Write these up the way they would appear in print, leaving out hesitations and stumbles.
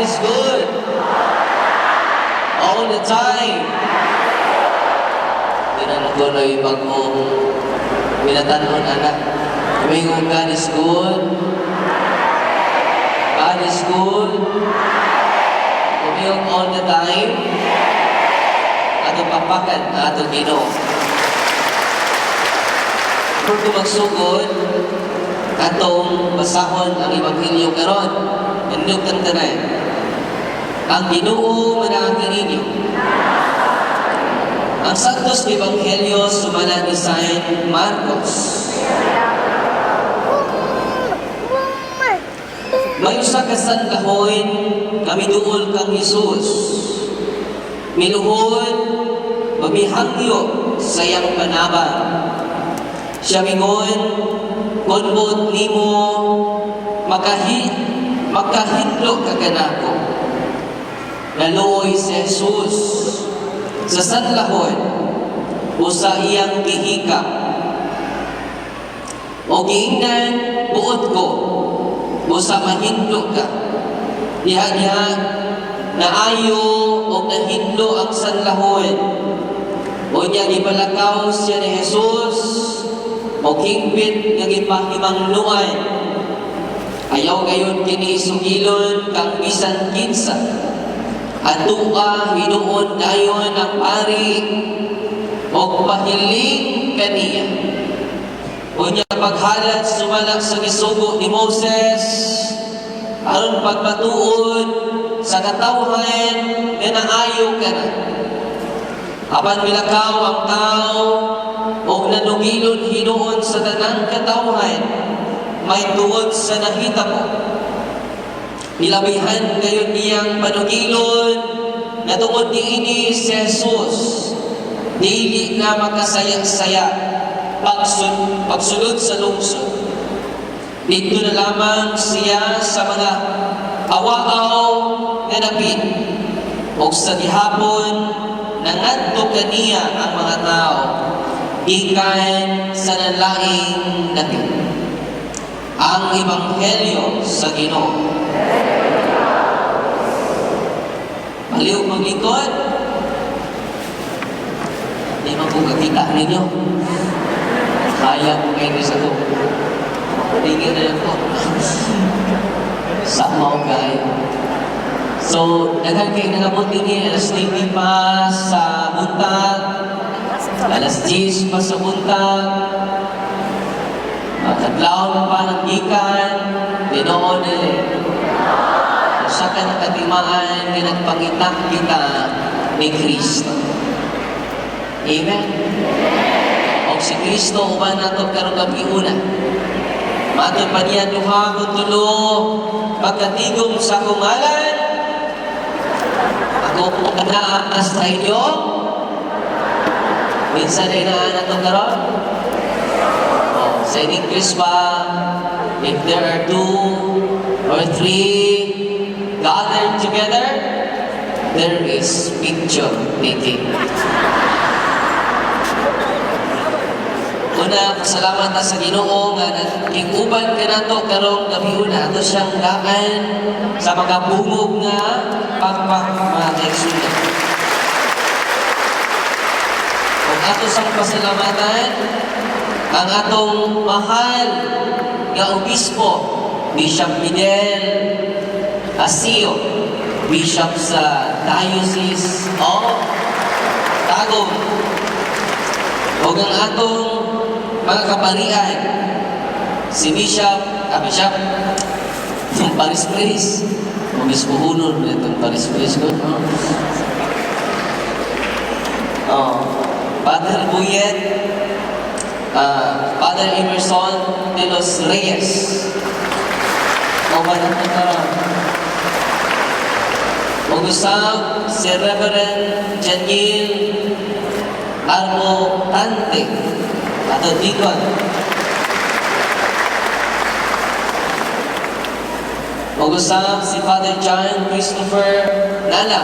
God is good. All the time. Tinan ko na yung bagong binatanon, anak. Tumingon, God is good. God is good. Tumingon, all the time. Ato pakpakan, ato Ginoo. Kung magsugod, atong basahon ang Ebanghelyo karon. Nindot ang tanan. Ang Ginoo manaagi ninyo. Ang Santos Ebanghelyo sumala ni San Marcos. May usa ka sanlahon nga miduol kang Hesus. Miluhod, mamihangyo sa iyang panabang. Siya mingon, "Kung buot nimo, makahinlo ka kanako." Naluoy si Jesus sa sanlahon o sa iyang gihikap. O giingnan, "Buot ko, busa mahinlo ka." Diha-diha, naayo o nahinlo ang sanlahon. O niya gipalakaw siya ni Jesus o hingpit nga gipahimangnuan. "Ayaw gayon kini isugilon kang bisan kinsa. Atua hinuon dayon ang pari og pahiling kaniya. Unya paghalad sumala sa gisugo ni Moses aron pagmatuod sa katawhan nga naayo ka na." Apan milakaw ang tao og nanugilon hinuon sa tanang katawhan may tungod sa nahitabo. Nilabihan gayon niyang panugilon na tungod niini si Jesus dili na makasaya-saya pagsulod sa lungsod. Dito na lamang siya sa mga awaaw nga dapit og sa gihapon nangadto kaniya ang mga tao gikan sa nalaing dapit. Ang Ebanghelyo sa Ginoo. Palihog maglingkod. Di man ko kakita ninyo. Kaya ko kayo sa ko. Tingin na ko. Samaw kayo. So, daghan kay nangabot dinhi alas 9 pa sa buntag, alas 10 pa sa buntag, makadlawon pa ng gikan, Ginoo dili. Usa ka nakatimaan nga nagpangita kita ni Kristo. Amen. Og si Kristo uban nato karong gabi una. Matod pa niya, "Duha kon tulo magkatigom sa akong ngalan, ako naa sa inyo." Minsan ay naa nato karon. Oh, sa English ba, if there are two or three gathered together, there is picture taking. Una, pasalamat na sa Ginoo nga naging-uban kanato karong gabi una. Ato siyang gaan sa mga bungog nga pakpak, mga kaigsuonan. Ug ato sang pasalamatan ang atong mahal nga obispo, Bishop Fidel Asio, Bishop sa Diocese of Tagum. Ug ang atong mga kaparian, si Bishop, yung parish priest, Obispo Hunod, itong parish priest ko, no? Oh, Father Buyet, Father Emerson de los Reyes. O ba na karon? Ug usab si Reverend Janiel Armo Tante ato deacon. Ug usab si Father John Christopher Nala.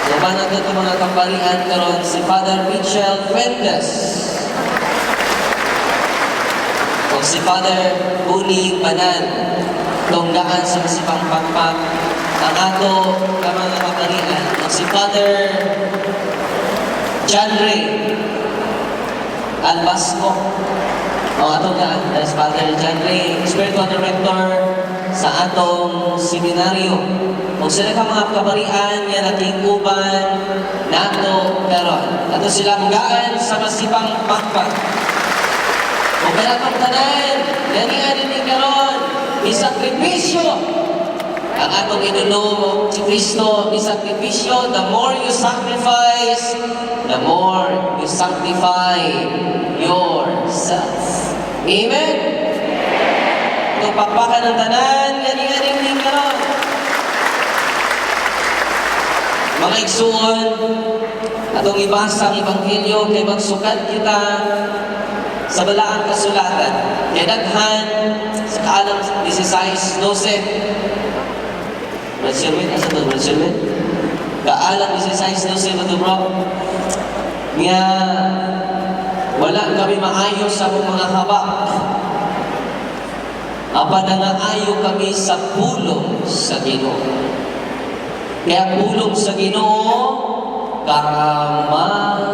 Uban nato itong mga kaparian karon si Father Mitchell Fuentes. Ug Si Father Uni Banal, tunggaan sa Masipang Pakpak, ang ato ka mga kaparian. Ug si Father John Ray Albasco. O ato gaan, as Father John Ray, Spiritual Director sa atong seminaryo. Ug sila ka mga kaparian nga nakiuban nato karon. Ato sila gaan sa Masipang Pakpak. Ug kanatong tanan, ganian ni karon, isakripisyo ang atong inulong si Kristo, isakripisyo. The more you sacrifice, the more you sanctify yourself. Amen? Ito pakpakan ng tanan, ganian ni karon. Mga igsuon, atong ibasa ang Ebanghelyo kay magsukat kita sa balaang kasulatan. Kay daghan sa kaalam 16:12. Brad Sherwin, asa to, Brad Sherwin? Kaalam 16:12 ba to, bro? Nga wala kami maayo sa among mga habak. Apan nangaayo kami sa pulong sa Ginoo. Kaya pulong sa Ginoo, kamatuoran.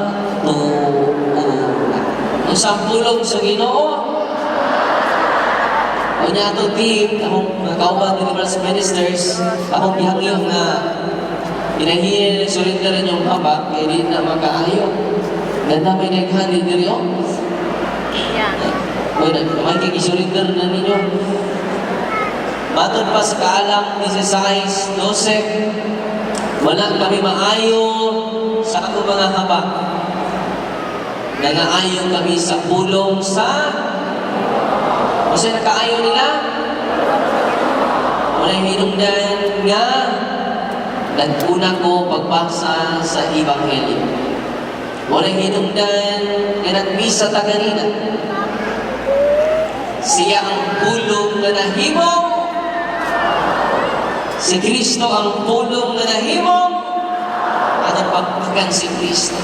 Unsa ang pulong sa Ginoo? Unya ato team, akong mga kauban deliverance ministers, akong gihangyo nga inahiya surrender inyong habak kay di na makaayo. Ganda may daghan di diri oh. Yeah. Uy, may kay surrender na ninyo. Matod pa sa kaalam 16:12, wala kami maayo sa akong mga habak. Nangaayo kami sa pulong sa. Kasi nakaayo nila? Walay hinungdan nga naguna ko pagbasa sa Ebanghelyo. Walay hinungdan nga nagmisa ta ganina. Siya ang pulong nga nahimong. Si Kristo ang pulong nga nahimong. At ang pagpakan si Kristo.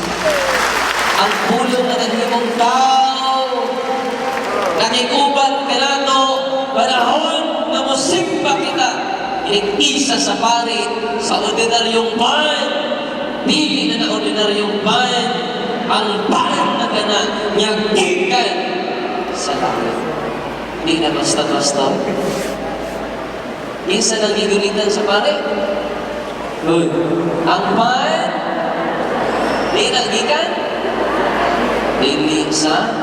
Ang pulong nga nahimong tao. Nakikuban kanato panahon nga musimba kita. Inig-isa sa pari sa ordinaryong pan. Dili na na ordinaryong pan. Ang pan na kana nga gikan sa langit. Hindi na basta-basta. Kinsa nang gigulitan sa pare? Good. Ang pan, di na gikan, dili sa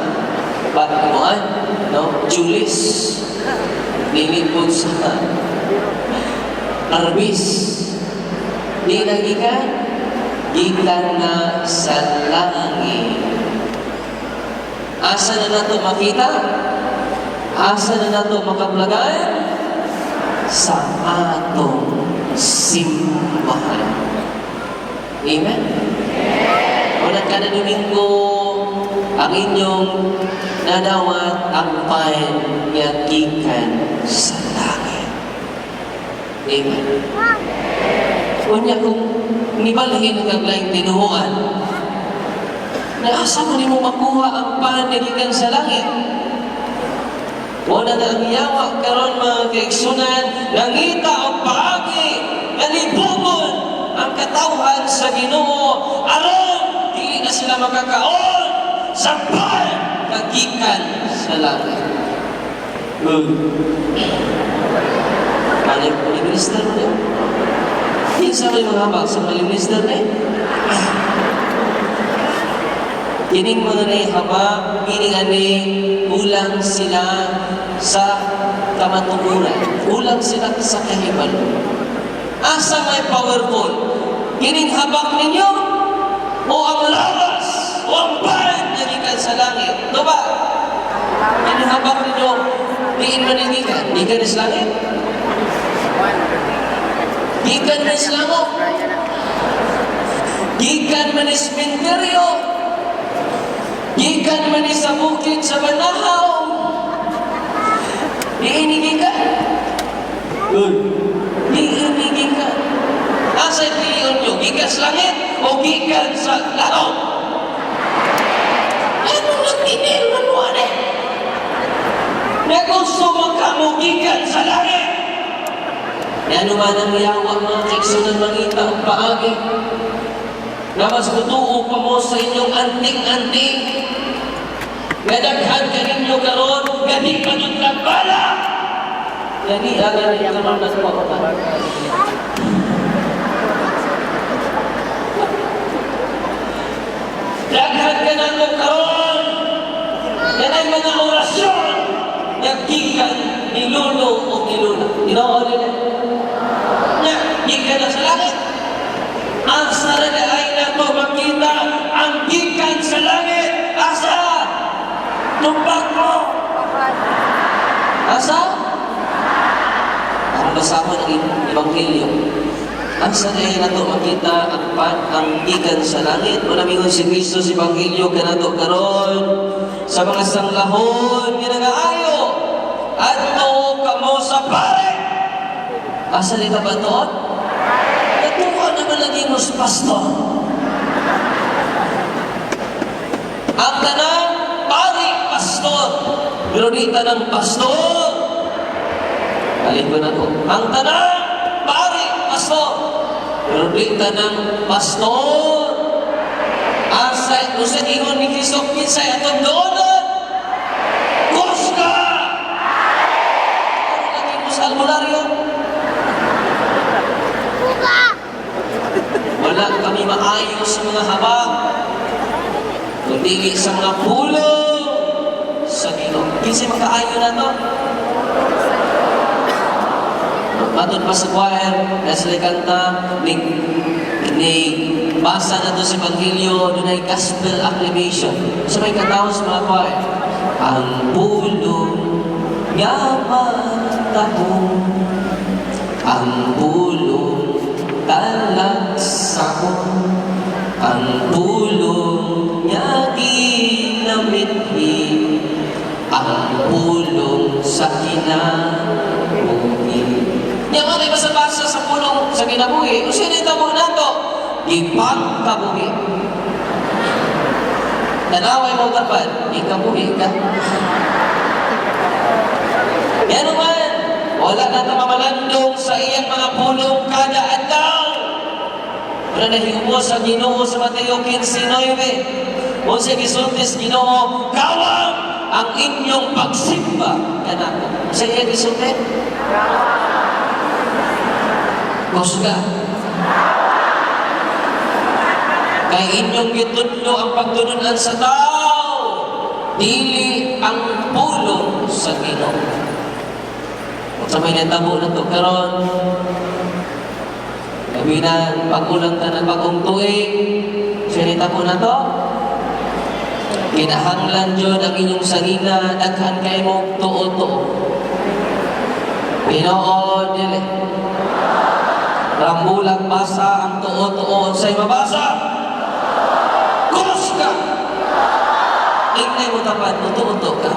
patmuan, no? Julis. Dili po sa Arbis. Di na gikan, gikan na sa langit. Asa na nato makita? Asa na nato makaplagan? Sa atong simbahan. Amen? Wala kada Domingo, ang inyong nadawat ang pan nga gikan sa langit. Amen. Unya kung nibalhin kag laing tinuhuan, na asa mo nimo makuha ang pan nga gikan sa langit? Wala na ang yawa karon, mga kaigsunan, nangita og paagi nga libugon ang katawhan sa Ginoo aron dili na sila makakaon sa pan nga gikan sa langit. Ano yung minister mo niyo? Kinsa may mga habak sa mga minister na eh? Kining mga naihabak, meaning ani, kulang sila sa kamatuoran. Kulang sila sa kahibalo. Asa may powerful? Kining habak ninyo? O ang lawas? O ang pan nga gikan sa langit? No ba? Kining habak ninyo, diin man ang gikan? Gikan sa langit? Gikan man sa langit? Gikan man is sementeryo? Gikan man is sa bukid sa Banahaw? Diin gikan? Good. Diin gikan. Asa pilion nyo? Gikan sa langit o gikan sa langit? Ano nagtinil man mo eh? Na gusto magkamugikan sa langit. Yan man ang yawa, mga kaigsuonan, mangita og paagi na mas mutuo pa mo sa inyong anting-anting. Nga daghan kaninyo karon nga di pa jud nagbala. Gani ang gani karon nagpauban. Daghan ka na karon kanang mga orasyon nga gikan ni lolo o ni lola. Ginoo nila. Nya, gikan na sa langit. Asa na ay nato makita ang gikan sa langit? Asa? Tubag mo. Asa? Ang basahon ng Ebanghelyo. Asa na ay nato makita ang gikan sa langit? Wala mingon si Kristo sa Ebanghelyo kanato karon sa mga sanglahon nga nagaayo, adto kamo sa pare. Asa ni ka ba doon? Natuwa naman lagi mo sa pastor. Ang tanang pari, pastor. Pero di tanang pastor. Alin ko na to. Ang tanang pari, pastor. Pero di tanang pastor. Asa, kung sa ingon ni Kristo, kinsay atong doonan? Kusga! Ano lagi mo sa albularyo? Wala kami maayo sa mga habak, kundi sa mga pulong sa Ginoo. Kinsay makaayo na to? Matod pa sa choir, na sila kanta, ni basa na to sa Ebanghelyo, dunay gospel acclamation. Sa may kataon sa mga choir, ang pulong nga matahong, ang pulong talagsakon, ang pulong nga ginamithi, ang pulong sa kinabuhi. Nya mo na basa-basa sa pulong sa kinabuhi. Usa ni tamo nato, gipagkabuhi. Tanaway mo kapad, ikabuhi ka. Yan naman, wala na ta mamalandong sa iyang mga pulong kada adlaw. Wala na hiubos sa Ginoo sa Mateo 15:9. Unsa gisulti sa Ginoo, kawang ang inyong pagsimba kanako. Unsa iya gisulti? Kusga. Kay inyong gitudlo ang pagtulunan sa tao, dili ang pulong sa Ginoo. Sa may natabo na to karon, labi na pag-ulang tanan bagong tuig, siya nitabo na to, kinahanglan jud ang inyong sangina, daghan kay mo tuo-tuo. Pinoo dili. Rambulang basa ang tuo-tuo say mabasa. Kusga. Ingnay mo tapat, tuo-tuo ka.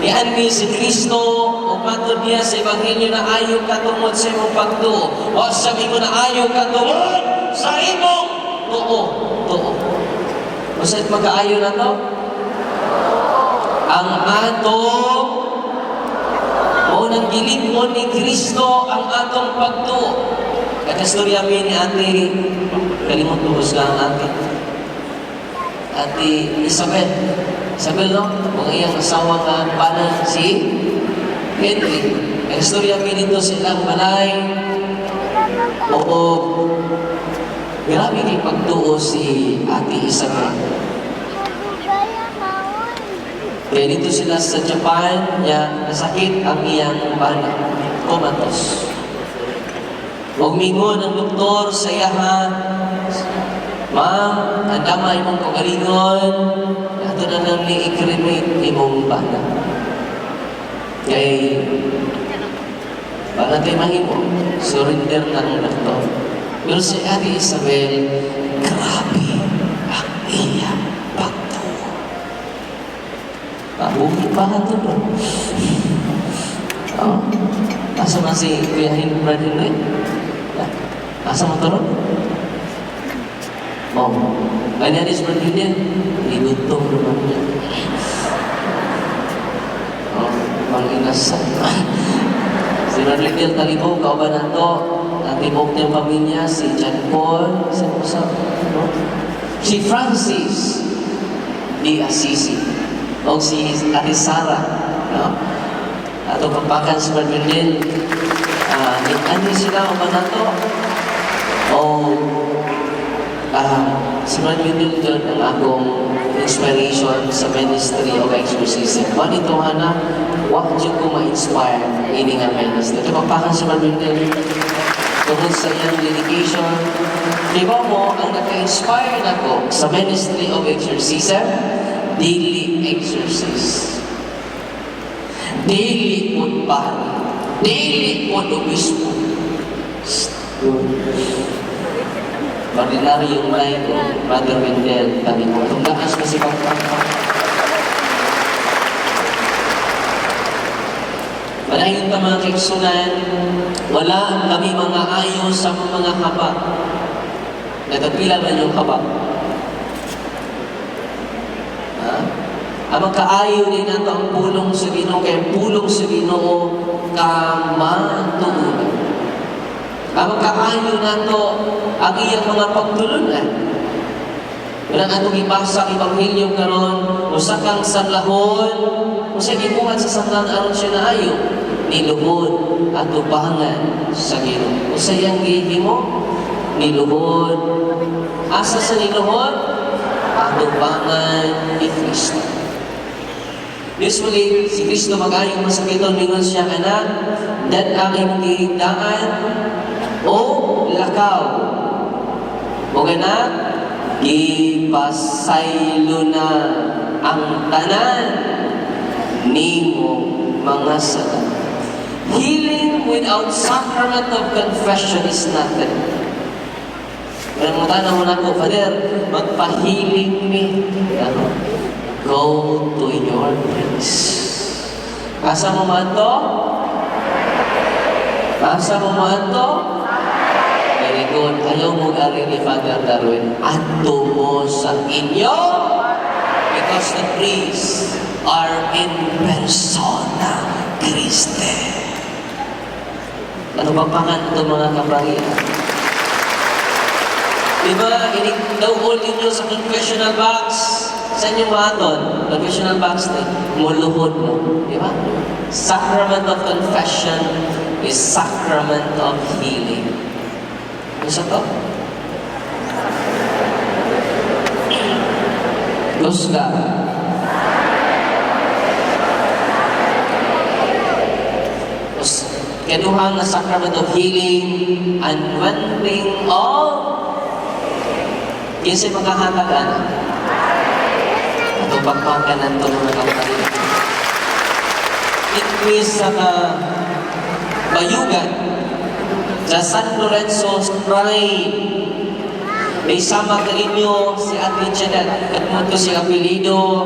Nianhi si Kristo o matod niya sa Ebanghelyo na ayo ka tungod sa imong pagtuo. O sabi ko na ayo ka tungod sa imong tuo. Tuo. Basta't magkaayo na to? Ang atong o nang gilig-on ni Kristo ang atong pagtuo. Kakastorya mi ni Ate, kalimot ko ka ang ate. Ate Isabel. Isabel, no? Kung iyang asawa nga pana si Henry. Kakastorya mi dito sa ilang balay. Oo. Grabe kay pagtuo si Ate Isabel. Kaya dito sila sa Japan, niya nasakit ang iyang bana, comatose. Huwag mingon ang doktor sa iyaha, "Ma'am, ang dama imong kaugalingon, ato na lang ni i-cremate imong bana. Kay, wala tayo mahimo, surrender na ang doktor." Pero si Ate Isabel, grabe ang iyang pagtuo. Pabuhi pa ka to, bro. Oh. Asa man si Kuya Brad Henry? Asa mo to ron? Oh, kanya ni Brother Wendell, gigutom naman niya. Oh, pang-inasa. Si Brother Wendell Talibog, kauban nato, ang tibok niyang pamilya, si John Paul, si Musa, no? Si Francis di Assisi, o si Ate Sara, no? Ato papakan si Brother Wendell, ani sila uban nato, o si Brother Wendell yun ang akong inspiration sa ministry of exorcism. Wa nito hana, wa jud ko ma-inspire ini nga ministry. Ito papakan si Brother Wendell tungkol sa iyang dedication. Di ba mo, ang naka-inspire nako sa ministry of exorcism, dili exorcist. Dili pod pari. Dili pod obispo. Good. Ordinaryong lay ko, Brother Wendell, kami po. Itong lakas kasi pang. Manayon ta, mga kaigsunan, wala kami mga ayo sa mga kabak. Nagapila man yung kabak? Ha? Ang magkaayo din nato ang pulong sa Ginoo, kay ang pulong sa Ginoo kamatuoran. Ang magkaayo nato ang iyang mga pagtulunan. Walang atong ibasa ang ebanghelyo karon, usa kang sanglahon, usa gibuhat sa sanglan aron siya naayo, niluhod atubangan sa Ginoo. Usa iyang gihimo, niluhod. Asa sa niluhod? Atubangan ni Kristo. Usually, si Kristo mag-ayong masakiton, mingon siya, "Anak, dad ang imong gihigdaan o lakaw. O anak, gipasaylo na ang tanan nimo mga sala." Healing without sacrament of confession is nothing. Pero mo tanaw mo na ko, "Father, magpa-healing mi." Ano? Go to your priest. Asa mo maadto? Asa mo maadto? Very good. Ayaw mo gari ni Father Darwin. Adto mo sa inyo because the priests are in persona Christi. Ano ba pangan ito, mga kaparian? Di ba, inig daw ninyo sa confessional box. Sa inyong maton, confessional box na, muluhod mo. Di ba? Sacrament of confession is sacrament of healing. Ano sa to? Kusga. Kaduhang na sacrament of healing, anointing of kinsay makahatag ana? Ato pagpakan to, mga kapatid. Increase sa bayugan sa San Lorenzo Shrine. May sama kaninyo si Ate Janet. At mo to si apelido.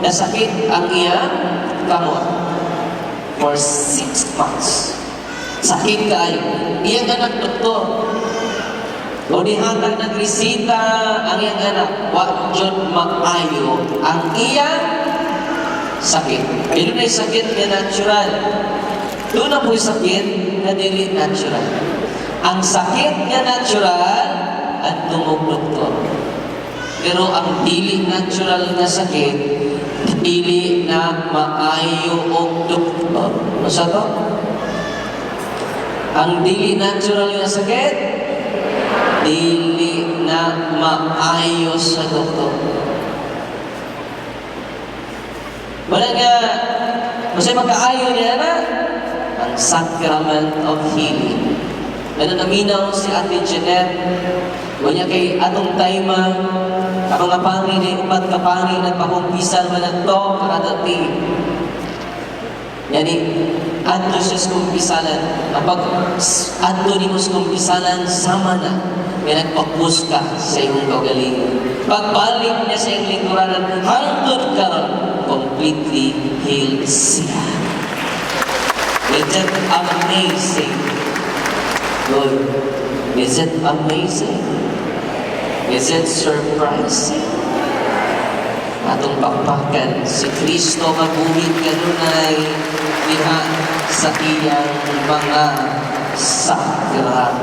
Nasakit ang iyang kamot for 6 months. Sakit kaayo. Iyang anak doktor. O nihatag ng resita ang iyang anak, wa jud maayo ang iyang sakit. Pero na sakit nga natural. Doon na po sakit na dili natural. Ang sakit nga natural, at mo doktor. Pero ang dili natural na sakit, dili na maayo og doktor. Ano sa to? Ang dili natural nga sakit, dili na maayo sa doktor. Wala nga, masay magkaayo niya na, ang sacrament of healing. Nananaminaw si Ate Jeanette, wala kay atong time, ang mga pari ni upat ka pari nagpakumpisal man to kakadati. Yani, adto siya sa kumpisalan. Kapag adto nimo sa kumpisalan, sama na nga nagpapus ka sa imong kaugalingon. Pagbalik niya sa iyong lingkuranan, hangtod karon, completely healed siya. Is it amazing? Good. Is it amazing? Is it surprising? Atong pakpakan si Kristo mabuhi kanunay diha sa iyang mga sakramento.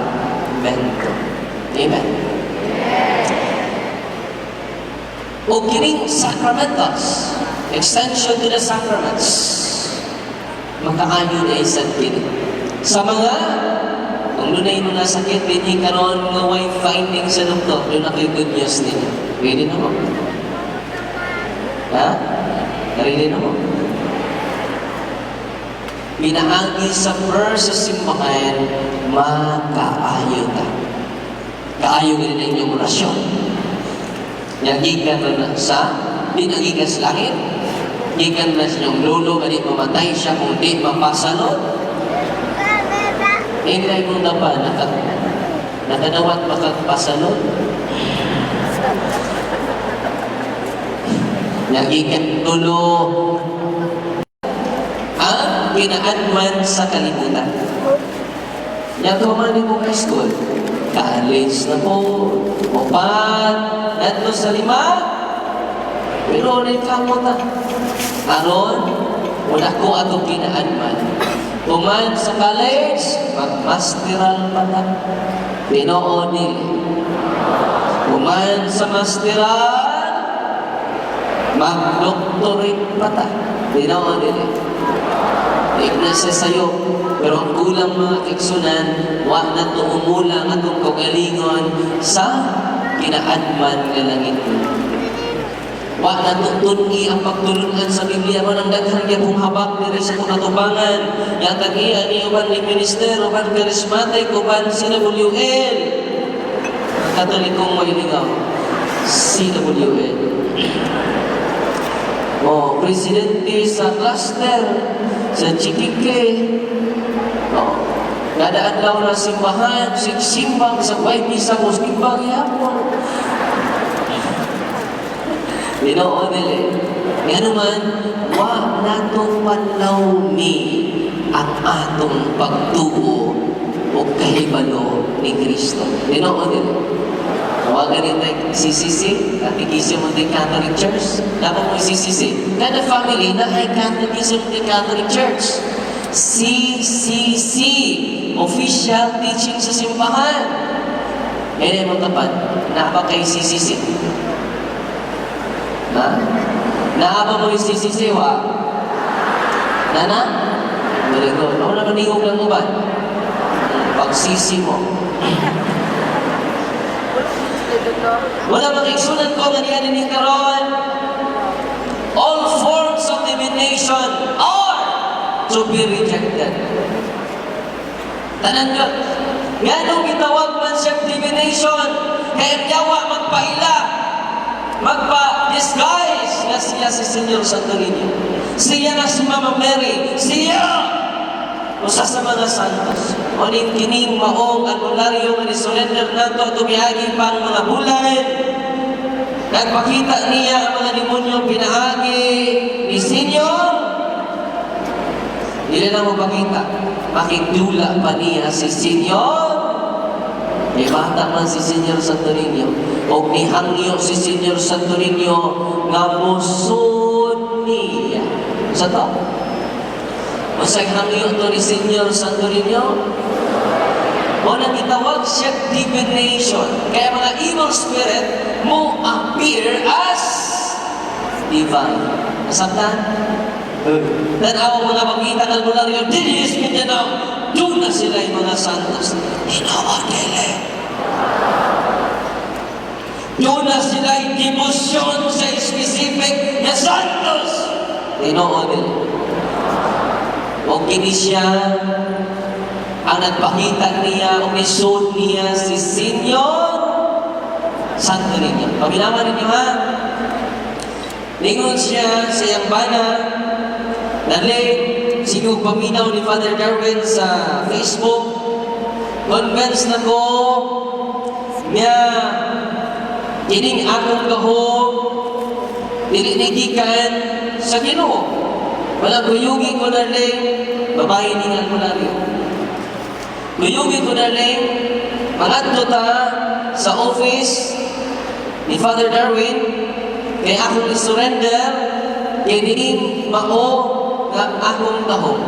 Amen. O kining sacramentos, extension to the sacraments, makaayo na isang kini. Sa mga, kung dunay mga sakit dinhi karon nga way finding sa doktor, duna kay good news ninyo. Ready na mo? Ha? Ready na mo? Pinaagi sa prayer sa simbahan, makaayo ta. Kaayo gid na inyong orasyon. Gikan na sa, di na gikan sa langit. Gikan na sa inyong lolo, nga di mamatay siya kung di mapasalot. Hindi na imong dapa, nakadawat makagpasalot. Nagikan tulo ang ginaadman sa kalibutan. Yato man ni mo high school, college na po, upat, natlo sa lima, pero kamot ta. Aron, wala ko atong ginaadman. Human sa college, magmasteral pa ta. Tinoo nila. Human sa masteral, mag-doctorate pa ta. Tinoo nila. Igna siya sa'yo. Pero ang kulang, mga kaigsuonan, wa na to umulang atong kaugalingon sa ginaadman nga langit. Wa na to tun-i ang pagtulunan sa Biblia man ang daghan gyapong habak diri sa atong atubangan. Yatag iya ni uban ni minister, uban charismatic, uban CWL. Katolikong mahilingaw. CWL. Oh, presidente sa cluster sa Chiquique. Oh, kada adlaw na simbahan, simbang sa way misa ko simbang yapon. Ginoo nila. Ngano man, wa nato panlawmi ang atong pagtuo o kahibalo ni Kristo. Ginoo nila. Tawagan nila CCC, Catechism of the Catholic Church. Dapat mo CCC. Kada family na ay Catechism of the Catholic Church. CCC, official teaching sa simbahan. Ngayon mo tapat, naa ba kay CCC? Ha? Naa ba mo yung CCC, wa? Nana? Very good. Ako na maningog lang uban. Pagsisi mo. Wala, mga igsunan ko nga niya ni karon. All forms of divination are to be rejected. Tanan yun. Nganong gitawag man siya divination? Kaya ang yawa magpaila, magpa-disguise nga siya si Senyor Santo Niño. Siya na si Mama Mary. Siya usa sa mga santos. Onin kining maong albularyo nga ni-surrender nato at tumiagi pang mga bulan. Nagpakita niya ang mga demonyo pinaagi ni Senyor. Dili na mo pakita. Makigdula pa niya si Senyor. May bata man si Senyor Santo Niño. O nihangyo si Senyor Santo Niño nga musod niya. Sa to? Unsay hangyo to ni Senyor Santo Niño? O nang gitawag siya divination. Kaya mga evil spirit mo appear as divine. Nasabtan? Tanaw mga pagkita ng albularyo, dili is Mindanao, doon na sila yung mga santos. Ginoo dili. Doon na sila yung debosyon sa specific na santos. Ginoo dili. O kini siya ang nagpakita niya o nisod niya si Senyor Santo Niño. Paminawan ninyo ha. Ningon siya sa iyang bana, Nali, sige paminaw ni Father Darwin sa Facebook, convince na ko nga kining akong gahom dili ni gikan sa Ginoo. Wala kuyugi ko na rin, babae ni nga albularyo. Kuyugi ko na rin, mangadto ta sa office. Ni Father Darwin, kay akong i-surrender, kining mao nga akong dahom.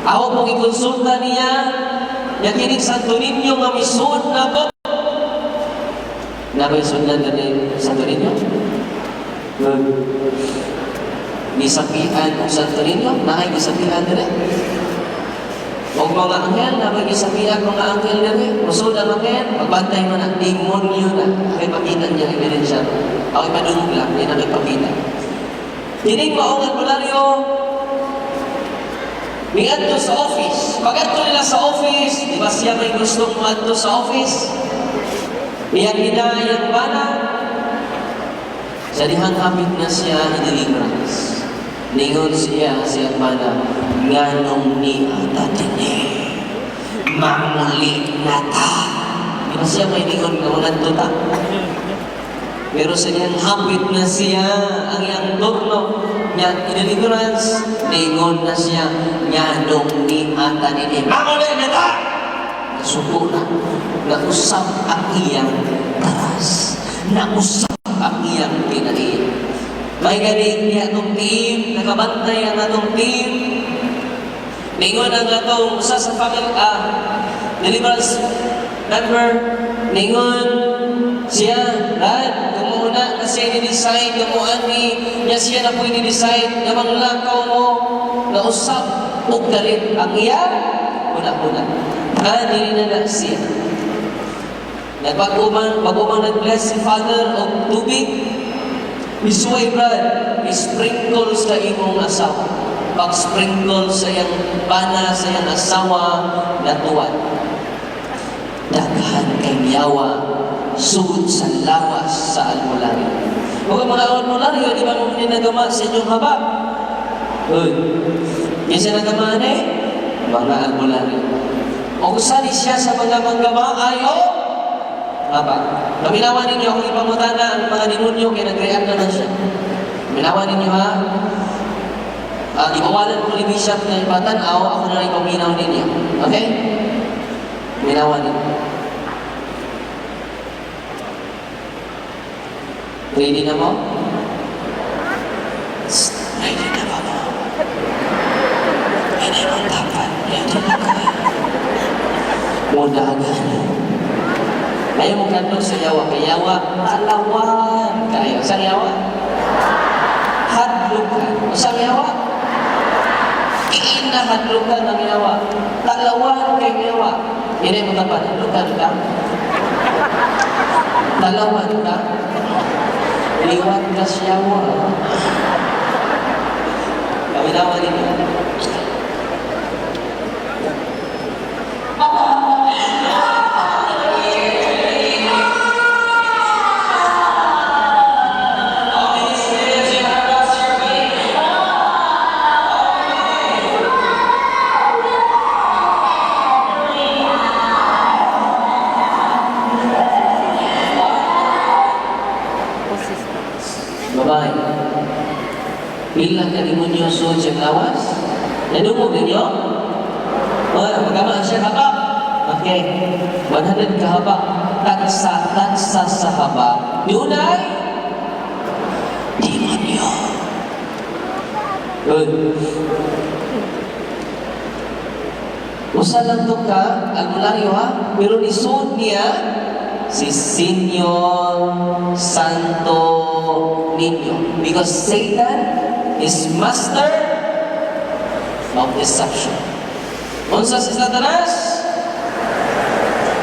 Ako pong ikonsulta niya, nga kining Santo Niño nga misud na ko. Naa ba'y sundan na ni Santo Niño? Good. Gisapian og Santo Niño, naay gisapian dire. Og mga anghel, naa ba'y gisapian mga anghel dire? Musod ang anghel, magbantay mo na, demonyo na. Ako'y pakita niya ebidensya. Ako'y padungog lang, hindi na ipakita. Kining maong albularyo, miadto sa office. Pag-adto nila sa office, di ba siya may gustong muadto sa office? Iyang ina, iyang bana. Sa dihang hapit na siya i-deliverance. Ningon siya sa iyang bana, "Nganong niata dini? Manguli na ta." Di ba siya may ningon nga mangadto ta? Pero sa dihang hapit na siya, ang iyang turno, niya i-deliverance, ningon na siya, "Nganong niata dini? Manguli na ta!" Nasuko na. Nausap ang iyang taras. Nausap ang iyang tinaiya. May galing niya atong team, nakabantay ang atong team. Ningon ang atong usa sa family, deliverance member, ningon siya, "Brad, kumuuna na siya ni-decide, kamuan ni, niya siya na po ni-decide, nga manglakaw mo, nausap, og galit ang iya, una-una." Dili na na siya. Nagpag-umang, pag-umang nag-bless si Father og tubig, "Isuway, Brad, sprinkle sa imong asawa." Pag-sprinkle sa iyang bana, sa iyang asawa, natuwan. Daghan kay yawa, sugod sa lawas sa albularyo. Huwag mga albularyo, di ba mo nagama sa inyong habak? Uy, kinsa nagama eh? Mga albularyo. O usali siya sa mga manggama ayo, habak. Paminawan ninyo akong ipangutana ang mga demonyo kay nag-react naman siya. Paminawan ninyo ha. Ibawalan ko ni Bishop na ipatanaw, ako na lang ipaminaw ninyo. Okay? Paminawan ninyo. Ready na mo? Shh, ready na ba mo? Hindi mo dapat. Ready na ka. Mudagan. Ayaw mo kadlok sa yawa. Kay yawa, talawan kayo. Sa yawa? Hadlukan. Sa yawa? Kinahadlukan ang yawa. Talawan kay yawa. Hindi mo tapat. Hadlukan ka? Talawan ka? Liwat ka sa yawa. Paminawan ninyo. Babae. Pila ka demonyo sud sa lawas? Nadungog ninyo? Oh, magama siya habak. Okay. 100 ka habak. Tagsa, tagsa sa habak. Dunay demonyo. Good. Usa lang to ka, albularyo ha, pero nisud niya si Senyor Santo Niño. Because Satan is master of deception. Unsa si Satanas?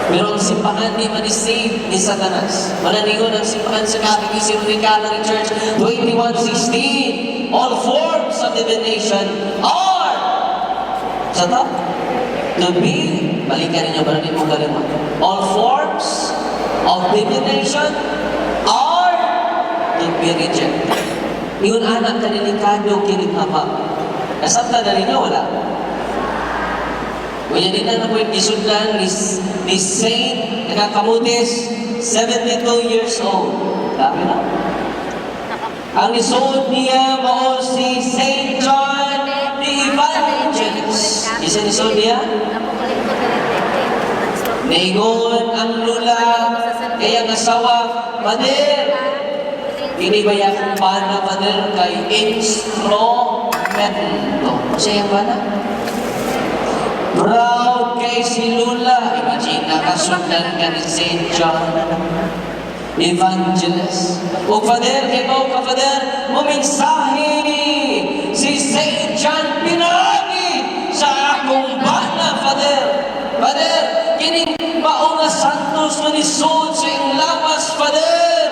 Pero ang simbahan di man save ni Satanas. Mananingon ang simbahan sa Catechism of the Catholic Church 2116. All forms of divination are sa top to be, balikan ninyo para di mo kalimot. All forms of divination are to be rejected. Ingon anak ka delikado kining haba. Nasabtan na ninyo, wala? Kuya, di na na po yung gisudlan ni Saint Nakakamutis, 72 years old. Dami na. Ang isuod niya mao si Saint John the Evangelist. Isa nisuod niya? Niingon ang lula Kaya ang asawa, "Father, ini ba akong bana, Father, kay instrumento." Kasi yung bana? Proud kay si Lula. Imagine, nakasundan ka ni St. John Evangelist. O Father, kay mo ka, Father, mumensahe si St. John pinagi sa akong bana, Father. Father, kining mao nga santos nga nisod sa iyong lawas, Father.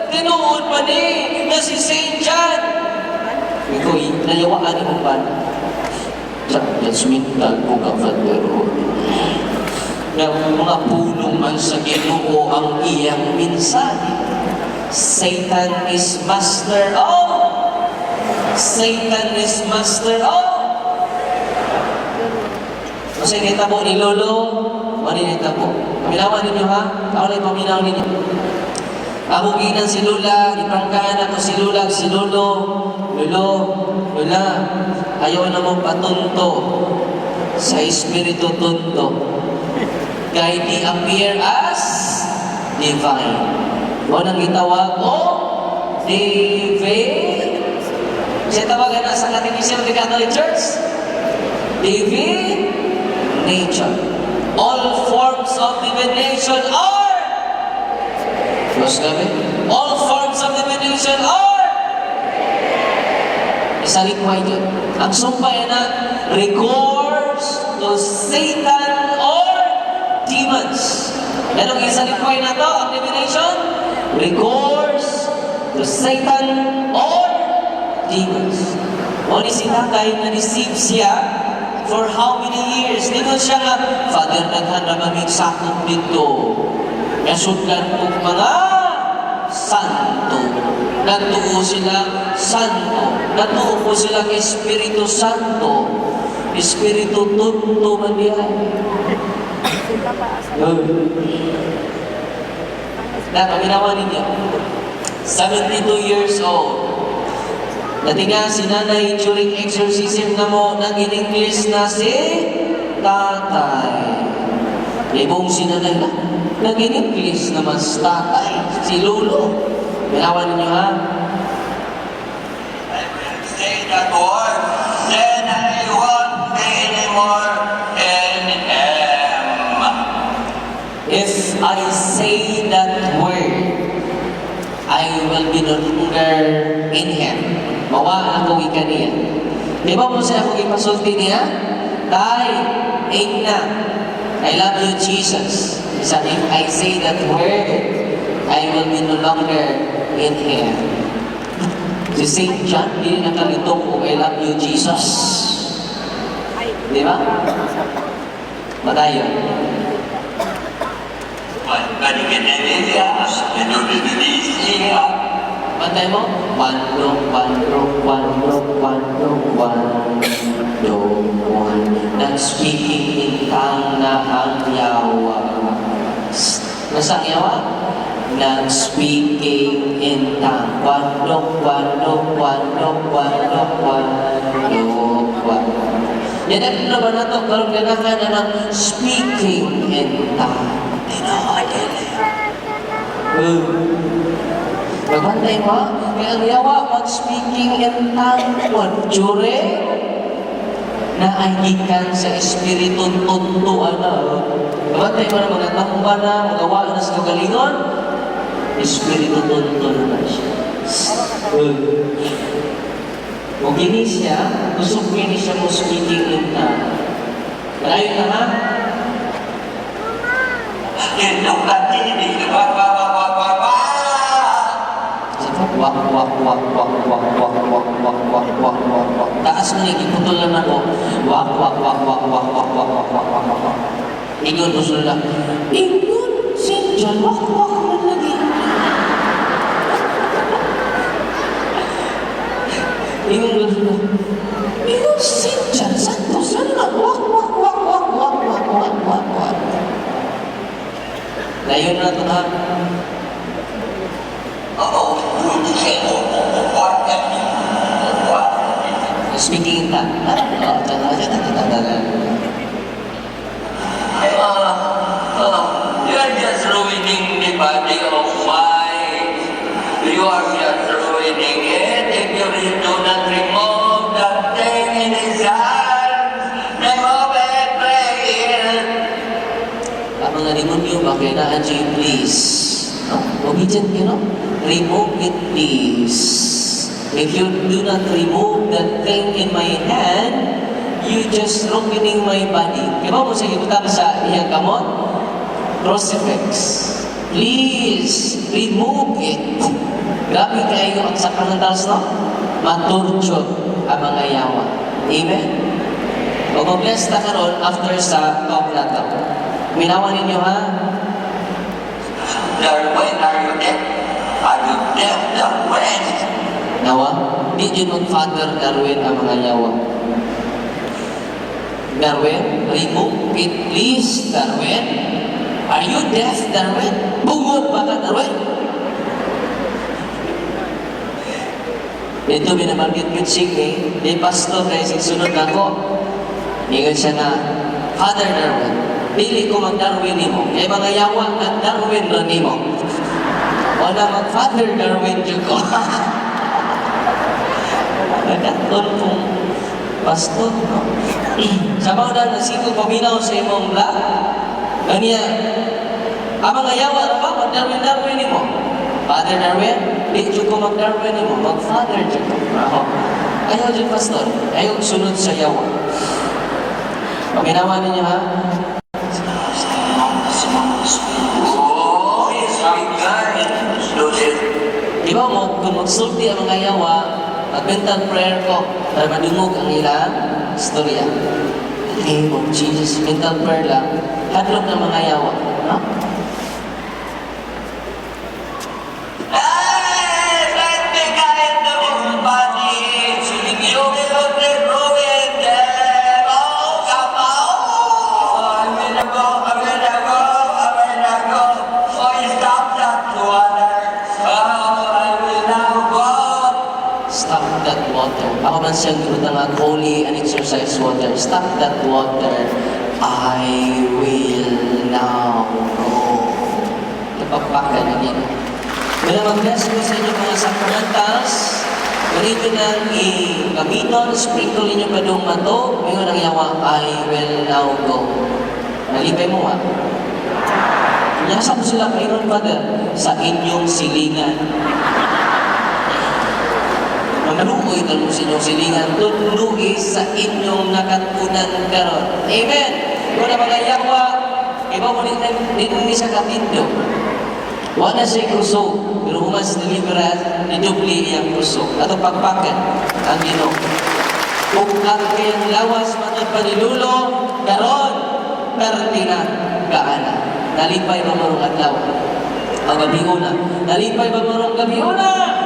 Tinuod pa ni na si St. John. Ikaw, nayawaan mo bana. Judgmental ko ka, Father. Nga mga pulong man sa Ginoo ang iyang mensahe. Satan is master of Satan is master of. Kasi nitabo ni Lolo, wala nitabo. Paminawan ninyo ha? Ako lang paminaw ninyo. Ako ginan si Lula, iprangkahan ako si Lula, si Lolo, "Lolo, Lula, ayaw na mo patunto sa espiritu tunto. Kay di appear as divine." Mo nang gitawag o David. Siya tawagan na sa Catechism of the Catholic Church. Divination. All forms of divination are. Close kami. All forms of divination are. Isa likway yun. Ang sumpay na recourse to Satan or demons. Anong isa likway na to? Ang divination? Recourse to Satan or demons. O ni si tatay, na-receive siya for how many years? Dito siya nga, "Father, daghan na kami sakop dito. Nasudlan kong mga santo. Nagtuo sila santo. Nagtuo ko sila Espiritu Santo." Espiritu tunto man diha. Na, paminawa ninyo. 72 years old. Datinga si nanay during exorcism na mo nang in English na si tatay. Ibong si nanay na. Nag in English naman si tatay, si Lolo. Minawa ninyo ha. I will say that word, then I won't be anymore in him. If I say that word, I will be no longer in him. Mawa ako ikan niya. Di ba mo siya ako ipasulti niya? "Tay, eight na. I love you, Jesus." Isa, if I say that word, I will be no longer in him. Si St. John, hindi nakalitok kung "I love you, Jesus." Di ba? Padayon. Balikan. Bantay mo? Cuatro, cuatro, cuatro, cuatro, cuatro, one. Nag-speaking in tongue na ang yawa. Nasa ang yawa? Nag-speaking in tongue. Cuatro, cuatro, cuatro, cuatro, cuatro, cuatro. Yan ang na ba nato? Karon ganahan na ng speaking in tongue. Tinuod. Magbantay mo, kaya ang yawa mag-speaking in tongue, Jure, na ay gikan sa espiritu tunto ana. Magbantay mo na mga tamba na, magawa na sa kagalingon, espiritu tunto na siya. O gini siya, kusog gini siya mo speaking in tongue. Malayo na ha? Ito katini, wa wa wa wa wa wa. Wak, wak, wak, wak, wak, wak, wak, wak, wak, wak, wak, wak. Taas mo niya, giputol lang ako. Wak, wak, wak, wak, wak, wak, wak, wak, wak, wak, wak, wak. Ingon mo sila. Ingon, St. John, wak, wak man lagi. Ingon mo sila. Ingon, St. John, Santos, ano na? Wak, wak, wak, wak, wak, wak, wak, wak, wak. Layon na ito ha. Oo, Speaking in tongue. Oh, You're just ruining the body of mine. You are just ruining it if you do not remove that thing in his hand. Remove it, please. Ang mga demonyo ba kaya naa siya please. No? Obedient you, no? Remove it, please. If you do not remove that thing in my hand, you just ruining my body. Kaya mo sa ibutang sa iyang kamot? Crucifix. Please, remove it. Grabe kayo ang sacramentals, no? Matorture ang mga yawa. Amen? O mag-bless ta karon after sa talk na to. Minawan ninyo, ha? Darwin, are you deaf? Are you deaf, Darwin? Nawa? Di yun mag-Father Darwin ang mga yawa. Darwin, remove it please, Darwin. Are you deaf, Darwin? Bungod ba ka, Darwin? Dito, binabanggit yun sig eh. Di pastor kay sig sunod na ko. Ingon siya na, "Father Darwin, dili ko mag-Darwin nimo. Kay mga yawa nag-Darwin ra nimo. Wala mag-Father Darwin jud ko." Nagkatol kong pastor, no? Sa mga na nasigo paminaw sa imong vlog, kaniya, ang mga yawa ra ba, mag-Darwin-Darwin nimo. "Father Darwin, di jud ko mag-Darwin nimo, mag-Father jud ko." Ako, ayaw jud, pastor, ayaw sunod sa yawa. Paminawan ninyo, ha? Oh, he's begun to this. Di ba mo, kung magsulti ang mga yawa, mag-mental prayer ko para madungog ang ilang istorya. In the name of Jesus, mental prayer lang, hadlok ng mga yawa. No? Hey, let me guide the whole body. You will only ruin them. Oh, come on. I'm gonna go, I'm gonna go, I'm gonna go. Oh, stop that water. Oh, I will now go. Stop that water. Ako man siyang gibutang ang holy and exorcise water. Stop that water. I will now go. Napagpakan na niya. Kaya mag-bless ko sa inyo mga sacramentals. Ganito nang i-gamiton, sprinkle ninyo pa doong mato. Ngayon ang yawa, "I will now go." Nalipay mo, ha? Yasa ko sila karon, Father, sa inyong silingan. Maluoy talong sa inyong silingan, tudloi sa inyong nakatunan karon. Amen. Kung na mga yawa, iba mo din ni sa katindo. Wala siya kusog, pero human sa deliverance, nidubli iyang kusog. Atong pagpakan ang Ginoo. Kung ang kayang lawas matod pa ni Lulo, karon, perti na kaana. Nalipay ba marong adlaw? Ang gabi una. Nalipay ba marong gabi una?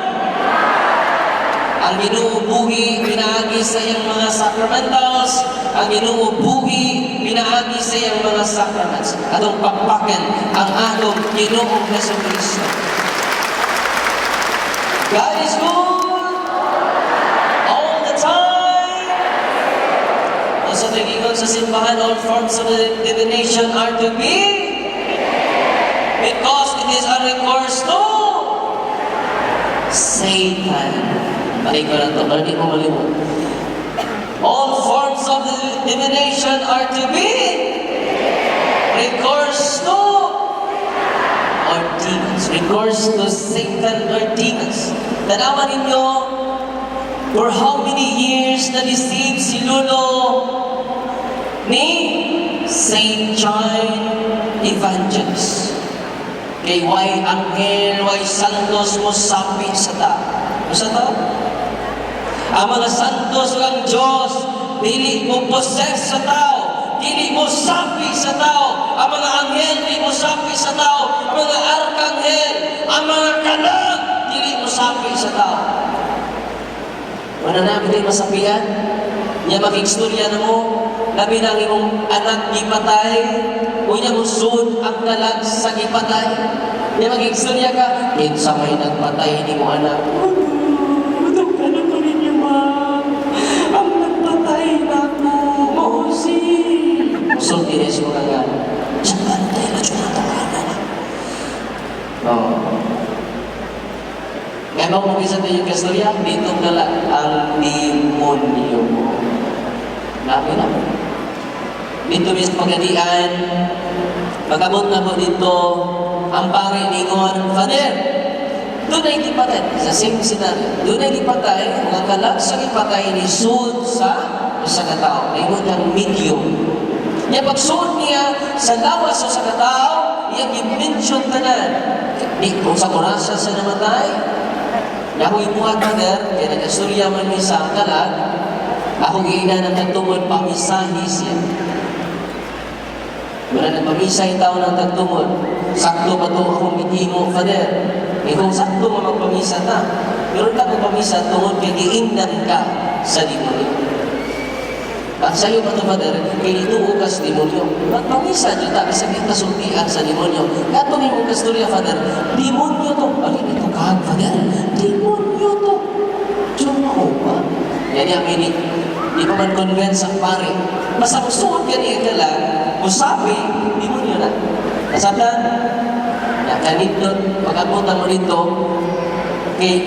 Ang Ginoo buhi pinaagi sa iyang mga sacramentals, ang Ginoo buhi pinaagi sa iyang mga sacraments. Atong pakpakan ang atong Ginoong Hesus Kristo. God is good all the time. O sa tagingon sa simbahan, all forms of divination are to be because it is a recourse to Satan. Balik ko lang to, para di ko malimot. All forms of divination are to be recourse to or demons. Recourse to Satan or demons. Tanawan ninyo, for how many years na deceive si Lulo ni Saint John Evangelist. Kay way anghel, way santos mo sapi sa ta. Sa ta? Ang mga santos ng Diyos, dili mo possess sa tao, dili mo sapi sa tao. Ang mga anghel, dili mo sapi sa tao. Ang mga arkanghel, ang mga kalag, dili mo sapi sa tao. Wala na kita masapian. Nya makigstorya na mo, labi na ang imong anak gipatay, unya mo sud ang kalag sa gipatay. Nya makigstorya ka, kinsa may nagpatay nimo, anak? "Tungkalan ko ninyo, ma'am. Ang nagpatay na ko, mao si..." Musulti na siya mga nga. Sa bantay na siya natong anak. Oh. Kaya ba kung isa tayo kastorya, dito kala ang demonyo mo. Grabe na. Dito mis pagadian, pag-abot na mo dito, ang pare ningon, "Father, dunay gipatay," sa same scenario, "Dunay gipatay, nga kalag sa gipatay ni sud sa usa ka tawo." Ningon ang medium. Nya pagsuod niya sa lawas sa usa ka tawo, iyang gi-mention tanan. Di kung sa orasa sa namatay. Ako imuhat, Father, kaya nag-asurya man mi sa kalag, ako giingnan ang tagtungod, pamisahi siya. Wala nagpamisa yung tao ng tagtungod. "Sakto ba ito akong gihimo, Father?" Eh kung sakto mo magpamisa ta. Pero ka magpamisa tungod kay giingnan ka sa demonyo. "Ang sayo ba ito, Father, kay ituo ka sa demonyo. Magpamisa dyan ta, kasi may kasultian sa demonyo. Katong imong kastorya, Father, demonyo to." "Alin ito kag, Father? Demonyo to." Diyon ako ba? Yan yung meaning. Di pa man convince ang pare. Basta musuot gani ka lang, musabi, demonyo na. Nasabtan? Ya, kanindot, pag-abot mo dito, kay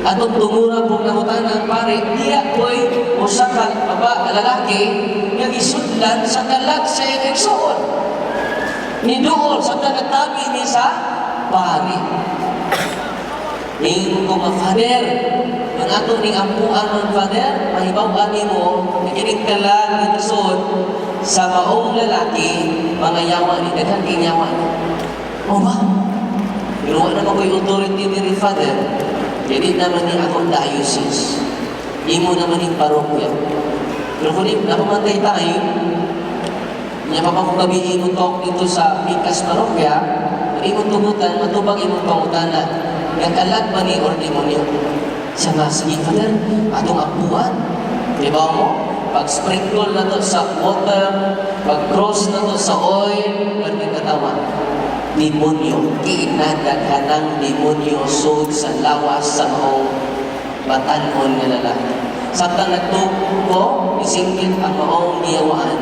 atong tungura pong nangutan ang pare, diya ko'y usa ka baba lalaki nga gisudlan sa kalag sa iyang igsuon. Niduol sa nagtabi ni sa pare. Ningon ko nga, "Father, kung ato ning ampuan man, Father, mahibaw-an nimo, kining kalag gitusod sa maong lalaki, mga yawa ni daghan king yawa ni." "O ba? Pero wala naman ko'y authority diri, Father. Dili naman ni akong diocese. Imo naman yung parokya. Pero kung napamantay tayo, niya pa kung gabi imong talk dito sa Pikas Parokya, imong tugutan, matubag imong pangutana, nga kalag ba ni or demonyo?" Siya nga, "Sige, Father, atong ampuan." Di ba mo? Pag sprinkle na to sa water, pag cross na to sa oil, pwede katawa. Demonyo, kinadaghanang demonyo sud sa lawas sa maong batanon nga lalaki. Samtang nagtuko, isingkit ang maong giyawaan,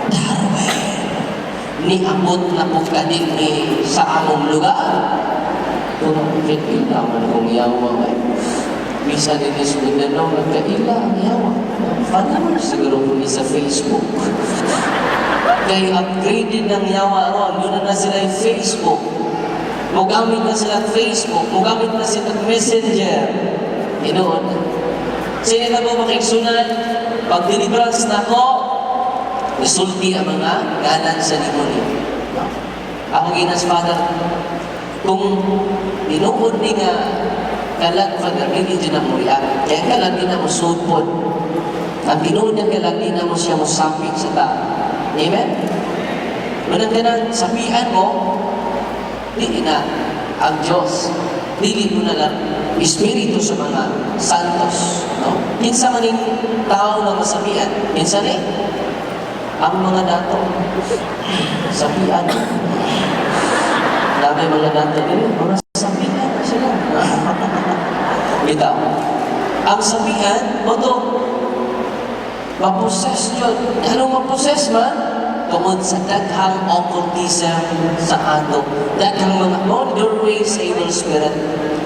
"Darwin, niabot na po ka din sa among lugar." Kung kaila man akong yawa ay. Bisa din sa Mindanao, nagkaila ang yawa. Followers siguro ko ni sa Facebook. Kay upgraded ng yawa ron, yun na sila yung Facebook. Mugamit na sila Facebook, mugamit na sila Messenger. Ginoon. Sino na mo makigsunan? Pag deliverance na ako, resulti ang mga ganan sa demonyo. Ako ginas, "Father, kung tinuod ni nga kalag, Father, hindi dyan na mo react. Kaya kalag di na mo sudpod. Ang tinuod nga kalag, di na mo siya mosapik sa tao." Amen? Unang ganang sabihan mo, di na ang Diyos. Dili mo na lang espiritu sa mga santos. No? Kinsa man ning tao nga masabian? Kinsa ni? Ang mga dato. Sabian. Dami mga dato dili, mga sabian na sila. Bitaw. Ang sabihan, mo to, ma-possess yun. Anong ma-possess man? Tungod sa daghang occultism sa ato. Daghang mga mo doorway sa evil spirit.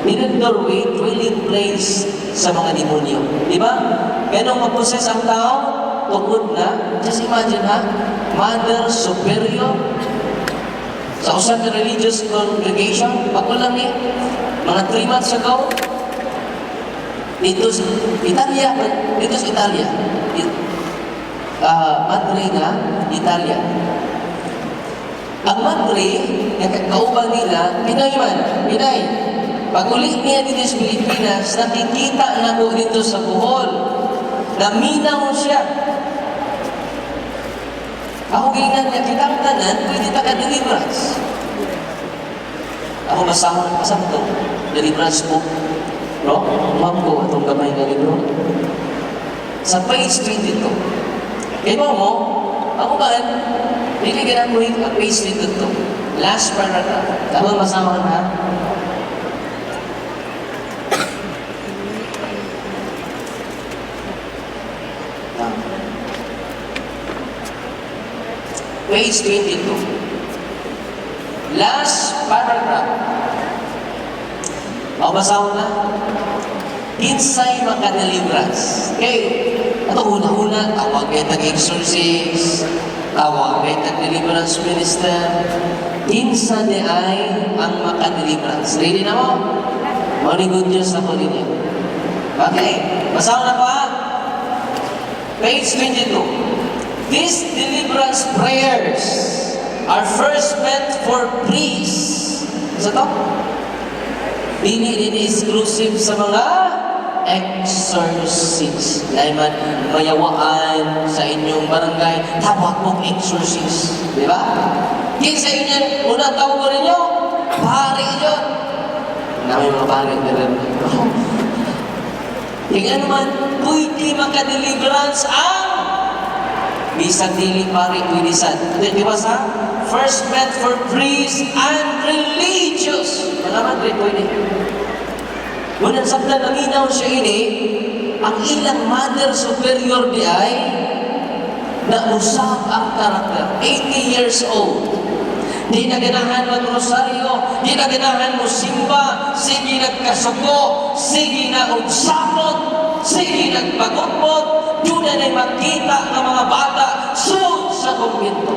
Dili doorway, dwelling place sa mga demonyo. Di ba? Ganong ma-possess ang tao, tungod na, just imagine ha, mother superior sa usa ka religious congregation, bago lang ni, mga 3 months ago, dito sa Italia, Madre nga, Italia. Ang Madre, nga kauban nila, Pinoy man, Pinay. Pag uli niya dito sa Pilipinas, nakikita na ko dito sa Bohol. Naminaw siya. Ako giingnan niya, kitang tanan, pwede ta ka deliverance. Ako basahon, basa mo to. Deliverance book. No? Ma'am ko, atong gamay nga libro. Sa page 22. Kaya mo, ako ba, dili ka na mo ang page 22. Last paragraph. Tama masama na. Page 22. Last paragraph. O, basahon na. Kinsay maka-deliverance. Okay, ato una-una, tawag kay tag-exorcist, tawag kay tag-deliverance minister. Kinsa diay ang maka-deliverance? Ready na mo? Mao ni good news ako ninyo. Okay, basahon na pa. Page 22. These deliverance prayers are first meant for priests. Sa to? Dili din exclusive sa mga exorcists. Dahil man mayawaan sa inyong barangay, tawag mong exorcist. Di ba? Kinsa inyo, unang tawag ko ninyo, pare yun. Namin mga pare na rin. Kaya naman, pwede maka-deliverance ang bisag dili pare, pwede sa. Di ba sa? First meant for priests and religious. Mga madre, pwede. Ngunit sabta naminaw siya ini, ang ilang mother superior diay, nausap ang karakter. 80 years old. Di na ganahan mag-rosaryo, di na ganahan mo simba, sige nagkasuko, sige na ugsapot, sige nagpagutbot, doon na makita ng mga bata sud sa kumbento.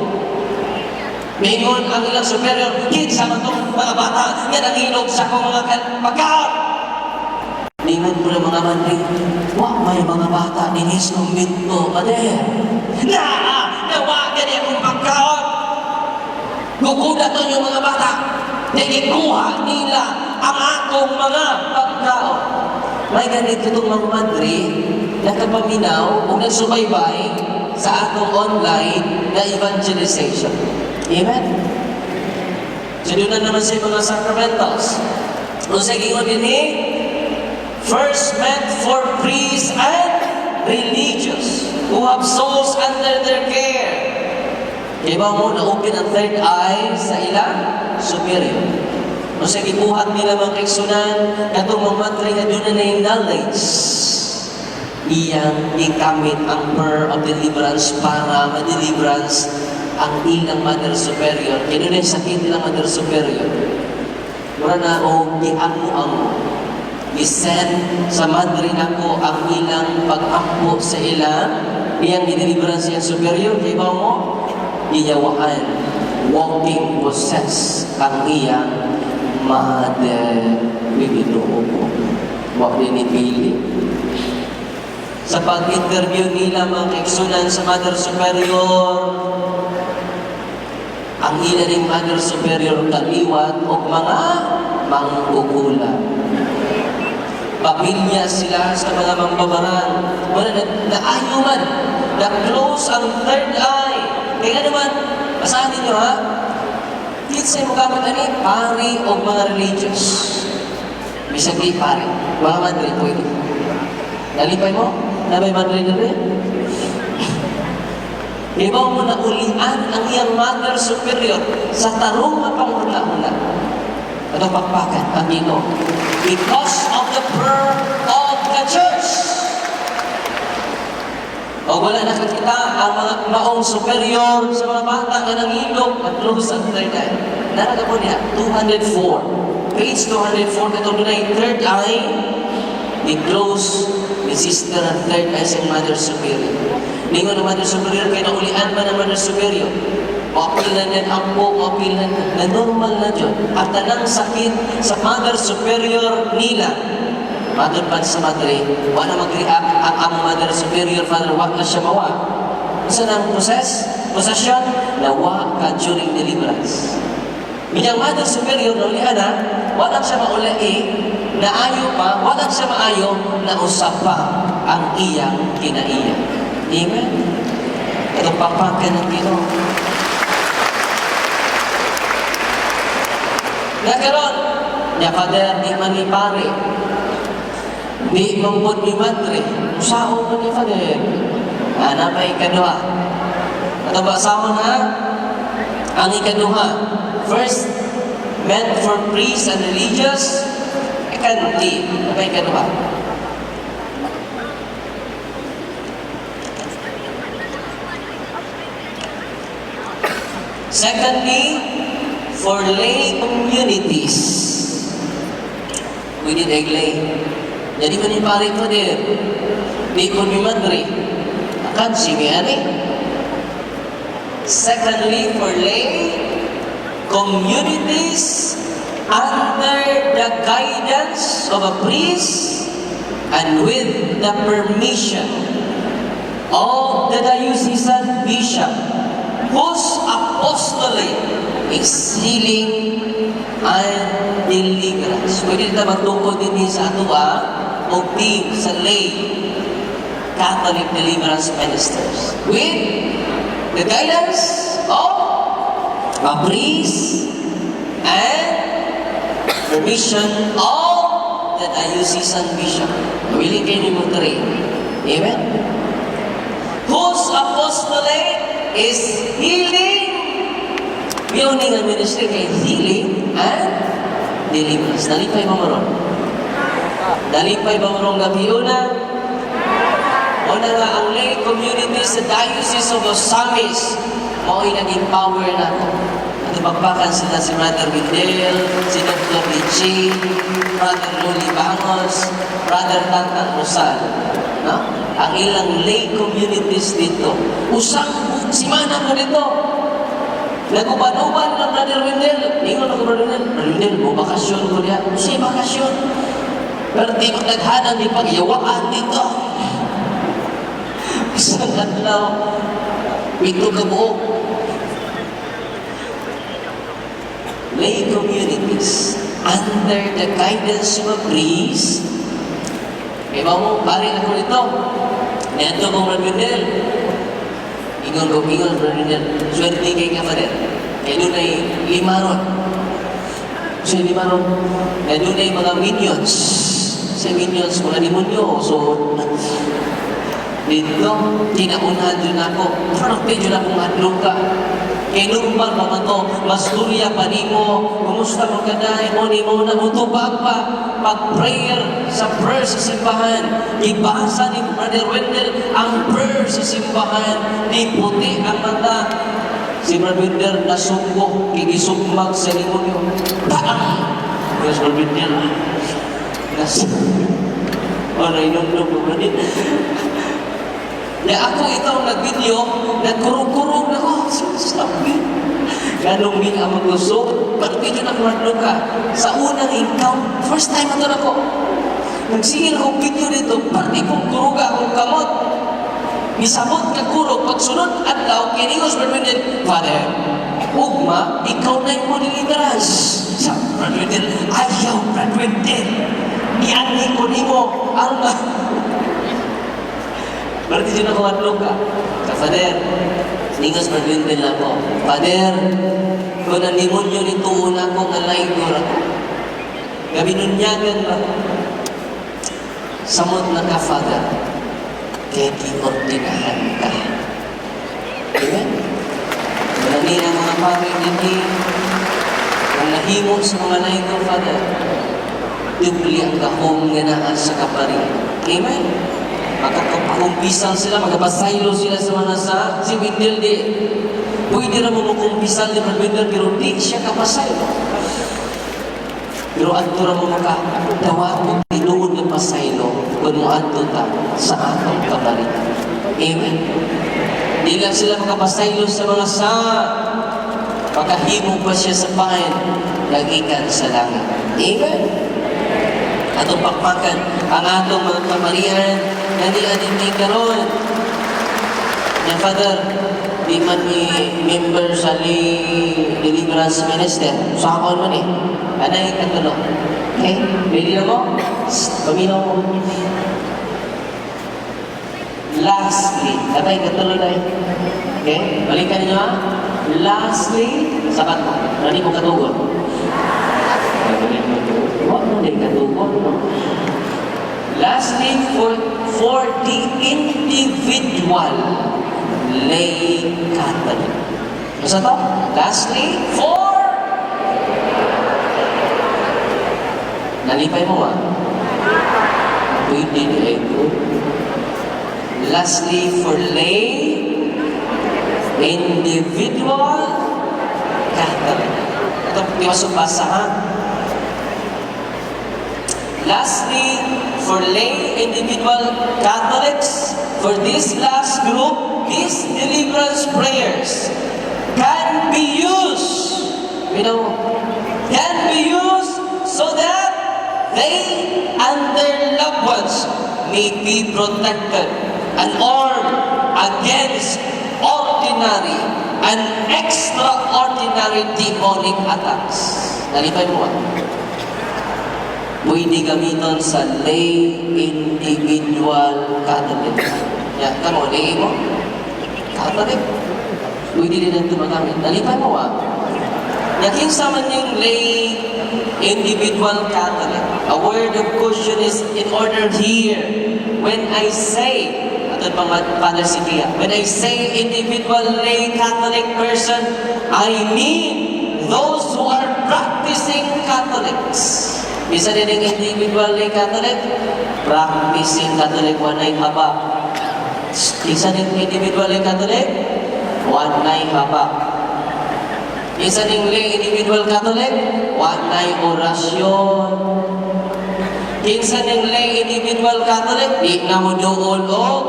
Mingon ang ilang superior, "Kinsa man tong mga bata nga nangilog sa akong mga pagkaon?" Ningon ko ng mga madre, "Wa may mga bata dinhi sa kumbento, Mother." "Na, nawa gani akong pagkaon. Guguda to yung mga bata. Nagikuha nila ang akong mga pagkaon." May ganito itong mga madre, nakapaminaw o nagsubaybay sa atong online na evangelization. Amen? So doon na naman sa mga sacramentals. Kung sa gingon din eh, first meant for priests and religious who have souls under their care. Kaya ba mo na-open ang third eye sa ilang superior? O sa gibuhat nila mga kaigsunan, katong mga madre nga doon na yung knowledge, iyang gikamit ang prayer of deliverance para ma-deliverance ang ilang mother superior. Kaya doon yung sakit nilang mother superior. Mura na o giamo-amo. Gisend sa madre nako ang ilang pag-ampo sa ilang iyang gideliverance iyang superior. Kaya ba mo? Iyawaan. Walking possess ang iyang mother. Ginoo ko. Wa din ni sa pag-interview nila mga kaigsunan sa Mother Superior, ang ila ning Mother Superior kaliwat og mga mangkukula. Pamilya sila sa mga mambabarang. Wala na, naayo man. Na-close ang third eye. Kaya naman, basahin ninyo ha. Kinsay mo gamit ani, pari o mga religious. Bisag di pari. Mga madre, pwede. Nalipay mo? Na may madre na rin? Ibaw mo na ulian ang iyang mother superior sa tarong nga panguna-una. Ito pakpakan ang Ginoo. Because of the prayer of the church. O wala nakakita ang mga maong superior sa mga bata nga nangilog at close ang third eye. Naraga po niya, 204. Page 204, katong dunay third eye, ni close ni sister ang third eye sa mother superior. Ningon ang mother superior, kay naulian man ang mother superior. Maapil na niyan ang po, maapil na na normal na dyan. At tanang sakit sa mother superior nila, matod pa sa madre, wala mag-react ang among mother superior, Father, wa na siya mawa. Unsa nang process? Possession? Nawa ka during deliverance. Binyang mother superior, naulian na, wala siya mauli, naayo pa, wala siya maayo, nausap pa ang iyang kinaiya. Amen? Ito papakan ng Ginoo. Nakaron, nya Father, di man ni pare, di man pod ni madre, usaon man ni Father. Ana pa ikaduha. Ato ba sahon ha? Ang ikaduha, first meant for priests and religious, secondly, ano ba ikaduha? Secondly, for lay communities. Pwede na lay. Jadi ko ni pare ko din. Di ko ni madre. Akan si mi ani. Secondly, for lay communities under the guidance of a priest and with the permission of the diocesan bishop whose apostolate is healing and deliverance. Pwede ta magtukod din sa ato og team sa lay Catholic Deliverance Ministers with the guidance of a priest and permission of the diocesan bishop. Willing kayo ni mo train. Amen? Whose apostolate is healing. Meaning ang ministry kay healing and deliverance. Nalipay ba mo ron? Nalipay ba mo ron gabi una? Una nga ang lay community sa Diocese of Ozamiz mao'y nag-empower na ako. At pagpakan sila si Brother Windel, si Dr. Lichin, Brother Loli Bangos, Brother Tantang Rosal. No? Ang ilang lay communities dito. Usang simana ko dito. Naguban-uban ng Brother Wendel. Ingon ako, Brother Wendel. "Brother Wendel, mo bakasyon ko diya." Unsay bakasyon? Pero di magdaghanan ni pagyawaan dito. Isang adlaw, 7 ka buok. Lay communities under the guidance of a priest. Kaya ba mo, pare ako nito. Niadto ko, Brother Wendel. Ingon ko, ingon, Brother Wendel. "Swerte kay ka, Father. Kay dunay 5 ron." So, 5 ron. Kay dunay mga minions. Sa minions, mga demonyo. So, dito, kinaunhan dyan ako. Pero dyan akong hadlok ka. Kay normal pa man to, masturya pa nimo, kumusta mo ka na, mo ni mo na mutubag pa, pag-prayer sa prayer sa simbahan, gibasa ni Brother Wendell ang prayer sa simbahan, di puti ang mata. Si Brother Wendell nasunggo, gigisugmag sa demonyo. Bang! Yes, Brother Wendell. Nas Oh, nainomdom ko, Brother. Na ako ito ang nag-video, nagkurog-kurog na ko. Sabi, ganong mi ang maglusog. Ba't video na kumadlo ka? Sa unang encounter, first time ito na ko. Nagsingil akong video dito, parte kong kuruga akong kamot. Misabot ka kurog, pagsunod adlaw, kiningos Brother Wendell, "Father, ugma, ikaw na yung mo deliverance." Sa Brother Wendell, ayaw, Brother Wendell. Nianhi ko nimo ang Berarti dyan ako hadlok ka. Ka Father, ningos Brother Wendell ako. "Father, kung ang demonyo nito una ko nga laygor ako. Gabinunyagan ba? Samot na ka, Father. Kaya giordinahan ka." Amen? Wala niya mga pare dinhi. Kung nahimo sa mga laygor, Father, dubli ang gahom nga naa sa kapari. Amen? Makakumpisal sila, makapasaylo sila sa mga sa si Wendell di. Pwede ra mo makumpisal ni Brother Wendell pero di siya kapasaylo. Pero adto ra mo makadawat og tinuod nga pasaylo kung moadto ta sa atong kaparian. Amen. Di lang sila makapasaylo sa mga sa makahimo pa siya sa pain nagikan sa langit. Amen. Atong pakpakan ang atong mga kaparian nga di adin ni karon. Nya Father, di man mi member sa lay Deliverance Minister. Sa akon man eh. Anay katulo. Okay? Ready na mo? Shh, paminaw mo. Lastly, atay katulo na eh. Okay? Balikan ninyo ha. Lastly, sabat mo. Ready mo katugon? Wa mo din katugon, no? Lastly, for the individual lay Catholic. Basta to? Lastly, for Nalipay mo ah. Pwede ni ko. Lastly, for lay individual Catholic. Ito, di ba basa ha? Lastly, for lay individual Catholics, for this last group, these deliverance prayers can be used so that they and their loved ones may be protected and armed against ordinary and extraordinary demonic attacks. Nalipay mo ba? Pwede gamiton sa lay individual Catholic. Ya, kamo, lay mo? Catholic? Pwede din ang magamit. Nalipay mo ba? Ya, kinsa man yung lay individual Catholic? A word of caution is in order here. When I say, ato pang Father Sikia, when I say individual lay Catholic person, I mean those who are practicing Catholics. Bisa din ang individual lay Catholic, practicing Catholic, walay haba. Isa din individual lay Catholic, walay haba. Isa ning lay individual Catholic, walay orasyon. Kinsa ning lay individual Catholic, di na mo duol og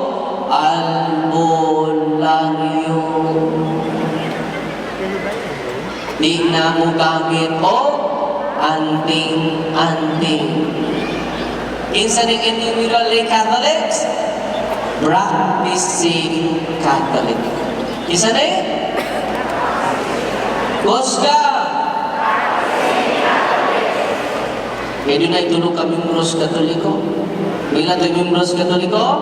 albularyo. Di na mo gamit og anting-anting. Kinsa ning individual lay Catholics? Practicing Catholic. Kinsa ni? Kusga! Kaya dunay tulo ka membros Katoliko. Pila to membros Katoliko?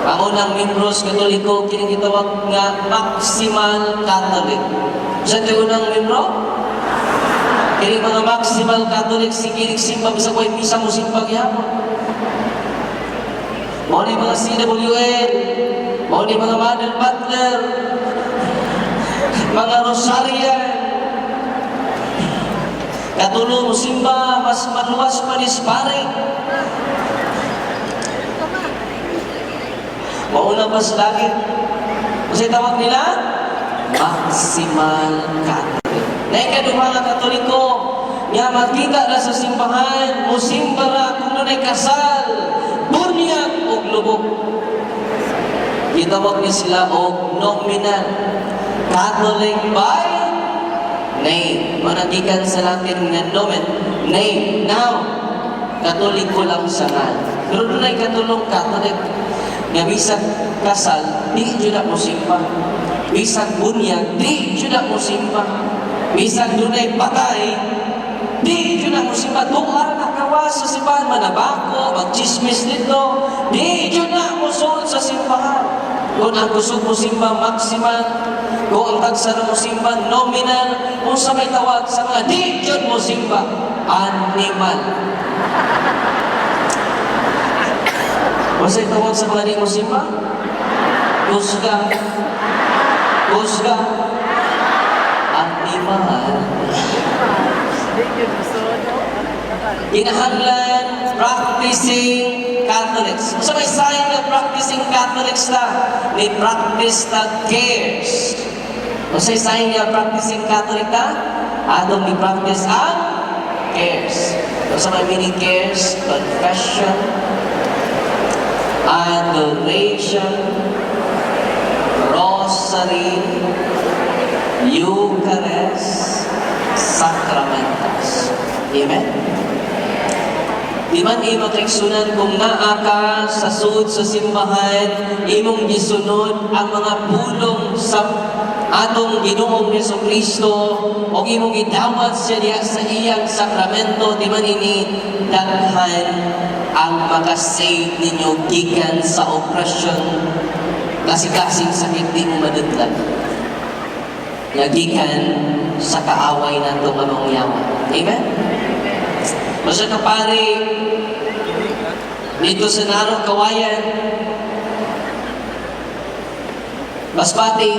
Ang unang membros Katoliko, kining gitawag nga Maximal Catholic. Sa ito unang membro? Kini mga Maximal Catholic, sige simba sa kuway misa mo simba gyapon. Mao ni mga CWN, mao ni mga Mother Butler, mga Rosarian. Katulo mo simba, mas maluwas pa ni pare. Mauna pa sa langit. Kasi tawag nila, Maximal Catholic. Naikaduha nga Katoliko, nga makita na sa simbahan, musimba ra kung dunay kasal, bunyag og lubog. Gitawag ni sila og nominal. Catholic by name. Managikan sa Latin nga nomen, name, noun. Katoliko lang sa ngan. Pero dunay katulong Catholic nga bisag kasal, di jud na mo simba. Bisag bunyag, di jud na mo simba. Bisag dunay patay, di jud na mo simba. Tuar na kawas sa simbahan, manabako, magchismis dito, di jud na mo sulod sa simbahan. Kung ang kusog mo simba, maximal. Kung ang tagsa na mo simba, nominal. Kung sa may tawag sa mga di jud mo simba, animal. Unsay tawag sa mga di mo simba? Kusga. Kusga. Animal. Kinahanglan practicing Catholics. So may sign na practicing Catholics na ni practice na cares. Unsay sign nga practicing Catholic ta? Atong ni practice ang cares. Unsa may meaning cares? Confession, adoration, rosary, Eucharist, sacramentals. Amen? Di man imo kaigsunan kung naa ka sa sud sa simbahan, imong gisunod ang mga pulong sa atong Ginoong Hesus Kristo o imong gidawat siya diha sa iyang sakramento, di man ini daghan ang makasave ninyo gikan sa oppression, kasi-kasing sakit di mo madudlan nga gikan sa kaaway nato nga mga yawa. Amen? Basta kapare, dito sa Narok, Kawayan, Masbate,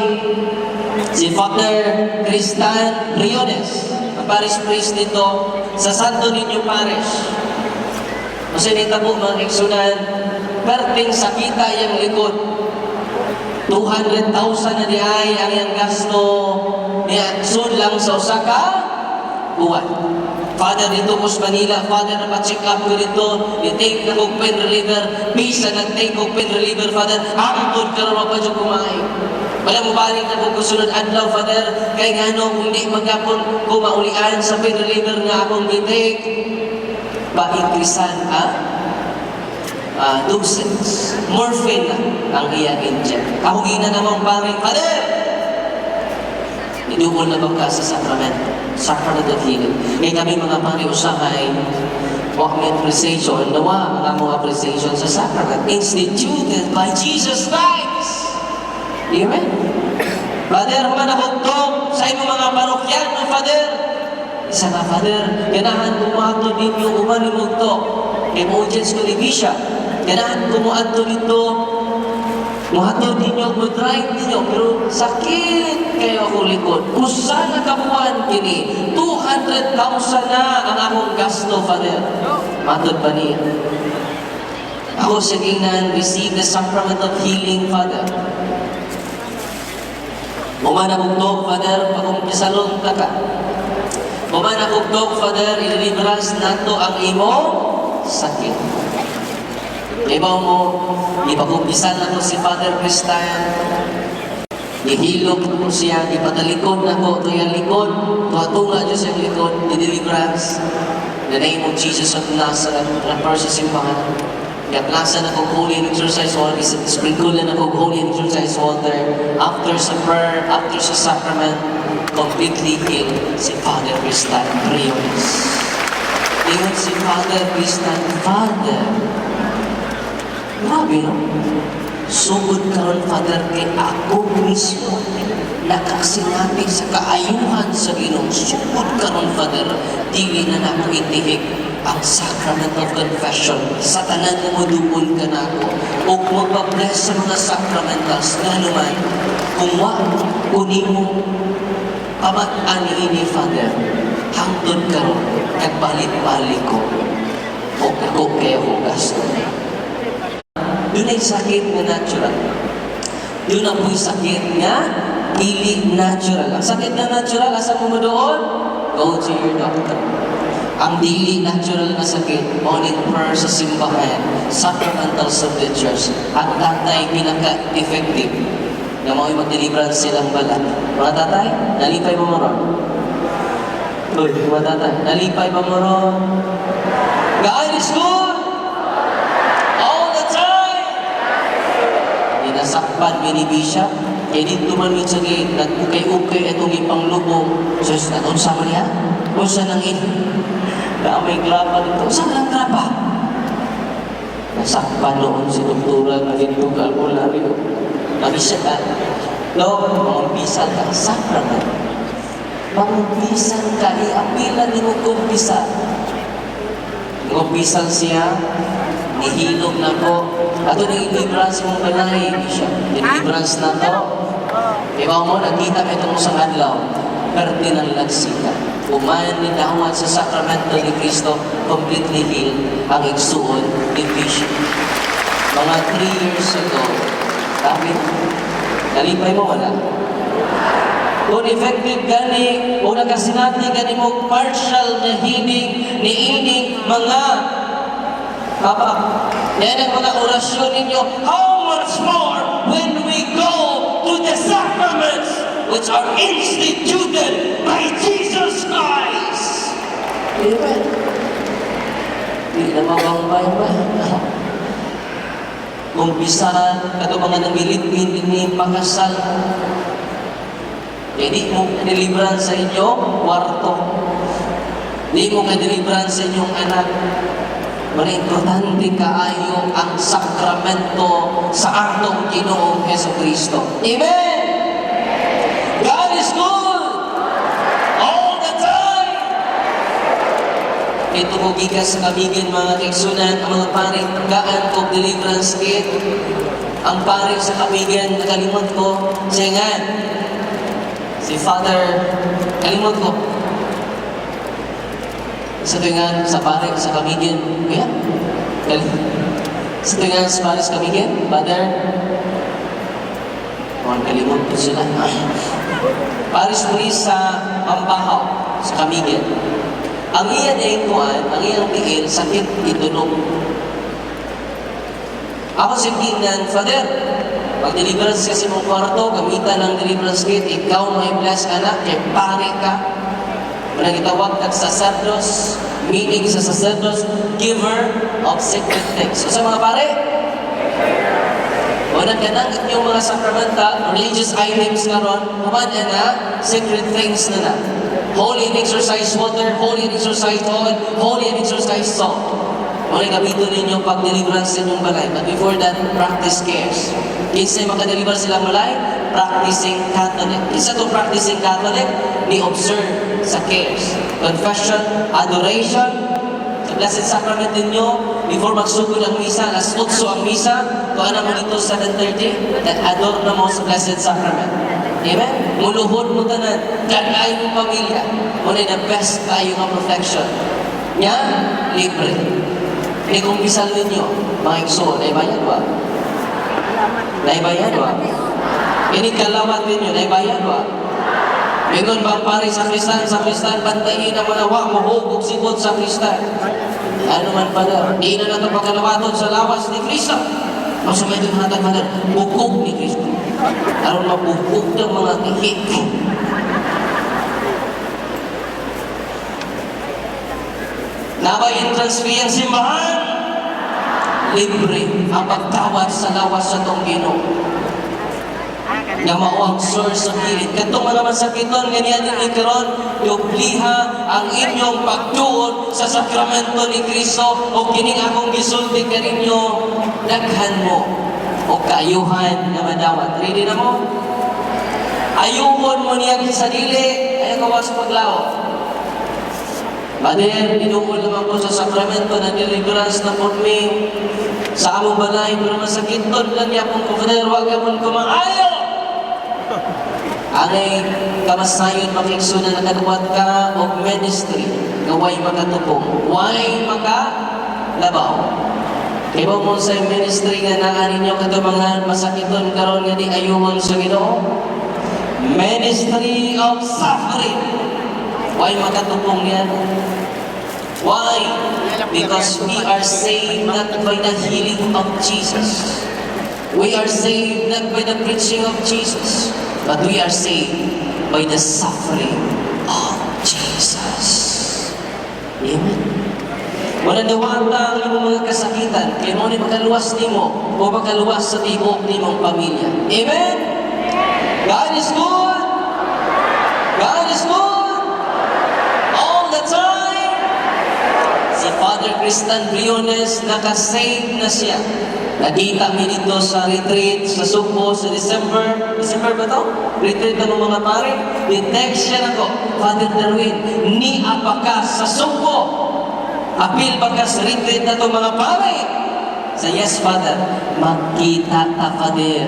si Father Tristan Briones, ang parish priest dito sa Santo Niño Parish. Kasi nita po mga igsunan, perting sakita yang likod. 200,000 na di ay ang iyang gasto niya sud lang sa usa ka buwan. Father, didto ko sa Manila, Father, na-check up ko didto, i-take na kong pain reliever, bisa nag-take kong pain reliever, Father, hangtod karon wa pa jud ko maayo. Wala mo balik na kong kusunod adlaw, Father, kay ngano kung di magapon ko maulian sa pain reliever nga akong gi-take, pa-increasean ang dosage. Morphine na ang iya inject. Ako gina namang pare, "Father, iduol na ba ka sa sacrament? Sacrament of healing." Kaya kami mga pare usahay, wa may appreciation, nawa ang among appreciation sa sacrament instituted by Jesus Christ. Amen? Father, human ako sa imong mga parokyano, Father. Isa ka, Father, ganahan ko moadto ninyo, uman mo to. Kay mo audience ko ni Bishop. Ganahan ko moadto didto, muhatod ninyo, mo drive ninyo, pero sakit kayo akong likod. Usa na ka buwan kini, 200,000 na ang akong gasto, Father. Matod pa niya. Ako sa gingnan, receive the sacrament of healing, Father. Human akong talk, Father, pakumpisalon ta ka. Human akong talk, Father, i-deliverance nato ang imong sakit. Ibaw mo, ipakumpisal na ko si Father Christian. Gihilom ko siya, ipatalikod na ko, ito likod, tuwa-tunga Diyos yung likod, i-deliverance. In the name of Jesus of Nazareth, refer sa simbahan. Giaplasan nako holy and exorcised water, sprinkle na ako holy and exorcised water. After sa prayer, after sa sacrament, completely healed si Father Christian Briones. Ingon si Father Christian, "Father, grabe, no? Sugod karon, Father, kay ako mismo nakasinati sa kaayuhan sa Ginoo. Sugod karon, Father, dili na nako itihik ang sacrament of confession sa tanan nga moduol kanako o magpa-bless sa mga sacramentals, ngano man kung wa ko nimo pamat-an ini, Father, hangtod karon nagbalik-balik ko o ako kaya ko gasto." Dunay sakit nga natural. Duna po'y sakit nga dili natural. Ang sakit nga natural, asa mo doon? Go to your doctor. Ang dili natural nga sakit, morning prayer sa simbahan, sacramentals of the church. Ang tatay pinaka-effective nga mao'y mag-deliverance silang balat. Mga tatay, nalipay mo mo ron? Uy, mga tatay, nalipay ba mo ron? God is good! All the time! Ginasakpan mi ni Bishop, kay didto man mi sa gate, nag-ukay-ukay itong ipanglubong. Sus, unsa man niya? Unsa nang in? Na may grapa didto. Unsa man ang grapa? Nasakpan noon si doktora nga didto ka albularyo. Mabisa ka. No, mangumpisal ka. Sacrament. Mangumpisal ka. Iapila ni mo kumpisal. Ngumpisal siya, nihilom na ko. Ato nang deliverance mong balay, siya. Deliverance na to. Ibaw mo, nagkita ka itong sa adlaw. Perte ng lagsita. Human ni dawat sa sakramento ni Kristo, completely healed ang igsuon ni Bishop. Mga 3 years ago, sabi, nalipay mo wala? Kung effective gani, o nakasinati gani mo partial na healing ni ining mga Papa, yan ang mga orasyon ninyo. How much more when we go to the sacraments which are instituted by Jesus Christ? Amen. Di na mabambay ba? Kumpisal, kato mga nangilipin ni pakasal. Kaya di mo deliverance sa inyong kwarto. Di mo ka-deliverance sa inyong anak. Mga importante kaayo ang sakramento sa atong Ginoong Heso Kristo. Amen! God is good! All the time! Ito ko gikas sa Camiguin, mga kaigsunan, ang mga pare, gaan ko deliverance kit. Ang pare sa Camiguin, nakalimot ko, siya nga, si Father, kalimot ko. Sa tuwingan sa pare sa Camiguin, kuya? Sa tuwingan sa pare sa Camiguin, Father, oh, kalimot ko sila. Parish priest sa Mambajao, sa Camiguin. Ang iya niyang kuan, ang iyang tiil, sakit itunog. Ako si tingnan, "Father, pag deliverance kasi mong kwarto, gamitan ng deliverance kit, ikaw may bless anak, kay pare ka." Manang gitawag kag sacerdos, meaning sa sacerdos, giver of sacred things. So sa mga pare, wala ka nang inyong mga sakramenta, religious items karon, human na sacred things na na. Holy and exorcised water, holy and exorcised oil, holy and exorcised salt. Muna gamiton ninyo pag deliverance sa inyong balay. But before that, practice cares. Kinsa makadeliver silang balay? Practicing Catholic. Kinsa to practicing Catholic? Ni observe sa cares. Confession, adoration, sa Blessed Sacrament ninyo, before magsugod ang misa, alas 8 ang misa, tuan na mo dito 7:30, nag-adore na mo sa Blessed Sacrament. Amen? Muluhod mo tanan, kagay mo pamilya. Muna the best kayo nga protection. Nya, libre. Ni kumpisal ninyo, mga igsoon, naibayad ba? Naibayad ba? Ini kalawat ninyo, naibayad ba? Mingon ba ang pare sa kristan, bantayin ang mga wa, mahugog sikot sa kristan. Ano man pala, di na nato pagkalawaton sa lawas ni Kristo. Masumay doon hatag, Father, bukog ni Kristo. Aron mabukog ng mga tihik. Nabay entrance fee ang simbahan? Libre ang pagtawad sa lawas sa tong Ginoo. Nga mao ang source of healing. Katong mga masakiton nga niya ninyo karon, dubliha ang inyong pagtuon sa sakramento ni Kristo o kining akong gisulti kaninyo, daghan mo o kaayuhan nga madawat. Ready na mo? Ayuhon mo niya sa dili, ayaw ka sa paglaot. Father, dinuol naman ko sa sakramento ng deliverance na po mi sa among balay, pero masakiton lang yapon ko, Father, wag yapon ko maayo. Angay kamasayon makigso na nakaduwat ka og ministry nga way makatupong, way makalabaw. Kay ba mo sa ministry nga naa ninyo kadto mga masakiton karon nga di ayuhon sa Ginoo? Ministry of suffering. Way makatupong yan. Why? Because we are saved not by the healing of Jesus. We are saved not by the preaching of Jesus, but we are saved by the suffering of Jesus. Amen. Wala dawata ang imong mga kasakitan, kay mo ni makaluwas nimo o makaluwas sa tibuok nimong pamilya. Amen? God is good. God is good. All the time. Si Father Tristan Briones, nakasave na siya. Nakita mi dito sa retreat sa Sugbo sa December. December ba to? Retreat ng mga pare. Ni-text siya nako, "Father Darwin, ni apa ka sa Sugbo? Apil ba ka sa retreat na to mga pare?" Sa yes, Father. Magkita ta, Father.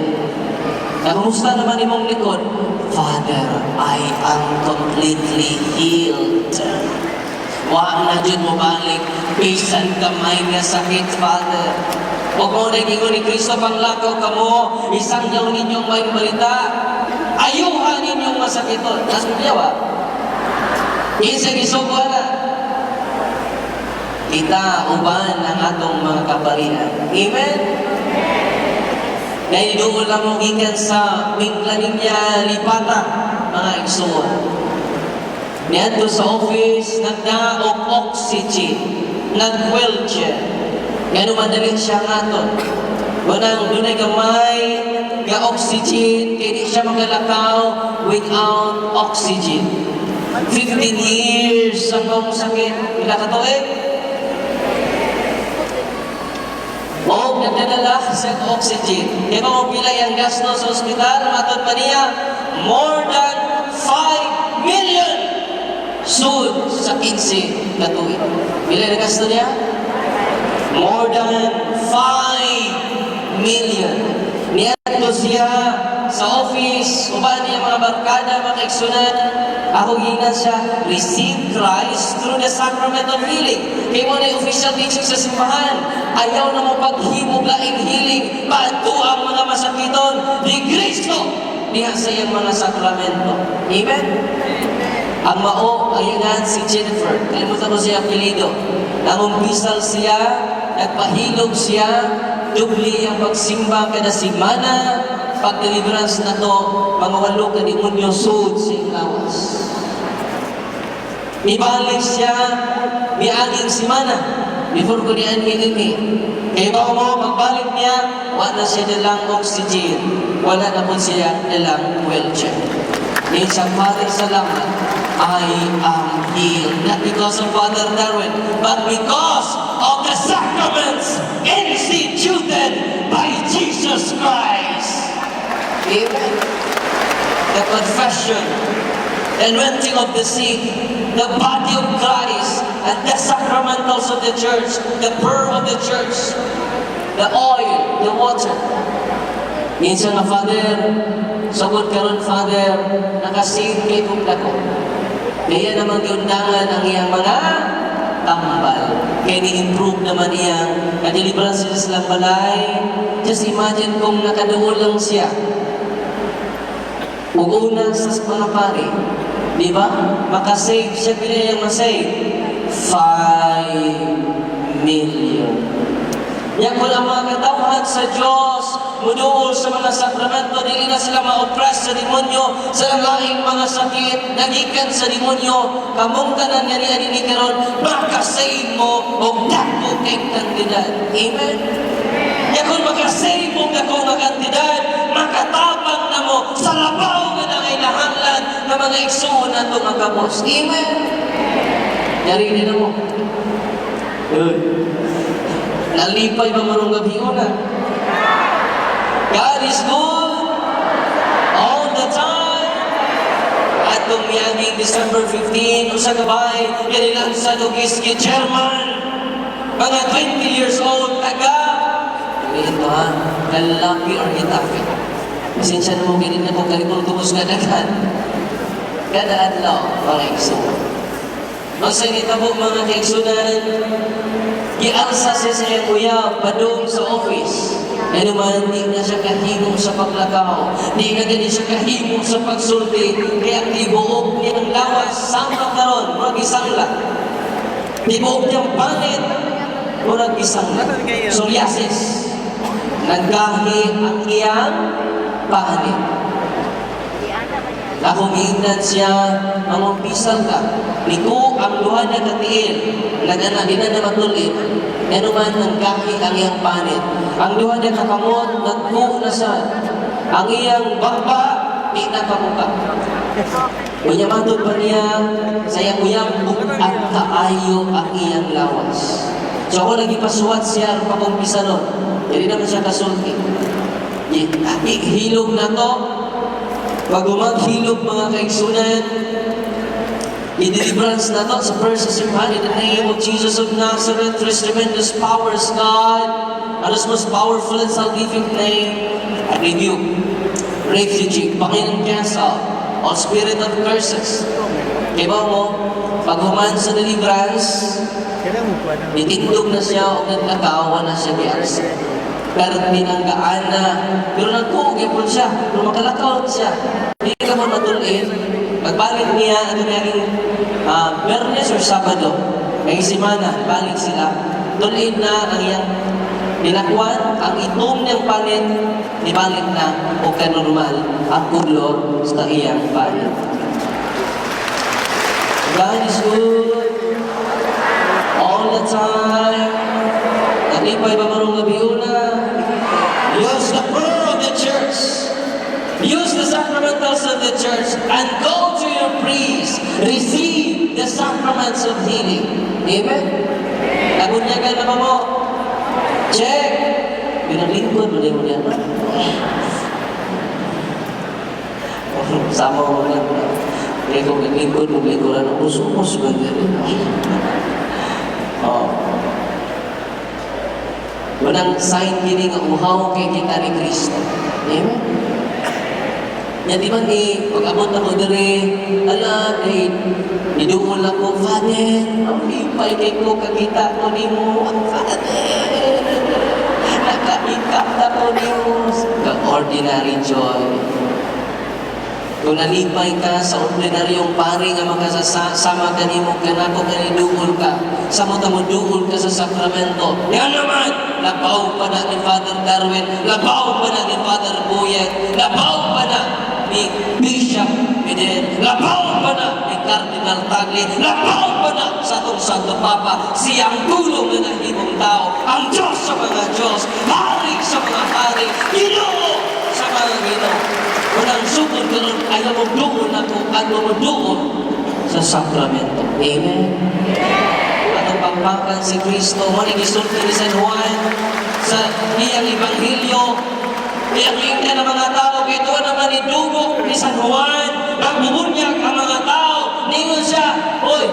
Kamusta naman imong likod? "Father, I am completely healed. Wa na jud mo balik bisan kamay nga sakit, Father." Ug mo na gingon ni Kristo, panglakaw kamo, isangyaw ninyong may balita. Ayuhan ninyong masakiton. Nas mo ba? Kinsa gisugo na? Kita uban ang atong mga kaparian. Amen? Dahil doon lang mo gikan sa Minglanilla, Lipata, mga igsuon. Niadto sa office, nagdaog oxygen, nag-wheelchair. Ngano madali siya ngaton. Manang dunay gamay nga oxygen, kay di siya makalakaw without oxygen. 15 years ang maong sakit. Pila ka tuig? O, nagdadala sa oxygen. Kaya mo pila yung gasto sa ospital, matod pa niya, more than 5 million sud sa 15 ka tuig. Pila na gasto niya? More than 5 million. Niadto siya sa office, uban niya mga barkada, mga kaigsunan. Ako giingnan siya, receive Christ through the sacrament of healing. Kay mo na yung official teaching sa simbahan. Ayaw na mo paghimog laing healing, paadto ang mga masakiton ni Kristo diha sa iyang mga sakramento. Amen? Ang mao, ayunan si Jennifer. Kalimutan ko siya apelido. Nangumpisal siya, nagpahilog siya, dubli ang pagsimba kada simana, pag-deliverance na to, mga walo ka demonyo sud sa iyang lawas. Ibalik siya miaging simana before ko niyan dinhi. Kay ba mo, pagbalik niya, wala siya dalang oxygen. Wala na po siya dalang wheelchair. Minsan, "Father, salamat. I am healed." Not because of Father Darwin, but because of the sacraments instituted by Jesus Christ. Amen. The confession, the anointing of the sick, the body of Christ, and the sacramentals of the church, the prayer of the church, the oil, the water. Minsan nga, "Father, sugod karon, Father, nakasave kay kong dako." Kaya naman giundangan ang iyang mga tambal. Kaya ni-improve naman iyang na-deliverance siya sa silang balay. Just imagine kung nakaduol lang siya. Ug una sa mga pari, di ba? Makasave siya, pila iyang masave? 5 million. Yan kung ang mga katawhan sa Diyos, muduol sa mga sakramento, dili na sila ma-oppress sa demonyo, sa laing mga sakit, nagikan sa demonyo, kamong tanan nga niya dinhi karon, makasave mo og dako kay kantidad. Amen? Ya kung makasave mo dako nga kantidad, makatabang na mo sa labaw nga nangailahanglan nga mga igsuon nato nga kabos. Amen? Yari din mo. Good. Nalipay ba marong gabi una? God is good all the time. Atong miaging December 15, usa ka bahay, kanilang sa Dugiski chairman, mga 20 years old, taga, ito ha, Kalaki or Getafe. Pasensya na mo, ganit na kong kalikong tubos nga daghan. Kada adlaw, mga igsoon. Ang sa nitabo, mga kaigsunan, gialsa siya sa iyang uyab, padung sa office. Kaya naman, di na siya kahimo sa paglakaw. Di na gani siya kahimo sa pagsulti. Kaya ang tibuok niyang lawas, sama karon, murag isangla. Tibuok niyang panit, murag isangla. Psoriasis. Naggahi ang iyang panit. Ako giingnan siya, "Mangumpisal ka." Niko ang duha niya katiil, nagana, di na na matulid. Ano man, nanggahi ang iyang panit. Ang duha niya kakamot, nagkuo na sa. Ang iyang baba, di na kamuka. Unya matod pa niya sa iyang uyab, at kaayo ang iyang lawas. So ako lagi pasuwat siya pakumpisa nun. Dili naman siya kasulti. Hilog na to. Pag umaghilog, mga kaigsunan, i-deliverance na to sa prayer sa simbahan, in the name of Jesus of Nazareth, through His tremendous powers, God, and His most powerful and salvific name, I rebuke, refugee, Panginoon, cancel all spirit of curses. Kaya ba mo, pag human sa deliverance, nitindog na siya o naglakaw na siya gialsa. Pero tinanggaan na, pero nagkuog po siya, pero makalakaw siya. Hindi ka mo matulin. Pagbalik niya, ano naging Biyernes or Sabado, may simana, balik sila. Tulin na ang iyang nilakwan, ang itom niyang panit, nibalik na o kanormal ang kulor sa iyang panit. God is good all the time. Nalipay ba marong gabi una? Use the prayer of the church. Use the sacramentals of the church and go to your priest. Receive the sacraments of healing. Amen? Nabunyagan na ba mo? Check! Pinaglingkod mo din mo yan. Sama mo lang. Kaya kung naglingkod mo, lingkuran ako, sumos ba din? Oh. Walang sign kini nga uhaw kay kita ni Kristo. Amen? Nya di man ni pag-abot ako diri, ala, eh, niduol ako, "Father, ang lipay kay ko kakita ko nimo, Father. Nakaikap na ko nimo." The ordinary joy. Kung nalipay ka sa ordinaryong pari nga makasasama kanimo kanako kaniduol ka, sa mo duol ka sa sakramento. Nga naman, labaw pa na ni Father Darwin, labaw pa na ni Father Buyet, labaw pa na ni Bishop Fidel, labaw pa na ni Cardinal Tagle, labaw pa na sa atong Santo Papa, siyang tulong na nahimong tao, ang Diyos sa mga Diyos, Hari sa mga hari, Ginoo sa mga Ginoo. Walang sugod karon, ayaw mo duol ako, ayaw mo duol sa sakramento. Amen. Atong pakpakan si Kristo, mo ni gisulti ni San Juan sa iyang Ebanghelyo. Iyang ingnan ng mga tao, kay tuwa naman ni dugo ni San Juan, nagbubunyag ang mga tao. Ningon siya, "Oy,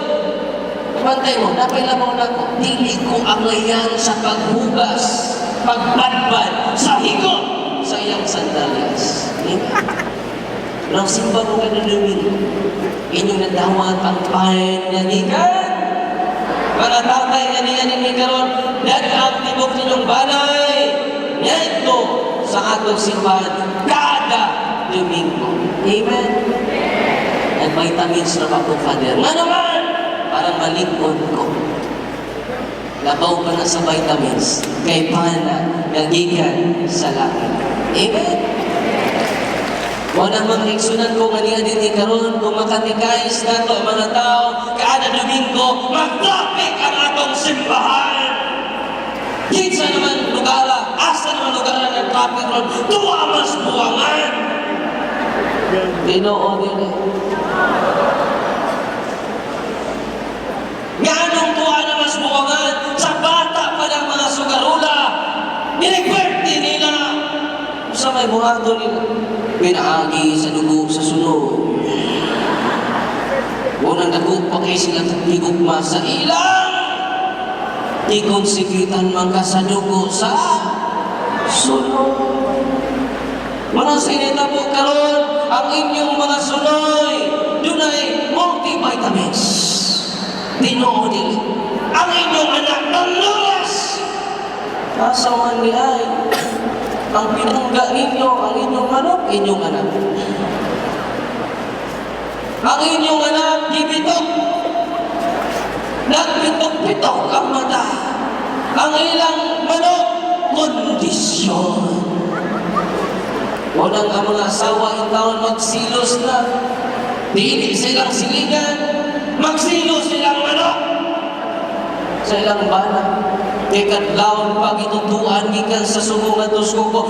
bantay mo, napay labaw na ko, dili ko angayan sa paghugas, pagbadbad, sa higot sa iyang sandalyas." Amen. Nang simba mo kada Domingo, inyong nadawat ang pan nga gikan. Mga tatay nga niya ninyo karon, ang tibok ninyong balay, ngadto sa atong simbahan kada Domingo. Amen. Nag-vitamins na ba ko, Father? Nga naman, parang malikod ko. Labaw pa na sa vitamins, kay pana nga gikan sa langit. Amen. Wala mga igsunan ko nga niya dinhi karon, kung makatikais nato ang mga tao kada Domingo, mag-traffic ang atong simbahan. Kinsa naman lugar, asa naman lugar ng traffic ron, tuwa mas buwangan. Tinoo dili? Nganong tuwa na mas buwangan? Sa bata pa ng mga sugarula, niliberte nila. Sa may buhato nila, pinaagi sa dugo sa sunog. Unang dako pa kay sila higugma sa ilang. Gikonsikitan man ka sa dugo sa sunog. Manang sinita po karon ang inyong mga sunoy, dunay multivitamins. Tinoo dili? Ang inyong anak malnourished. Asa man ni ay ang pinungga ninyo, ang inyong manok, inyong anak. Ang inyong anak, gibitok. Nagbitok-bitok ang mata. Ang ilang manok, kondisyon. Walang ang mga asawa in taon magsilos na. Dili silang silingan, magsilos silang manok sa ilang bana. Kay kadlawon pag itutuan gikan sa sugo nga kuko.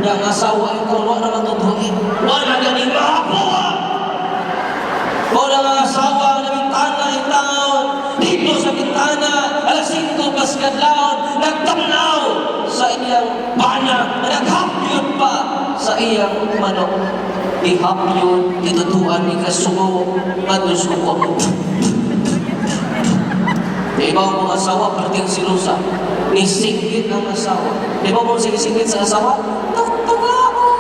Nya ang asawa ikaw wa na matutuin. Wa na gani mahapuwa. Wala nga asawa na bintana in taon. Dito sa bintana, alas 5 pas kadlawon, nagtanaw sa iyang bana, naghapyod pa sa iyang manok. Ihapyod, itutuan ni kasugo, ngadto. Di ba ang mga asawa, perting silusa, nisinggit ang asawa. Di ba mo sinisingit sa asawa? Tugtugla mo!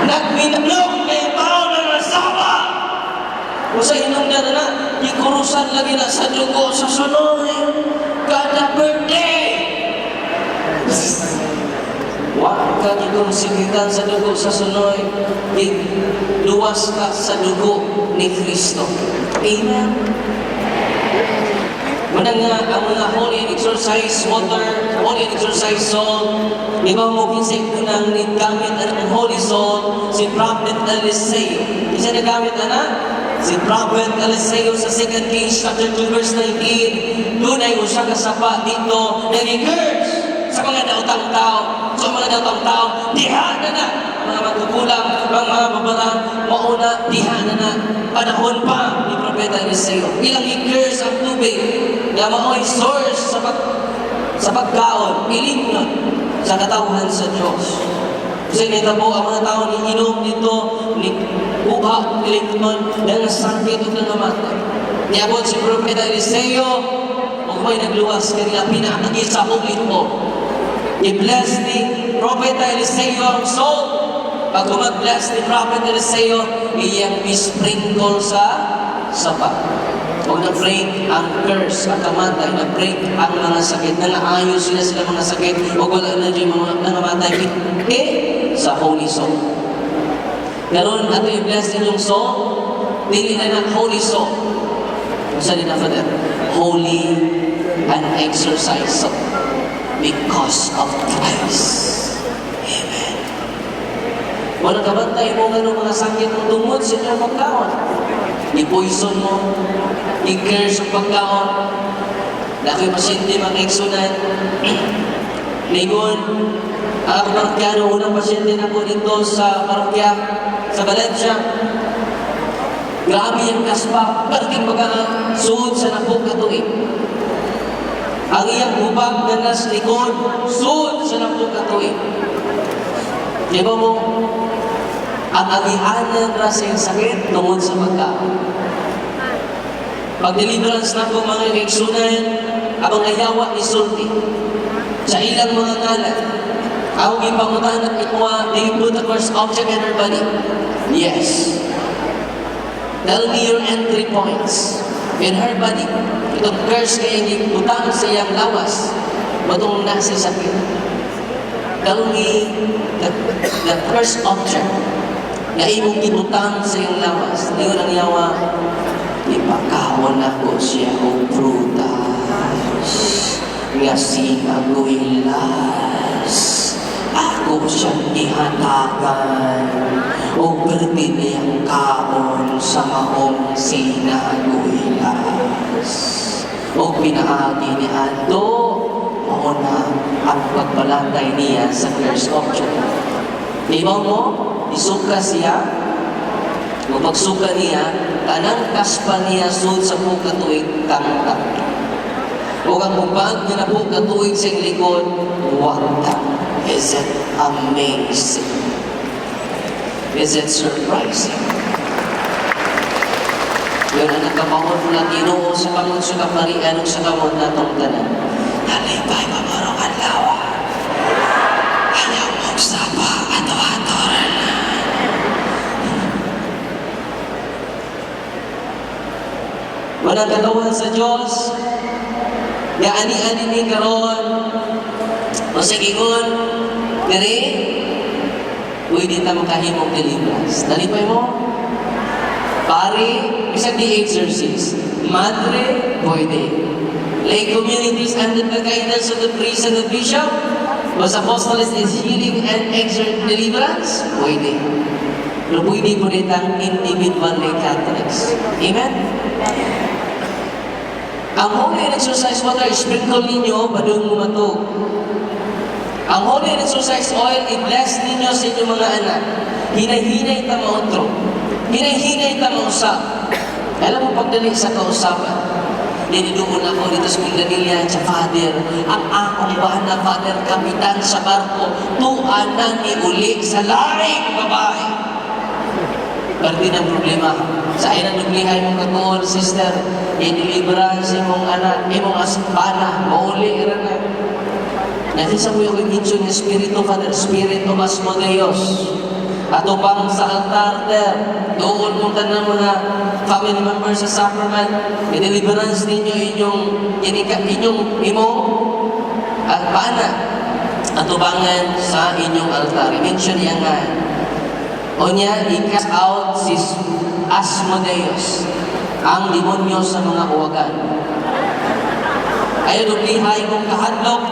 Nagminlog na yung tao ng asawa! O sa inom na na, ikurusan lagi na sa dugo sa sunoy. Kada birthday! Wa ka gikonsigitan sa dugo sa sunoy, luwas ka sa dugo ni Kristo. Amen. Muna nga ang mga holy and exorcised water, holy and exorcised salt, di ba mo kinsay unang gamit ang holy salt? Si Prophet Eliseo. Kinsa nagamit ana? Si Prophet Eliseo sa 2 Kings chapter 2 verse 19. Dunay usa ka sapa dito nag-curse sa mga daotang tao. Sa mga daotang tao, diha na na mga magkukulang, mga babarang, mauna, diha na na. Panahon pa ni Propeta Eliseo. Ilang i-curse ang tubig nga mao'y source sa pagkaon, ilimnon sa katawhan sa Diyos. Kasi nito po, ang mga tao ni inom nito, ni kuha, ilimnon, dahil sakit ug nangamatay. Niabot si Propeta Eliseo, ug may nagluwas kanila, pinaagi sa holy po. I-bless ni Propeta Eliseo ang salt. Pag mag-bless ni Prophet Eliseo, iyang sprinkle sa sapa. Huwag Na-break ang curse, ang kamatay, na-break ang mga sakit. Nangaayo sila sila mga sakit o wala na dyan mga nangamatay eh, sa holy soap. Karon ato i-bless inyong soap, dili na na holy soap. Unsa din na, Father? Holy and exorcised soap. Because of Christ. Amen. Wala kabantay mo nga mga sakit mo tungod sa inyong pagkaon. I-poison mo, i-curse ang pagkaon. Na ako'y pasyente mga kaigsunan. Ningon, ang akong parokyano, unang pasyente na ko dito sa parokya, sa Valencia. Grabe ang kaspa, perting baga suod sa napo ka tuig. Ang iyang hubag na nas likod, suod sa napo ka tuig. Di ba mo, ang agianan ra sa iyang sakit tungod sa pagkaon. Pag deliverance na ko, mga kaigsunan, ang mga yawa ni sulti sa ilang mga ngalan. Ako gipangutan at ikuha, "They put the first object in her body?" "Yes." "Tell me your entry points in her body." Itong curse kay gibutang sa iyang lawas, matong nasa sakit. "Tell me the first object na imong gibutang sa iyang lawas." Ningon ang yawa, "Ipakaon ako siya og prutas nga sinaguilas. Ako siyang gihatagan og perti niyang kaon sa maong sinaguilas." O pinaagi ni Ando, mao na ang pagbalatay niya sa curse object. Ibaw mo, isuka siya, o pagsuka niya, tanang kaspa niya sud sa ka tuig tangtang. O ang hubag nga napo ka tuig sa iyang likod, wagtang. Is it amazing? Is it surprising? Yun ang nagka-powerful ang Ginoo sa kamot sa kaparian ug sa kamot natong tanan. Nalipay pa mo adlaw. Ayaw mo sapa ato-ato na. Walang katawan sa Diyos. Nga ani-ani ni karon. O sa gingon, diri, pwede ta makahimong deliverance. Nalipay mo? Pari, bisag di exorcist. Madre, pwede. Lay communities under the guidance of the priest and the bishop, was apostolate is healing and deliverance, pwede. Pero pwede po rin ang individual lay Catholics. Amen? Ang holy and exorcised water, sprinkle ninyo, padung mo matug. Ang holy and exorcised oil, i-bless ninyo sa inyong mga anak. Hinay-hinay ta mautro. Hinay-hinay ta mausap. Alam mo, pagdali sa kausapan, diniduol ako dito sa Mindanilla sa Father. Ang akong bana, Father, kapitan sa barko, tuan na ni uli sa laing babae. Pero din ang problema. Sa ilang dublihay mong katuol, sister, i-deliverance imong anak, imong asbana, mauli ra na. Nakisa mo yung mention ng Espiritu, Father, Spirit of Asmodeus. Ato pang sa altar there, doon mong tanang mga family members sa sacrament, i-deliverance ninyo inyong, inyong imong at bana atubangan sa inyong altar. I-mention niya nga. O niya, i-cast out si Asmodeus, ang demonyo sa mga uwagan. Ayaw dublihay mong kahadlok,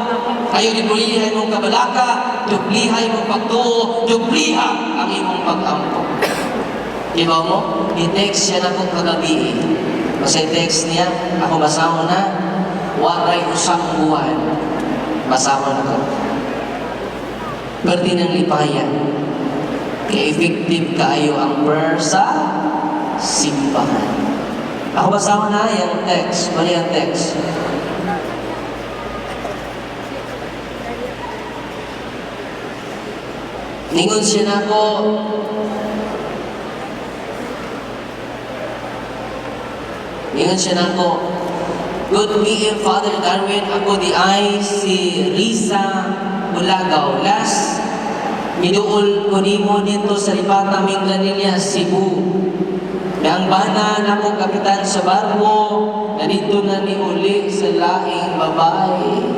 ayaw dublihay mong kabalaka, dublihay mong pagtuo, dubliha ang imong pag-ampo. Di ba mo? I-text siya na kong kagabi. Basta i-text niya, ako basahon na, waray usang buwan. Basahon na ko. Perdi ng lipayan. Kaya effective kaayo ang prayer sa simbahan. Ako basahon na yung text. Mali ang text. Ningon siya na ako, ningon siya na ako, "Good PM, Father Darwin, ako di ay si Risa Bulagaw. Last, miduol ko nimo dito sa Lipata, Minglanilla, Cebu. Yang bana nako, kapitan sa barko, na dito na ni uli sa laing babae.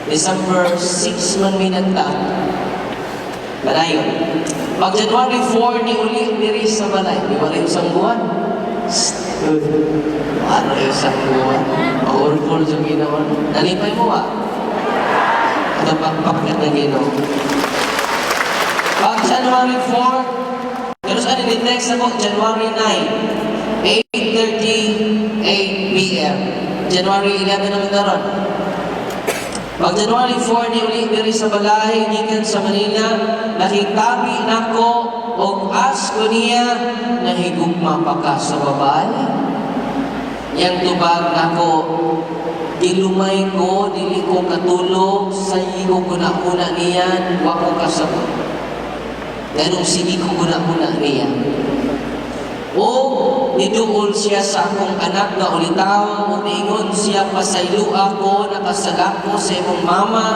December 6 man mi nagta. Balayo. Pag January 4 ni uli diri sa balay, di ba rin isang buwan? Ano isang buwan? Powerful sa Ginoo. Nalipay mo ba? Ito pakpak ng Ginoo. Pag January 4, pero sa ano, text ako, January 9, 8:38 p.m. January 11 naman karon. Pag January 4 ni uli diri sa balay gikan sa Manila, nakitabi nako og ask ko niya, "Nahigugma pa ka sa babae?" Yang tubag nako, "Gilumay ko, dili ko katulog, sa ko guna-una niya, wa ko kasabot. Ganong sige ko guna-una niya." O niduol siya sa akong anak nga ulitaw, o niingon siya, "Pasaylo ako, nakasala ko sa imong mama,"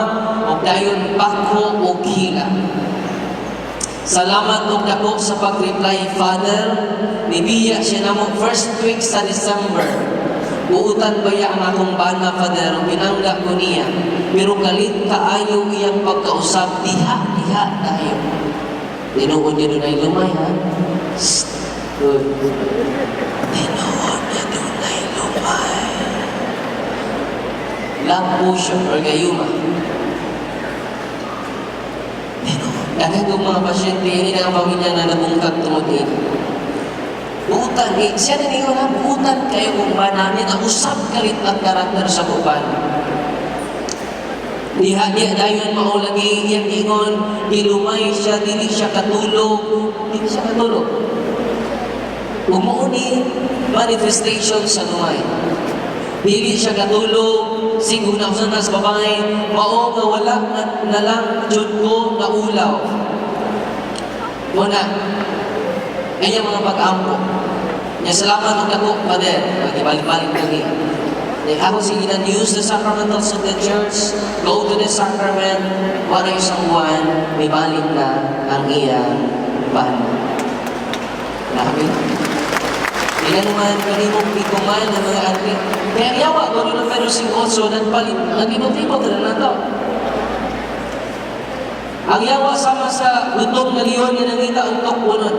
o dayon bako o hila. Salamat og dako sa pag-reply, Father. Nibiya siya namo first week sa December. "Buutan baya ang akong bana, Father?" Pinangga ko niya. Pero kalit kaayo iyang pagkausap, diha, diha tayo. Tinuod niya dunay lumay, ha? Shh. Good. Tinuod niya dunay lumay. Love potion or gayuma. Tinuod. Daghan kong mga pasyente, ini na ang pamilya na nabungkag tungod ini. Buutan, eh, siya na niyo na, buutan kayo kung bana niya, nausap kalit ang karakter sa uban. Diha diha dayon mao lagi iyang ingon, gilumay siya, dili siya katulog, dili siya katulog. Ug mao ni manifestation sa lumay. Dili siya katulog, sigo na sa sa babae, mao nga wala na, na lang jud ko naulaw. Muna, ganyan mga pag-ampo. Nya salamat og dako, Father. Balik-balik lagi. Ako sige na use the sacramentals of the church, go to the sacrament, wala isang buwan, may balik na ang iyang bana. Grabe. Di na naman kanimong pikuman ng mga anting. Kaya yawa, gano'n na pero sing otso, nagpalit, naglibot-libot na na to. Ang yawa sama sa gutom nga leon nga nangita og tukbonon.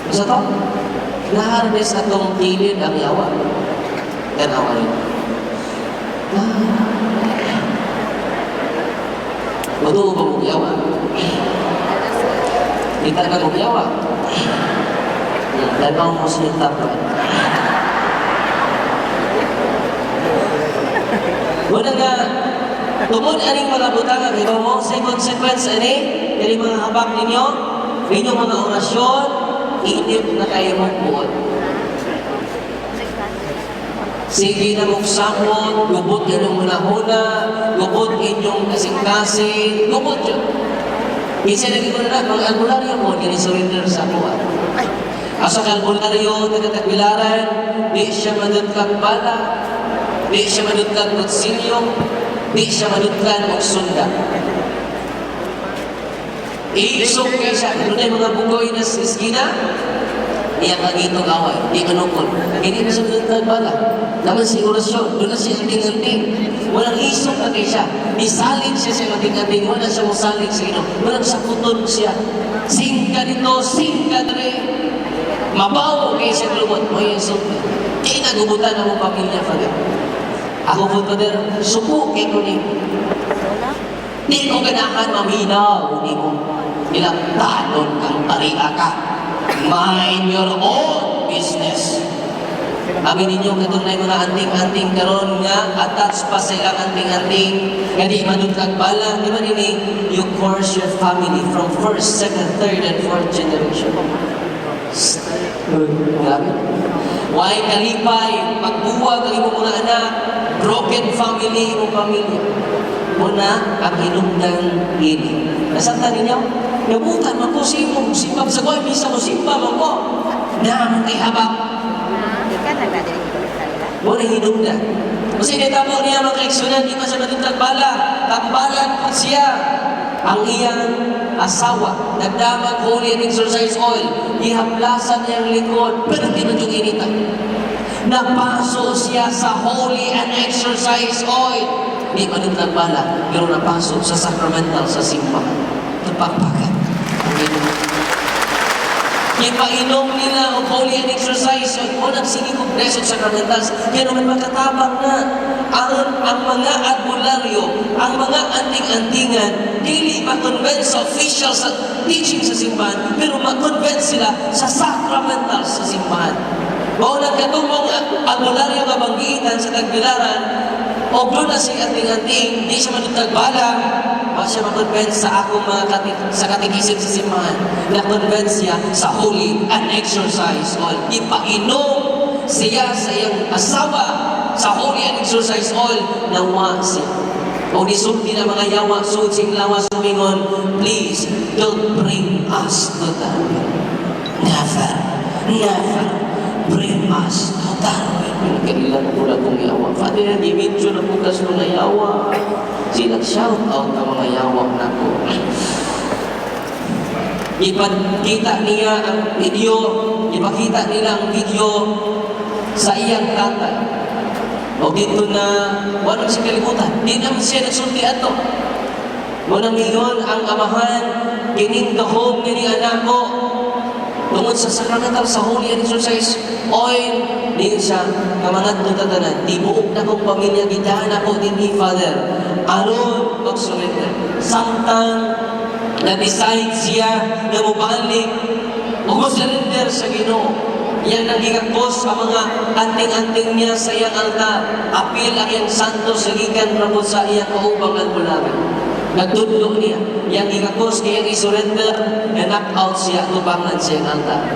Basta to, na-harvest atong kilid ang yawa. Tanawa rin. Ah. Matuo ba mong yawa? Kita na mong yawa. Tanaw mo siya tapat. Wala nga, tungod aning mga butang, iba mo, sa consequence ani, kani mga habak ninyo, inyong mga orasyon, init na kayo mong buot. Sige na mong samot, gubot inyong hunahuna, gubot inyong kasing-kasing, gubot yun. Minsan lagi ko na, mga albularyo mo, gini-surrender sa kuha. Asa ka albularyo, taga-tagbilaran, di siya madutlag bala, di siya madutlag kutsilyo, di siya madutlan og sunda. Iisog kay siya, doon mga bugoy na sa eskina, niya kagitong away, di kanukol. Hindi na siya madutlag bala. Naman si orasyon, doon na siya anting-anting. Walang isog na kay siya. Misalig siya sa anting-anting, wala siya mosalig sa Ginoo. Walang sakuton siya. Singka dito, singka dre. Mabaw kay siya lubot. Mo yung isog. Kaya nagubutan ang mong pamilya, Father. Ako po, Father, suko kay ko ni. Di ko ganahan maminaw ni mo. Ilaptanon kang taria ka. Mind your own business. Abi ninyo katong mga anting-anting karon nga attached pa sa ilang anting-anting nga di madutlag bala, di ba nini you curse your family from first, second, third, and fourth generation. Grabe. Why kalipay, pagbuwag ang imong mga anak, broken family imong pamilya. Una, ang hinungdang ini. Nasabtan ninyo? Nabutan man ko sa imong simba sa kuwan, bisa mo simba man ko. Na mo kay habak. Mo na hinungdan. Kasi nitamo niya mga kaigsunan, di man siya madutlag bala. Tambalan po siya ang iyang asawa, nagdamag holy and exorcise oil, gihaplasan niyang likod, pero tinudyong inita. Napaso siya sa holy and exorcise oil. Di man nagbala, pero napaso sa sacramental sa simbahan. Tupakpakan ang Ginoo. Ipainom nila og holy and exorcise oil. O nagsige ko bless og sacramentals. Kaya naman makatabang na ang mga albularyo, ang mga anting-antingan, dili ma-convince sa official sa teaching sa simbahan, pero ma-convince sila sa sacramentals sa simbahan. Mao nang katong albularyo nga banggitan sa Tagbilaran, o doon na si anting-anting, di siya manutagbala, wa siya ma-convince sa akong mga sa katikisim sa simbahan. Na-convince siya sa holy and exorcise oil. Ipainom siya sa iyang asawa sa holy and exorcise oil, nawa siya. O nisulti na mga yawa, sud sing lawas sumingon, "Please don't bring us to Darwin. Never, never bring us to Darwin." Kailan ko na kong yawa. Father, di-mention na bukas mga yawa. Sila shout out ang mga yawa nako. Ipakita niya ang video, ipakita nila ang video sa iyang tatay. O dito na, wala siya kalimutan. Di naman siya nagsulti ato. Muna ngayon ang amahan, kining gahom niya ni anak ko, tungod sa sacramental sa holy and exorcise oil, niyon siya, nga mga tanan, tibuok na kong pamilya, gidahan ako din ni Father, aron mag-surrender. Samtang na-decide siya na mobalik o mo-surrender sa Ginoo, yan ang gigakos ang mga anting-anting niya sa iyang altar. Apil ang iyang santo sa gikan rabot sa iyang kaubang albularyo. Nagtudlo niya. Iyang gigakos kaya i-surrender, na knock out siya, tubangan siya ang altar.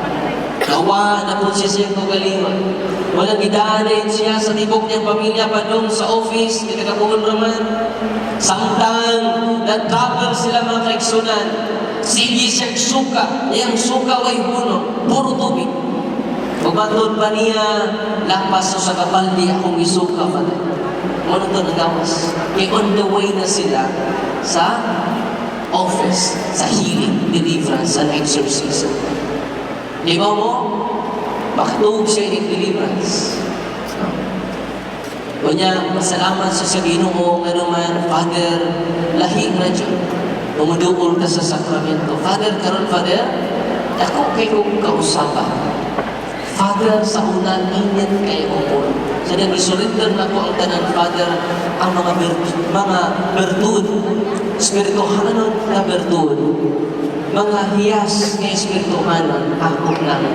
Nawa na po siya siyang kaugalingon. Walang gidaanin siya sa tibok niyang pamilya padung sa office, kita kapuon raman. Samtang nag-travel sila, mga kaigsunan, sige siya suka, iyang suka way huno, puro tubig. Ug matod pa niya, lapas so sa kabaldi akong isuka pa. Mao to nagawas. Kay on the way na sila sa office, sa healing, deliverance, and exorcism. Di ba mo? Makatuog siya in deliverance. Unya, masalamat siya sa Ginoo nga naman, Father, lahi na dyan. Umuduol ka sa sakramento. Father, karon Father, ako kay kong kausaban. Father, sa una, init kay akong ulo. Sa nang isurrender na ko ang tanan, Father, ang mga bertud, espirituhanon na bertud, mga hiyas nga espirituhanon, ako nang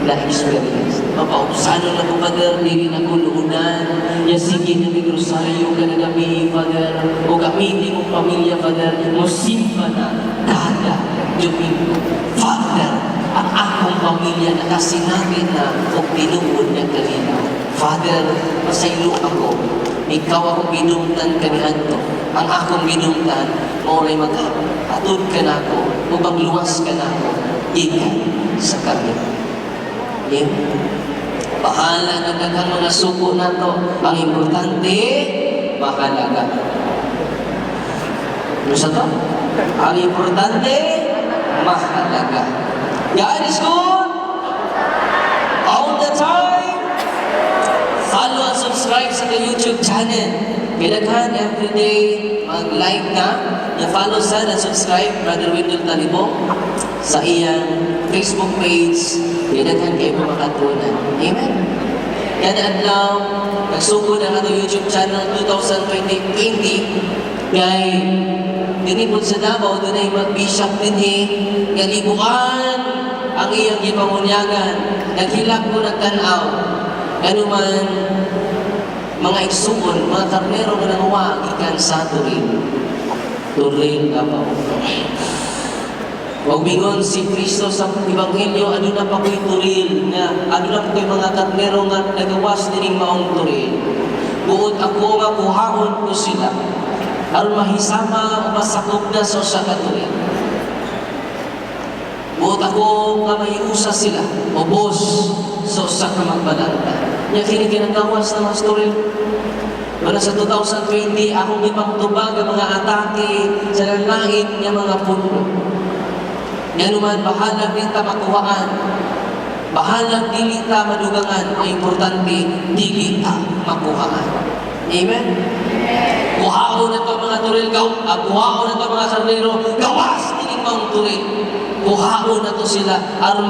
na-experience. Mapaupsanon na ko, Father, dili na ko luunan. Ya sige na may rosaryo ka na kami, Father. O gamitin mong pamilya, Father. Mo simba na kada Domingo. Father, ang akong pamilya nakasinati na og tinuod nga kalinaw. Father, pasaylo ako. Ikaw akong gidumtan kaniadto. Ang akong gidumtan, mao ray mag-atod ka nako, ug magluwas ka nako, gikan sa kami. Amen. Bahala na daghang mga suko nato. Ang importante, mahalaga. Ano sa to? Ang importante, mahalaga. God is good all the time. Follow and subscribe sa the YouTube channel. Kailangan everyday mag-like ka. Na-follow sa and subscribe Brother Wendell Talibo sa iyang Facebook page. Kailangan kayo makatunan. Amen. Yan adlaw, nagsugod ang atong YouTube channel 2020 kay dinhi pod sa Davao, dunay mag-bishop dinhi nga libuan ang iyang gipangunyagan. Naghilak ko, nagtan-aw. Ganuman mga igsuon, mga karnero nga nanguwa gikan sa Toril. Toril, Davao. Wag mingon si Kristo sa Ebanghelyo, aduna pa ko'y toril nga, aduna pa ko'y mga karnero nga nagawas dining maong toril. Buot ako nga kuhaon ko sila aron mahisama o masakop na sa usa ka toril. Buot ako nga mahiusa sila ubos sa usa ka magbalanta. Nya kini ginagawas na mga toril. Wala sa 2020, akong gipangtubag ang mga atake sa lalain nga mga pundo. Ngano man, bahalag di ta makuhaan, bahalag dili ta madugangan, ang importante, dili ta makuhaan. Amen? Kuhaon na to mga turil, kuhaon na to mga karnero, gawas ining maong turil. Kuhaon na to sila aron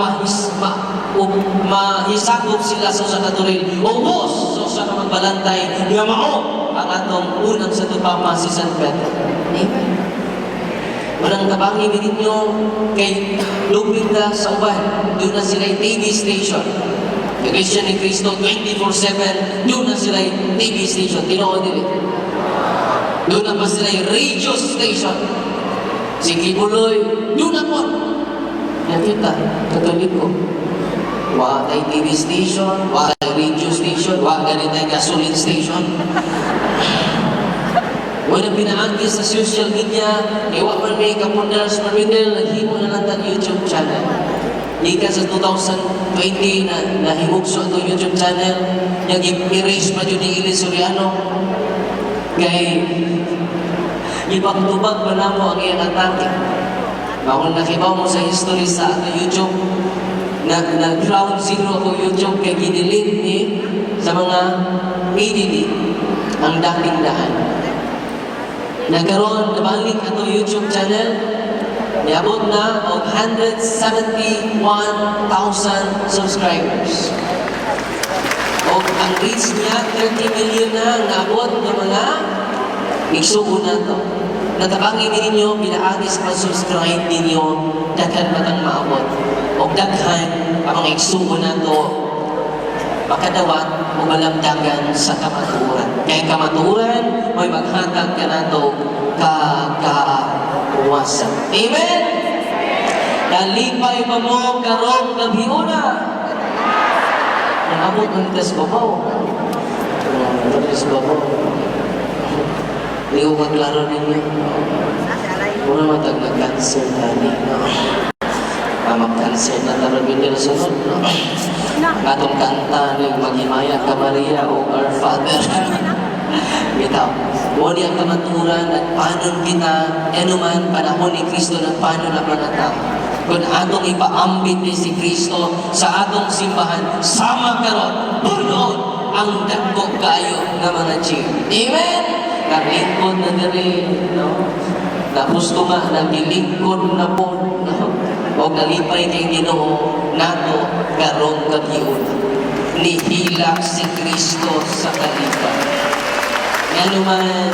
mahisakop sila sa usa ka turil. Ubos sa usa ka magbalantay nga mao ang atong unang Santo Papa, si San Pedro. Amen. Walang tabangi ninyo kay lupit na sa uban. Duna sila TV station. Iglesia ni Cristo 24/7, duna sila TV station. Tinuod dili? Duna pa sila radio station. Si Quiboloy, duna po. Nakita, Katoliko. Wa tay TV station, wa tay radio station, wa gani tay gasoline station. Wala pinaagi sa social media, kay wa man may kapundar sa Marmidel, naghimo na lang tag YouTube channel. Gikan sa 2020 na nahimugso atong YouTube channel, nya gi-erase pa jud ni Eli Soriano. Kay ipagtubag pa namo ang iyang atake. Kung nakibaw mo sa history sa ato YouTube, na ground zero ako YouTube kay ginilit ni sa mga ADD ang dating daan. Nagkaroon, nabalik ato YouTube channel, niabot na og 171,000 subscribers. O ang reach niya, 30 million na ang naabot ng mga igsuon na to. Natabangi ninyo, pinaagi sa pag-subscribe ninyo, daghan matang maabot. O daghan ang mga igsuon na to, makadawat o malamdagan sa kamatuoran. Kaya kamatuoran, may maghatag ka nato kagawasan. Amen? Nalipay pa mo karong gabiuna. Naabot ng tas babaw. Tas babaw. Hindi ko maklaro ninyo. Muna matag nag-cancer tani. No? Mag-cancer na taron din sunod. No? Atong kanta ni "Maghimaya ka Maria" o "Our Father". Bitaw. Mo ni ang kamaturan, nagpanon kita, anuman panahon ni Kristo, nagpanon ang mga tao. Kung atong ipaambit ni si Kristo sa atong simbahan, sama karon, punon ang dagko kayo nga mga chair. Amen? Naglingkod na diri, no? Napusto nga, naglilingkod na po, no? O nalipay kay Ginoo nato karong gabiuna. Nihilak si Kristo sa kalipay. Ngano man,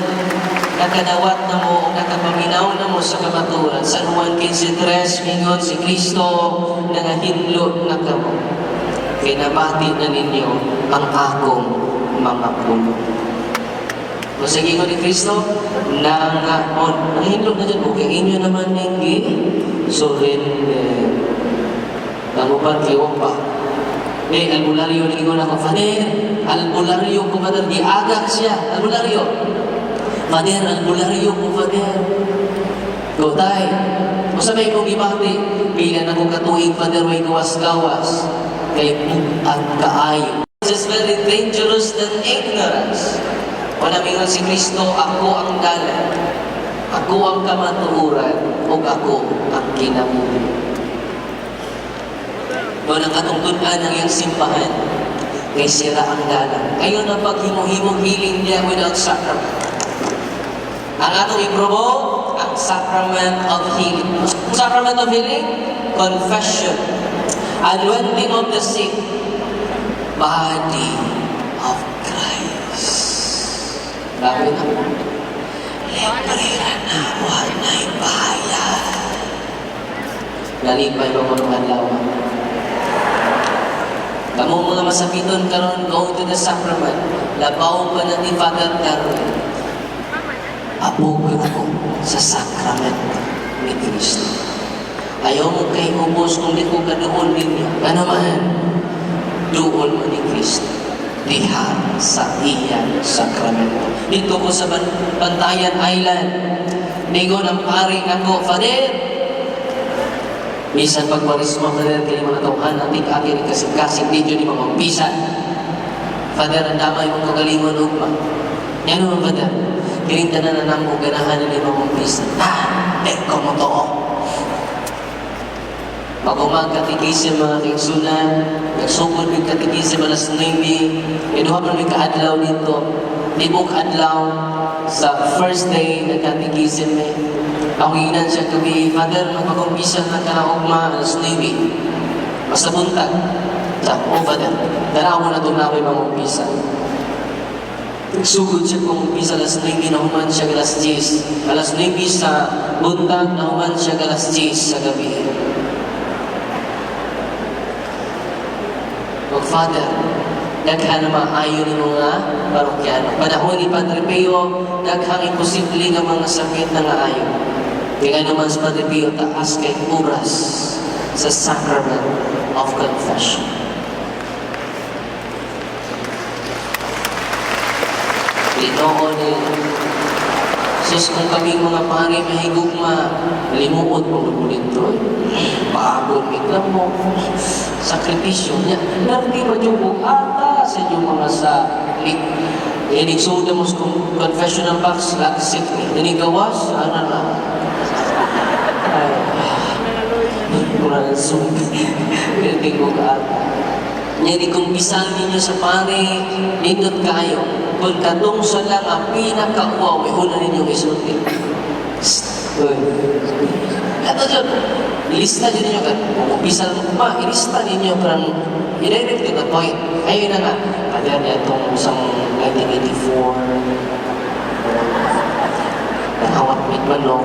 nakadawat na mo o nakapaminaw na mo sa kamaturan. San Juan 15.3, mingon si Kristo, "Nangahinlo na kamo. Kay nabati na ninyo ang akong mga pulong." Kung sa gingon ni Kristo, nangaon. Nangahinlo na dyan, okay, inyo naman ninggi, surrender. Ang uban kiwa pa. Eh, albularyo, ningon ako, "Father, albularyo ko, Father." Giagak siya, albularyo. "Father, albularyo ko, Father." "Go, tay. Usa may kong gibati? Pila na kong katuig, Father, way gawas-gawas. Kay at kaayo." This is very dangerous than ignorance. Wala mingon si Kristo, "Ako ang dalan. Ako ang kamatuoran, ug ako ang kinabuhi." Mao nang atong tun-an ang iyang simbahan, kay sira ang dalan. Ayaw na paghimo-himong healing niya without sacrament. Ang atong i-promote, ang sacrament of healing. Sacrament of healing? Confession. Anointing of the sick. Body of Christ. Grabe na. Libre na. Wala'y bayad. Nalipay ba mo ng adlaw? Kamo mga masakiton karon, go to the sacrament. Labaw pa na ni Father Darwin. Apog ako sa sacrament ni Kristo. Ayaw mo kay ubos kung di ko kaduol ninyo. Ano man, duol mo ni Kristo diha sa iyang sakramento. Dito ko sa Bantayan Island, ningon ang pari nako, "Father, bisan pagwarismo, Father, kini mga tawhan, ang tig-aki ni kasing-kasing, di ni mamampisan. Father, ang damay mong kagalingon ugma. Yan naman, Father, kining tanan na namo ganahan ni mamampisan. Ah, di ko mo too." Pag katikism, mga kaigsunan, nagsugod mig katikism alas 9, iduha man mig kaadlaw dito. Tibok adlaw sa first day nagkatikism eh. Ako giingnan siya gabi, "Father, magpakumpisal na ka ugma alas 9. Basta buntag." Sa, "Oh, Father, tanaw mo na itong nakoy mangumpisa." Nagsugod siya mangumpisa alas 9, nahuman siya alas 10. Alas 9 sa buntag, nahuman siya alas 10 sa gabi. Og Father, daghan na maayo ni mga parokyano. Panahon ni Padre Pio, daghang imposible nga mga sakit na nga ayo. Kaya naman sa Padre Pio, taas kay oras sa sacrament of confession. Tinoo ni Sus, kung kaming mga pari mahigugma, limuot mo dito. Pagod, bigla mo. Sakripisyo niya. Narti ba yung ata sa inyong mga sa Inig suda mo sa confessional box, lagsit ni. Inigawas, ano na. Ay, wala na sumbi. Hindi ko ata. Niya di kung bisan ninyo sa pare, nindot kayo. Kung katong sa lang ang pinakauwaw, may una ninyong isulti. Psst, uy. Kato dyan, ilista dyan ninyo. Kung umpisal mo pa, ilista ninyo parang i-direct to the point. Ayun na nga, Father, niya itong isang 1984, nakawat mit manok.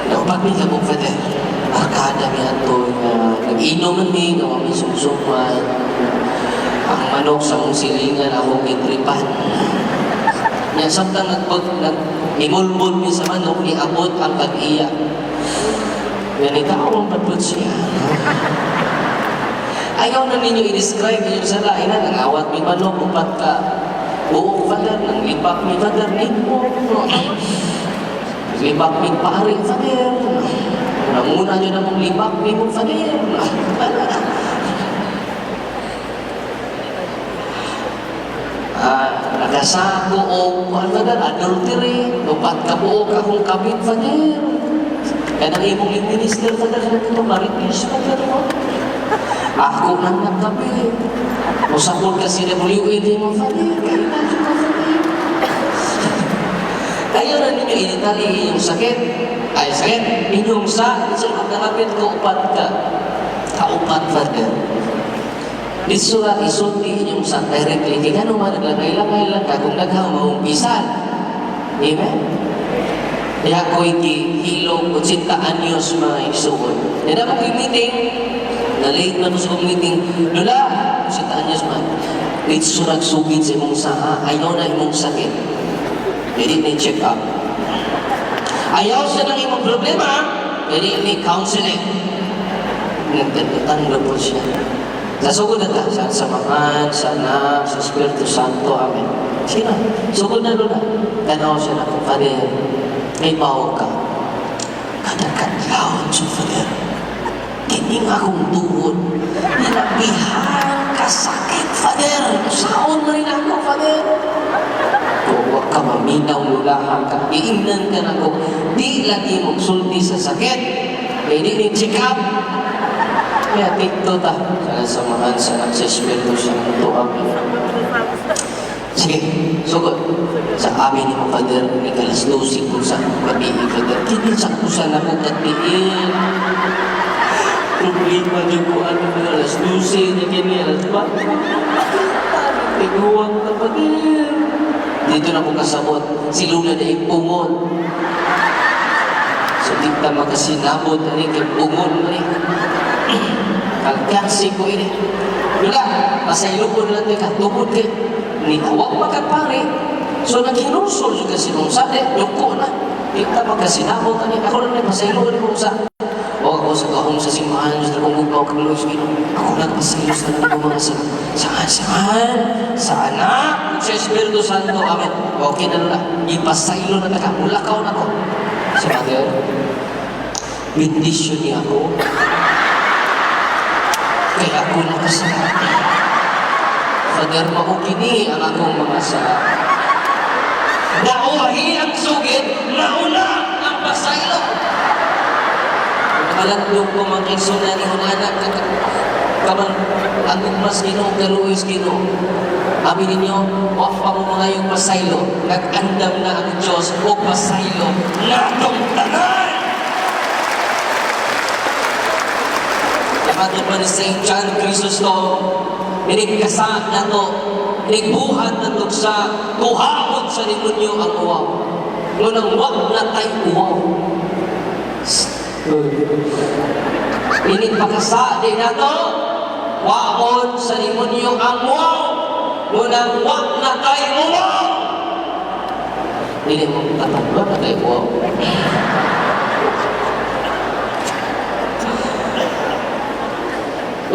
Naupag mi kabog, Father. Arkada mi ato nga nag-inom man mi, nga mi sumsuman. Ang manok sa mong silingan akong gitripan. Nya samtang nagpag nag imulmul mi sa manok, niabot ang pag-iya. Nga ni tao ang padpud siya. Ayaw na ninyo i-describe inyong sala. Ina, nangawat mi manok, upat ka. Oo, Father, nang lipak mi, Father, nimo. Libak mi pare, Father. Nanguna nyo na mong libak mi mo, Father. Ah, nakasako o ano Father, adultery, upat ka buok akong kabit, Father. Kaya nang imong minister, Father, sa ito, maritis, Father, mo. Ako nang nagkabit. Usapon kasi na WAD mo, Father. Kaya imagine mo, Father. Ayaw na ninyo initali inyong sakit. Ay, sakit. Inyong sa, sa nangapit ko, upat ka. Kaupat, Father. Dito ka, isulti inyong sa directly. Kaya nga naman, naglangay-langay lang ka kung daghang maumpisal. Amen? Kaya ako'y gihilom 80 anyos, mga igsuon. Yan ako meeting, na late na ko sa meeting. Lula, 80 anyos man. Dito surag sugid sa imong saa, ayaw na imong sakit. Dili ni check up. Ayaw sa nang imong problema, dili ni counseling. Nagtatanglo po siya. Sa sugod na ta, sa Samahan, sa Anak, sa Espiritu Santo. Amen. Sige na, sugod na, Lula. Tanaw siya na ko, Father, may bawo ka. Kadagkadlawon siya, Father. Kining akong tuhod, ninabihan kasakit, Father. Saon man rin ako, Father. Kung wag ka maminaw, lulahan ka, iingnan ka na ko, di lagi mong sulti sa sakit. Kaya di ni check up. Kaya tikto ta. Sa samahan sa anak sa Espiritu Santo. Amen. Sige, sugod. Sa amin ni mo, Father, ni alas 12 kung sa gabi, Father. Kini sa kusan ako katiin. Problema dyan ko, ano na alas 12, na kini alas 4. Tiguan ka, Father. Dito na ko kasabot. Si Lula na ipungon. So, di ta makasinabot, ani, kay pungon, ani. Kalkansi ko ini. Lula, masaylupon lang ka, tungod kay ni tawag magkapare. So naghinulsol juga si Nung sa, eh, duko na. Di ta magkasinabot, ani. Ako lang may pasaylo ni kung sa. O ako sa kahong sa simbahan, sa kong gugmaw kang Lord, Ginoo. Ako lang pasaylo sa nang mga sa saan, saan, sa Anak, sa Espiritu Santo. Amen. Okay na, Lula. Ipasaylo na taka, mulakaw na ko. Sa Father, bendisyon niya ako. Kaya ako nakasala. Father, mao kini ang akong mga sala. Nauhi ang sugid, nauna ang pasaylo. Nagpalandong ko, mga kaigsunan, ingon anak kaman ang gugmas Ginoo, kaluoy sa Ginoo. Abi ninyo, wa pa mo mga yung pasaylo, nag-andam na ang Diyos o pasaylo natong tanan. Yamatod pa ni St. John Chrysostom, inigkasa na to, inigbuhat na to sa kuhaon sa demonyo ang uwaw. Ngunang wag na tay uwaw. Inigpakasa din na to, waon sa demonyo ang uwaw. Ngunang wag na tay uwaw. Dili mo tatong, wag na tay uwaw.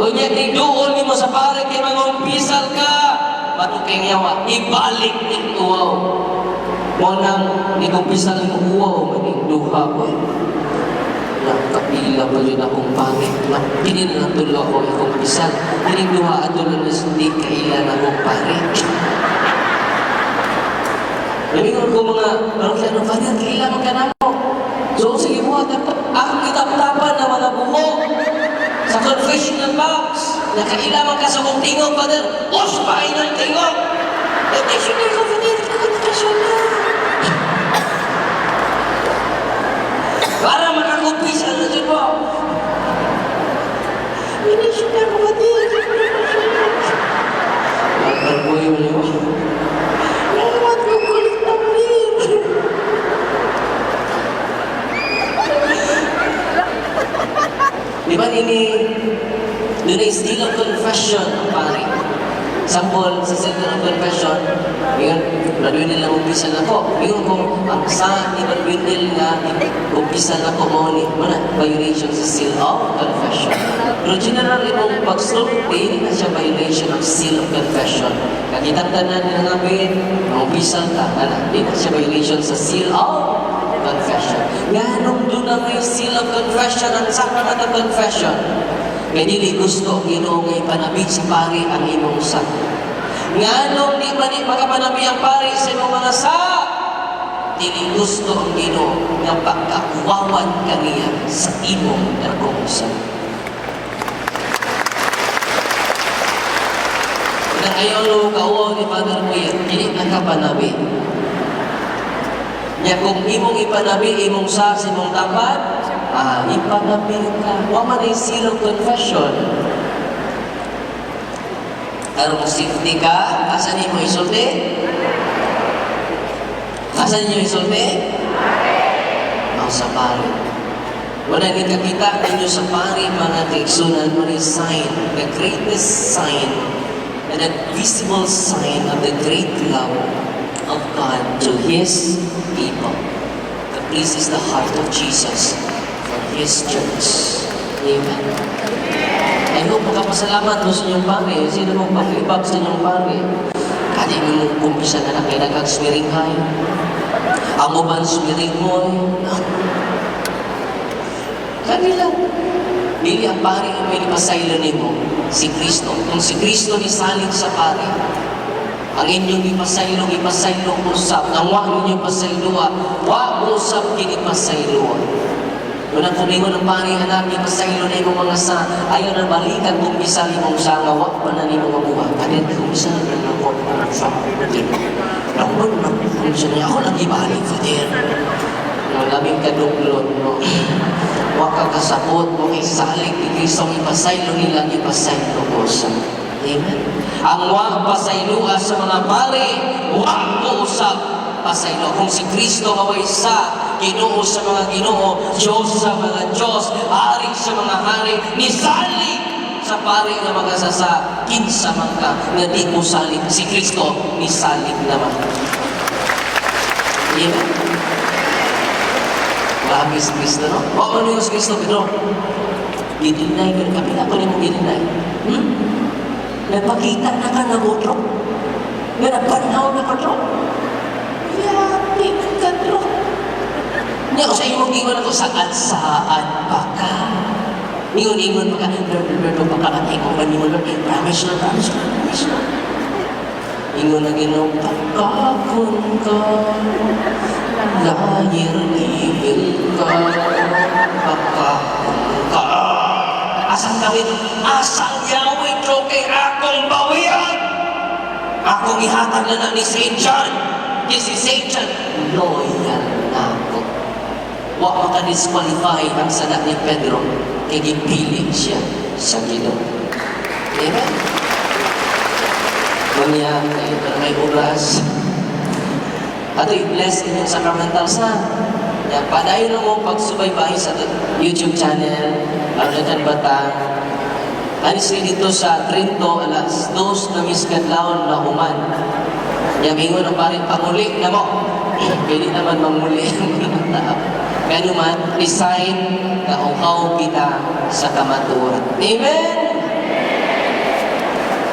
Unya tigduol nimo sa pare kay mangumpisal ka. Matukeng yawa, ibalik ning uwaw. Mo nang nikumpisal ng uwaw maning duha ko. Nakapila pa yun akong pangit. Kini na lang tulo ako ikumpisal. Kining duha at tulo na hindi kailan akong pare. Namingon ko mga parokyano, "Father, kailangan ka na mo." So, sige mo, akong kitaptapan na mga buho sa confessional box. Nakailaman ka sa kong tingog, Father. Uspain ang tingog. Confessional ko, Father. Confessional. Para makakumpisal na siya po. Confessional ko, Father. Nagbarboy mo niyo. Nalamat ko kulit na rin. Di ba ini, doon ay seal of confession ang pare. Sample sa seal of confession, yun, Brad Wendell lang umpisan ako. Yun ko, ang sa ni Brad Wendell nga, umpisan ako mo ni, wala, violation sa seal of confession. Pero generally, kung pagsulti, na siya violation of seal of confession. Kakitang tanan nga ngabi, umpisan ka, wala, di na siya violation sa seal of confession. Nganong doon na may seal of confession, ang sacrament of confession. Kaya dili gusto ang Ginoo nga ipanabi sa pari ang imong sa. Nganong di man ni makapanabi ang pari sa imong mga sa, dili gusto ang Ginoo nga pagkakuwawan kaniya sa imong dakong sa. Nang ayaw no kauwaw ni Father Kuya, dili nakapanabi. Nya kung imong ipanabi imong sa imong tapat, ipanabi ka. Wa man ay seal of confession. Aron safety ka, asa nimo isulti? Asa ninyo isulti? Mao sa pari. Wala ni kakita ninyo sa pari, mga kaigsunan, mo ni sign, the greatest sign, and a visible sign of the great love of God to His people. The priest is the heart of Jesus for His church. Amen. I hope makapasalamat mo sa inyong pare. Sino mong pakibag sa inyong pare? Kali mo mong kumpisa na lang kay nagkagsmiringhay. Ang uban smiringhoy. Kanila. Dili ang pare ang may ipasaylo nimo, si Kristo. Kung si Kristo ni salig sa pare, ang inyong ipasaylo, ipasaylo usab. Ang wa ninyo pasayloa, wa usab kini pasayloa. Unang kumingon ang pare, anak, ipasaylo na imong mga sa, ayaw na balikan kung bisal imong sa, nga wa pa na nimo mabuhat. Kanin, kung bisal na lang ko, sa, ako na, kung bisal na, ako lang ibalik, Father. No, labing kaduglon, no. Wa ka kasabot, wa kay salig ni Kristo, ang ipasaylo nila, ipasaylo ko sa. Amen. Ang wa pasayloa sa mga pare, wa ko usab pasaylo. Kung si Kristo kaway sa Ginoo sa mga Ginoo, Diyos sa mga Diyos, Hari sa mga hari, nisalig sa pare nga mga sasa, kinsa man ka nga di mo salig. Si Kristo nisalig naman. Amen. Grabe si Kristo, no? Wa man si Kristo, pero gidinay ka, kapila ko nimo gidinay. Napakita na ka ng otro. Nga napanhaw na ka, tro. Yapi ka, tro. Niya ko sa imong ingon ako, saad-saad pa ka. Ingon-ingon pa ka, Lord, Lord, Lord, pagkamatay ko ba nimo, Lord? Promise, Lord, promise, Lord, promise, Lord. Ingon na Ginoo, pagkakon ka, layir evil ka, pagkakon Taas ang kawit, asa ang Yahweh kay akong bawian. Akong ihatag na na ni St. John. Kay si St. John, loyal na ako. Wa maka-disqualify ang sala ni Pedro kay gipili siya sa Ginoo. Amen? Unya, kay may oras. Ato i-bless inyong sacramental sa. Ya, padayon lang mo pagsubaybay sa ato YouTube channel, Arlington Batang. Honestly, dito sa Trinto, alas 2 na miskadlawon na human. Ya, mingon ang pare, panguli na mo. Pwede naman manguli ang mga tao. Kaya naman, resign na uhaw kita sa kamatuoran. Amen!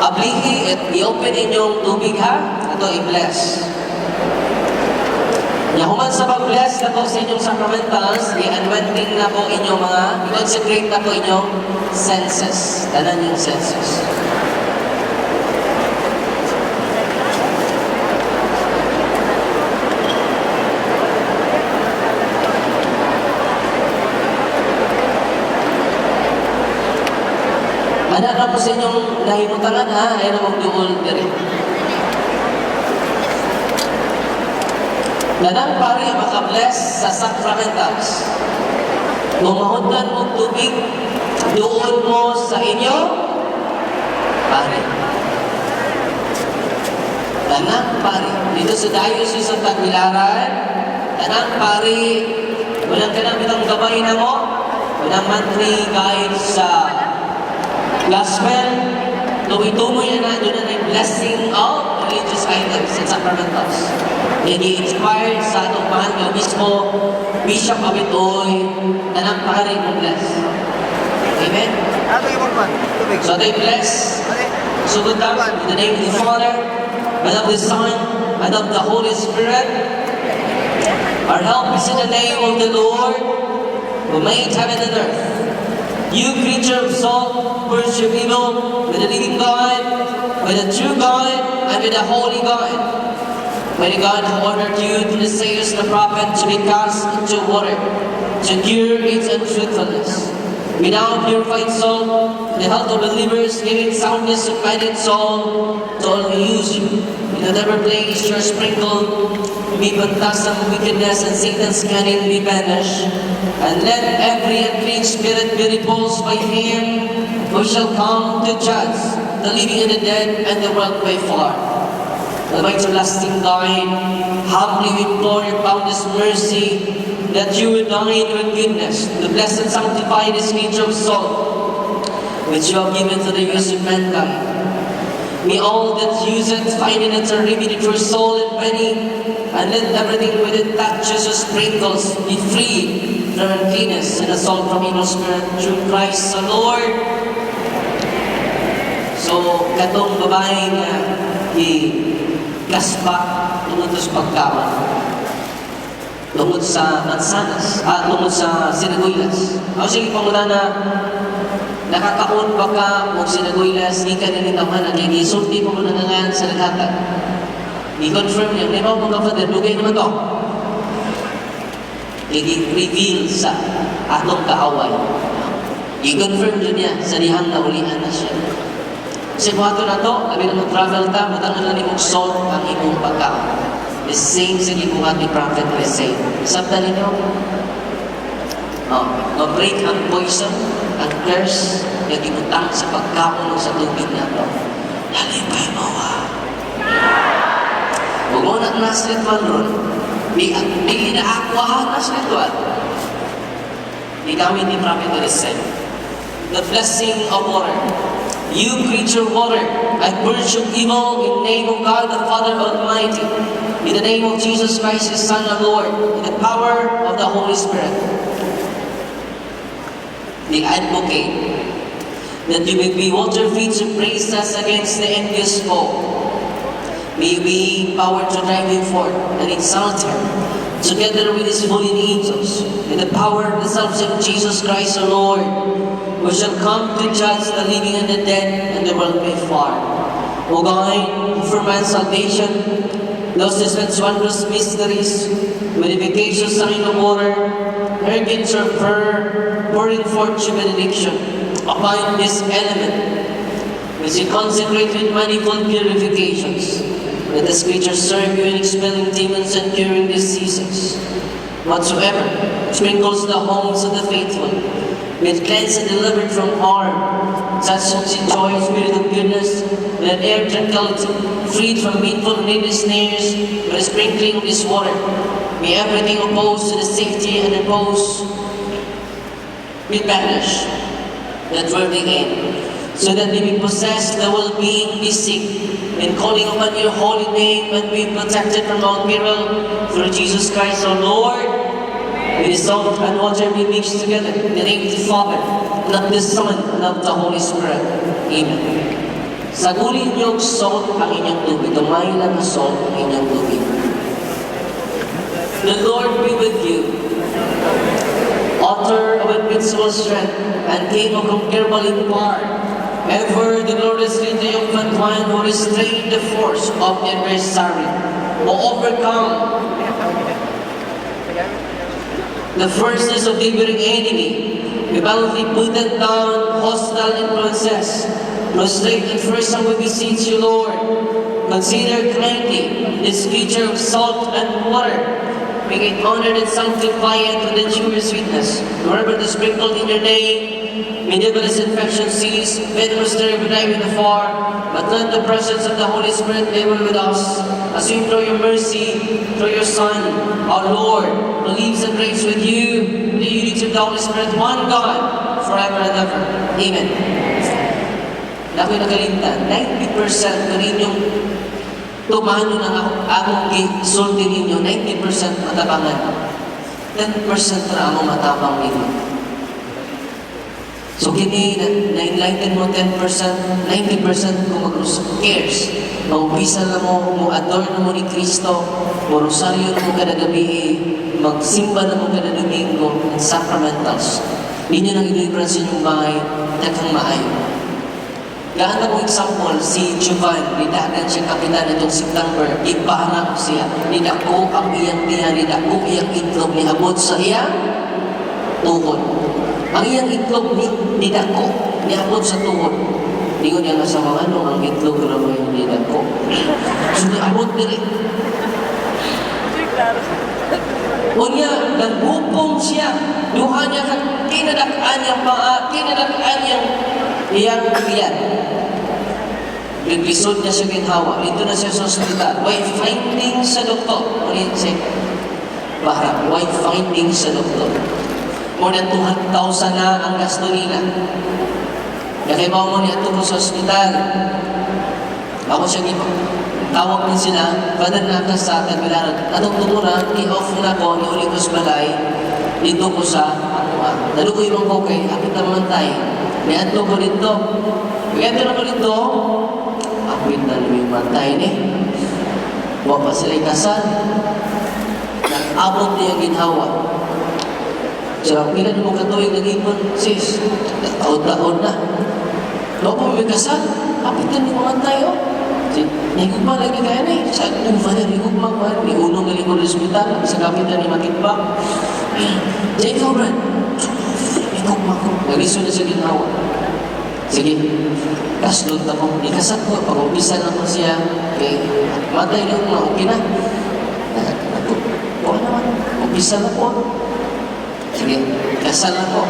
Ablihi at i-open inyong tubig ha. Ito i-bless. Ya, human sa pag-bless na ko sa inyong sacramentals, i-anointing na ko inyong mga, i-consecrate na ko inyong senses. Tanan yung senses. Ana na po sa inyong nahimutangan ha, ay na magduol diri. Nanang pari makabless sa sacramentals. Kung mahuntan mo tubig, doon mo sa inyo, pare. Tanang pari. Dito sa Diocese of Tagbilaran, tanang pari, walang kanang bitang gabay na mo, walang monthly guide sa gospel, tuwi-tumoy na doon na yung blessing of religious items and sacramentals. Yan inspired sa atong mahal nga obispo, Bishop Abitoy, tanang pari mo bless. Amen? Ano yung man? Tubig. So they bless. Ano? So good luck in the name of the Father, and of the Son, and of the Holy Spirit. Our help is in the name of the Lord, who made heaven and earth. You creature of salt, worship evil with the living God, with the true God, and with the holy God. By the God who ordered you to the Esaias the prophet to be cast into water, to cure its untruthfulness. We now purified soul, the health of believers, giving soundness of mind and soul to all who use you. In whatever place you're sprinkled, may phantasm wickedness and Satan's cunning be banished. And let every unclean spirit be repulsed by him who shall come to judge the living and the dead and the world by far. Almighty everlasting God, humbly we implore your boundless mercy that you would dine with goodness to bless and sanctify this creature of salt, which you have given to the use of mankind. May all that use it find in it a remedy for soul and body, and let everything with it touches or sprinkles be free from uncleanness and assault from evil spirit through Christ the Lord. So, katong babae nga i-gaspa tungod sa pagkaon, tungod sa mansanas, at tungod sa sinaguylas. Ako sige pangutana, nakakaon ba ka og sinaguylas gikan ni tawhana kay gisulti pa mo nangangan sa naghatag? I-confirm niya, may mo ka, Father, dugay naman to. I-reveal sa atong kaaway. I-confirm din niya sa dihang naulian na siya. Kasi buhaton na to, labi na mag-travel ta, butangan lang nimong salt ang imong pagkaon. The same sa gibuhat ni Prophet Isaiah. Sabta ninyo? Oh, ma-break ang poison, ang curse, nga gibutang sa pagkaon o sa tubig na to. Halipay mo ha. Huwag mo na nasritual ron. Di, di na ako ha, nasritual. Gigamit ni Prophet Isaiah. The blessing of water. You creature water, I purge of evil in the name of God the Father Almighty, in the name of Jesus Christ, His Son and Lord, in the power of the Holy Spirit. The advocate, that you may be water fit to brace us against the envious foe. May you be power to drive him forth and exalt him, together with his holy angels, in the power of the self-same Jesus Christ our Lord, who shall come to judge the living and the dead and the world by far. O God, for man's salvation, those dispense wondrous mysteries, with efficacious sign of water, herkins or fur, pouring forth your benediction. upon this element, which you consecrate with manifold purifications. Let this creature serve you in expelling demons and curing diseases. Whatsoever sprinkles the homes of the faithful, be it cleansed and delivered from harm. Such enjoy a spirit of goodness and an air of tranquility, freed from painful and needless snares by the sprinkling of this water. May everything opposed to the safety and repose be banished that worldly end, so that they may possess the well-being we seek in calling upon your holy name and be protected from all peril through Jesus Christ our Lord. May the salt and water be mixed together in the name of the Father, and of the Son, and of the Holy Spirit. Amen. Sagulin niyo salt ang inyong tubig. Gamay lang ang salt ang inyong tubig. The Lord be with you. Author of invincible strength and King of incomparable in power, ever the gloriously triumphant one who restrained the force of the adversary, who overcome the forces of the neighboring enemy, we boldly put down hostile influences. Prostrate and first we beseech you, Lord. Consider kindly this creature of salt and water. Make it honored and sanctify it with the truest witness. Wherever it is sprinkled in your name, may devilish infection cease, venomous terror be with afar, but let the presence of the Holy Spirit be with us, as we implore your mercy through your Son, our Lord, who lives and reigns with you, in the unity of the Holy Spirit, one God, forever and ever. Amen. Ako'y nakalimtan, 90% ng inyong tumanon ang akong gisulti ninyo, 90% matabangan. 10% ra ang matabang ninyo. So kini na-enlighten mo 10%, 90% kung mag cares. Maumpisa na mo, mo adore na mo ni Kristo, mo rosaryo na mo kada gabi, magsimba na mo kada Domingo, and sacramentals. Ninyo nang i-deliverance sa inyong bahay, daghang maayo. Gaan na mo example, si Jovan, nidagan siya kapitan itong September, iparang siya, nidako ang iyang tiyan, nidako iyang itlog, niabot sa iyang tuhod. Ang iyang itlog ni nidako, niabot sa tuhod. Ingon niya nga sa mga ano, ang itlog ra mo yung nidako. So niabot diri. Klaro. Unya, nagbupong siya. Duha niya ka, kinadak-an niyang paa, kinadak-an niyang iyang tiyan. Naglisod na siya ginhawa. Dito na siya sa ospital. Way finding sa doktor? Ulit siya. Para, way finding sa doktor? More than 200,000 na ang gasto nila. Nakibaw mo niya ko sa ospital. Ako siya gipa. Tawag din sila, "Father, naka sa Tagbilaran." Atong tumura, ni-off na ko, ni-uli ko sa balay, dito ko sa amoa. Naluoy man ko kay akit naman tayo. Niadto ko dito. Niadto na ko dito, ako yung matay ni. Wa pa sila kasal. Nag-abot niya ginhawa. So, pila na mo katuig nag-ipon, sis? Taon-taon na. Wa pa may kasal. Kapit na ni mga tayo. Nahigugma lagi kaya na eh. Sa akong father, higugma ko. Ni unong galing ko sa ospital. Sa kapitan ni Makitba. Diyan ikaw, Brad. Higugma ko. Naglisod na siya ginhawa. Sige, kaslot ako. Ikasat ko. Pag-umpisa na ko siya. Okay, matay na ko, okay na. Kuha naman. Umpisa na ko. Sige, kasal na ko.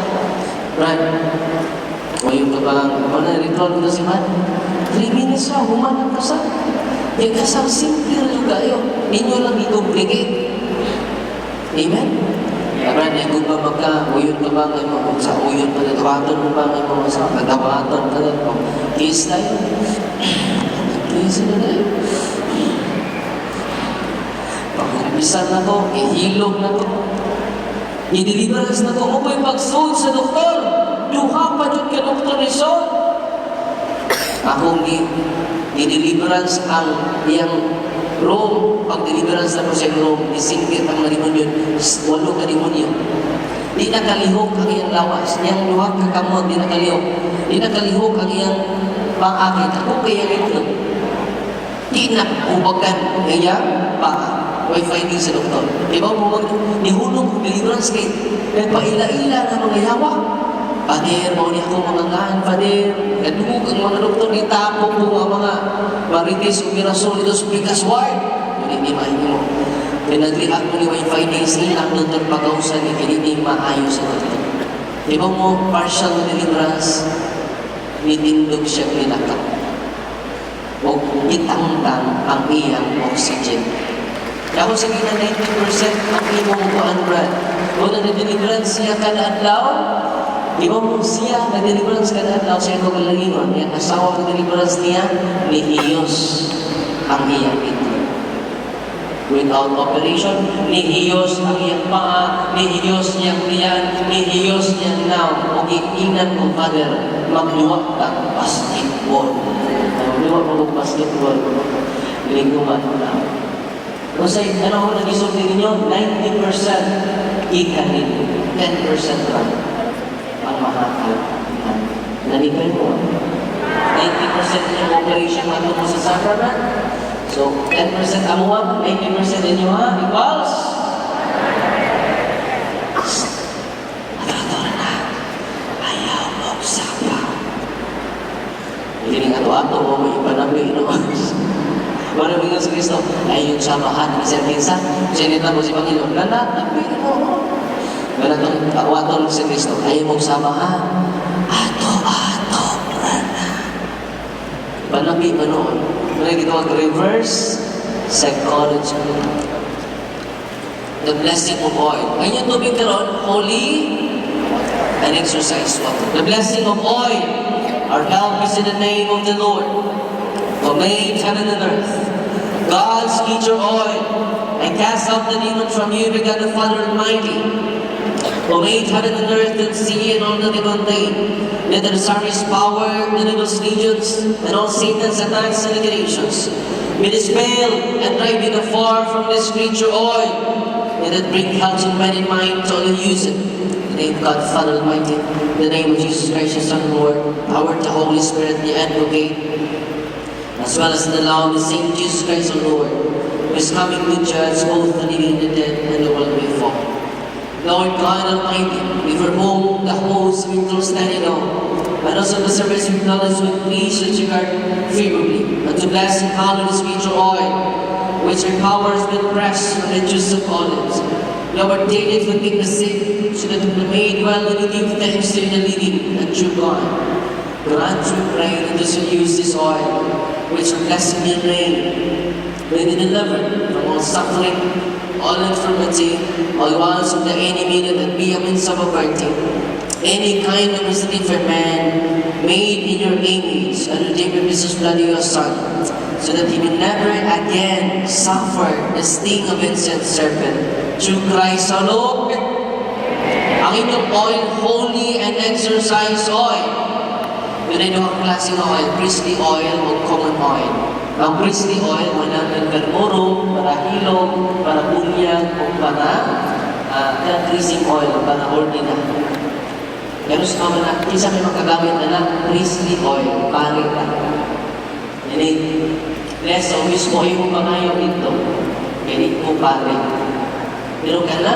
Brad, o yung ka bang, ano na, ritual ko na si Man? 3 minutes lang, human ang kasal. Yung kasal, simple lang kayo. Ninyo lang i-complicate. Amen? Brad, yung ba magka, uyon ka ba ngayon mo, sa uyon pa na, tawaton mo ba ngayon mo, sa katawaton ka na, kiss tayo. Kiss na tayo. Pag-umpisa na to, ihilog na to. I-deliverance na to. Mo pa'y pagsulod sa doktor. Duha pa jud ka doktor ni Sol. Akong ni-deliverance ang iyang room. Pag deliverance na ko sa room, nisingkit ang mga demonyo. Walo ka demonyo. Di nakalihok ang iyang lawas. Iyang duha ka kamot, di nakalihok. Di nakalihok ang iyang paa. Ako kay iyang itlog. Di na ubagan ang iyang paa. Way finding sa doktor. Di ba mo mag nihulog og deliverance kay nagpaila-ila na mga yawa. Pader, mao ni ako mga ngan, Pader. Kadungog ang mga doktor, gitapok ko ang mga marites ug mirasol dito sa Pikas Ward. Hindi mahimo. Kaya nag-react mo ni may findings, ilang doktor pagausan ni kini di maayo sa doktor. Di ba mo, partial deliverance, nitindog siya nilaka. O gitangtang ang iyang oxygen. Kaya kung sige na 90% ang imong kuan, Brad. O na deliverance siya kada adlaw, di ba mo siya na deliverance kada adlaw sa iyang kagalingon, iyang asawa na deliverance niya, ni hiyos ang iyang itlog. Without operation, nihiyos ang iyang paa, nihiyos niyang tiyan, nihiyos niyang naw. O giingnan ko, "Father, magluwak ka basketball." Magluwak mo og basketball. Lingguman na. O sa ano ko nagisulti ninyo, 90% ikanin, 10% lang ang makakal. Nanikay mo. 90% yung operation mo sa sacrament. So, 10% amuha, 90% inyo ha, equals? Ato na. Ayaw mo sapa. Hindi nga ato-ato mo may ipanabi, no? Wala mo sa Kristo, ay yung samahan, bisan kinsa, sinita mo si Panginoon, nanatabi mo. Wala tong awaton si Kristo, ay mong samahan, ato-ato na. Panabi ba noon? Wala gitawag reverse psychology. The blessing of oil. Ay yung tubig karon, holy and exorcised water. The blessing of oil. Our help is in the name of the Lord, who made heaven and earth. God's creature oil. I cast out the demon from you, by God the Father Almighty, who made heaven and earth and sea and all that they contain. Let the adversary's power, the devil's legions, and all Satan's attacks and liquidations be dispelled and driven afar from this creature oil. Let it bring health and body and mind to all who use it. In the name of God, Father Almighty, in the name of Jesus Christ, your Son, Lord, power of the Holy Spirit, the Advocate, as well as in the law of the same Jesus Christ, our Lord, who is coming to judge both the living and the dead and the world may fall. Lord God Almighty, before whom the hosts of angels stand in awe, and also the servants we acknowledge with please to regard favorably, and to bless and hallow this creature oil, which your power has been pressed from the juice of olives. Lord, take it to take the sick, so that we may dwell and give thanks to the living and true God. Grant, we pray, that those who use this oil, which are blessed in your name, may be delivered from all suffering, all infirmity, all wiles of the enemy that be a means of averting any kind of mistake for man made in your image and redeemed by precious blood of your Son, so that he may never again suffer the sting of ancient serpent. Through Christ our Lord. Ang inyong oil, holy and exorcised oil. Yun ay duhang klase ng oil, priestly oil o common oil. Ang priestly oil, wala ng permorum, para hilom, para bunyag, o para chrism oil, para ordinary. Pero sa mga na, kinsa may makagamit na na priestly oil, pare ka. Ini, less o mismo mo pangayo dito. Kaya mo pare. Pero kana,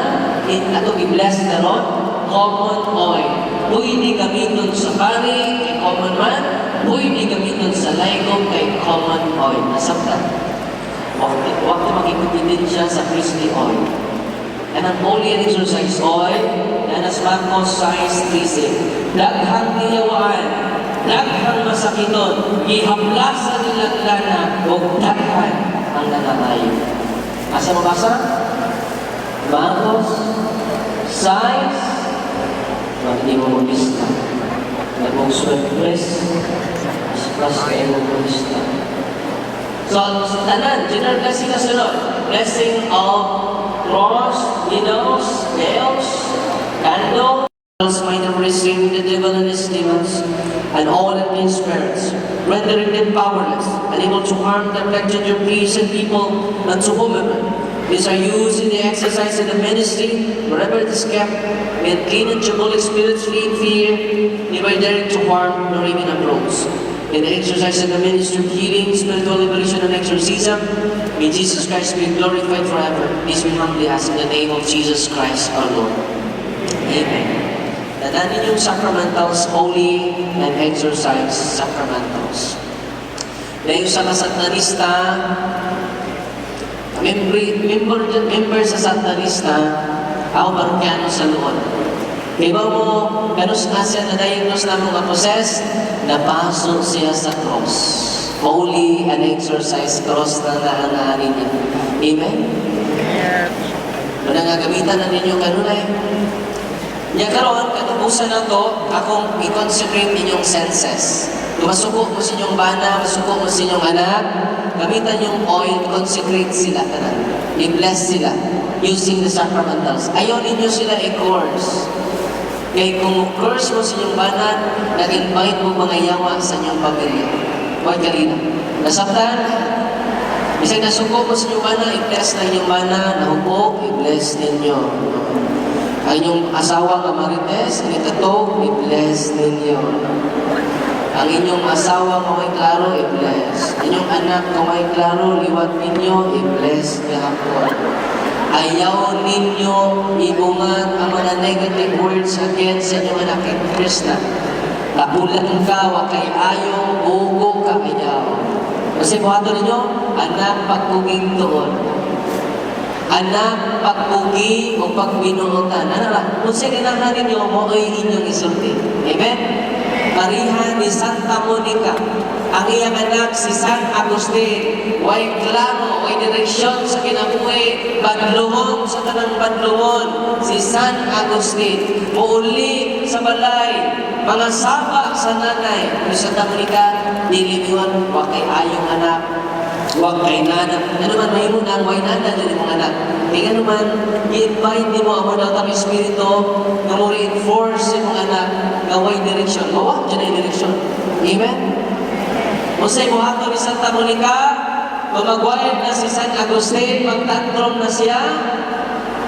ato i-bless karon, common oil. Pwede gamiton sa pare, kay common man, pwede gamiton sa laygo, kay common oil. Nasabtan. Wakti, wakti makikompetensya sa priestly oil. And ang holy and exorcised oil, na nas Marcos 6:13. Daghang giyawaan, daghang masakiton, gihaplasan nila lana, o daghan ang nangangayo. Asa mabasa? Marcos 6, hindi mo maglista. Nagmong sulat press, mas kayo mo maglista. So, tanan, general blessing na sunod. Blessing of cross, needles, nails, candle, might of restraining the devil and his demons, and all unclean spirits, rendering them powerless, unable to harm the affected your priests and people, and to whomever. These are used in the exercise of the ministry, wherever it is kept. May unclean and diabolic spirits flee in fear, never daring to harm nor even approach. In the exercise of the ministry of healing, spiritual liberation, and exorcism, may Jesus Christ be glorified forever. This we humbly ask in the name of Jesus Christ our Lord. Amen. Tanan ninyong sacramentals, holy and exorcised sacramentals. Dahil sa kasatanista, member sa Satanista, ako parokyano sa Luod. Kaya ba mo, kanus nga siya na-diagnose na mga possessed, napaso siya sa cross. Holy and exorcised cross na naangaan niya. Amen? Wala nga gamitan na ninyo kanunay. Nya karon katapusan na to, akong i-consecrate inyong senses. Kung masuko mo sa inyong bana, masuko mo sa inyong anak, gamitan yung oil, consecrate sila tanan. I-bless sila using the sacramentals. Ayaw ninyo sila i-curse. Kaya kung curse mo sa inyong bana, nag-invite mo mga yawa sa inyong pamilya. Huwag kalina. Nasabtan? Bisag nasuko mo sa inyong bana, i-bless na inyong bana, nahubog, i-bless ninyo. Ang inyong asawa nga marites, initatog, i-bless ninyo. Ang inyong asawa nga may klaro, i-bless. Inyong anak nga may klaro, liwat ninyo, i-bless gahapon. Ayaw ninyo ibungag ang mga negative words against sa inyong anak kay Krista. Tapulan ka, wa kay ayo, bugo ka, ayaw. Kasi buhaton ninyo, anak pagkuging tuon. Anak pagkugi o pagbinuotan. Ano lang? Kung sa ganahan ninyo, mo ay inyong isulti. Amen? Pariha ni Santa Monica. Ang iyang anak si San Agustin, way klaro, way direksyon sa kinabuhi, badlungon sa tanang badlungon, si San Agustin, muuli sa balay, mga saba sa nanay. Ni Santa Monica, dili miwan, wa kay ayong anak, wa kay nana. Ano man mahimo na ang way nana dili mong anak. Kaya ano man, i-invite nimo ang mga Espiritu nga mo reinforce imong anak nga way direksyon. Mawa, dyan ay direksyon. Amen? Unsay buhaton ni Santa Monica, mamagwayad na si San Agustin, magtantrom na siya.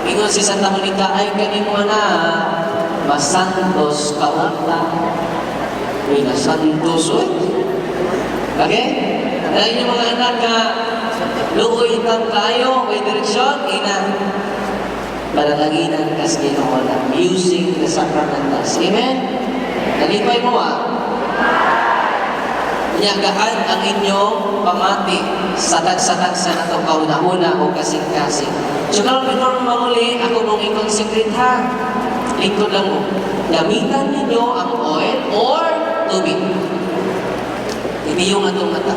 Ingon si Santa Monica, "Ay kanimo anak, masantos ka unta." Uy, nasantos, uy. Okay? Dahil yung mga anak ka, luoy kang kayo, may direksyon, ina, panalanginan kas Ginoo lang, using the sacramentals. Amen? Nalipay mo ah. Inyagaan ang inyong pamati sa tagsa-tagsa na itong kauna-una o kasing-kasing. So karon before mo manguli, ako mong i-consecrate ha. Lingkod lang mo. Gamitan ninyo ang oil or tubig. Hindi yung atong mata.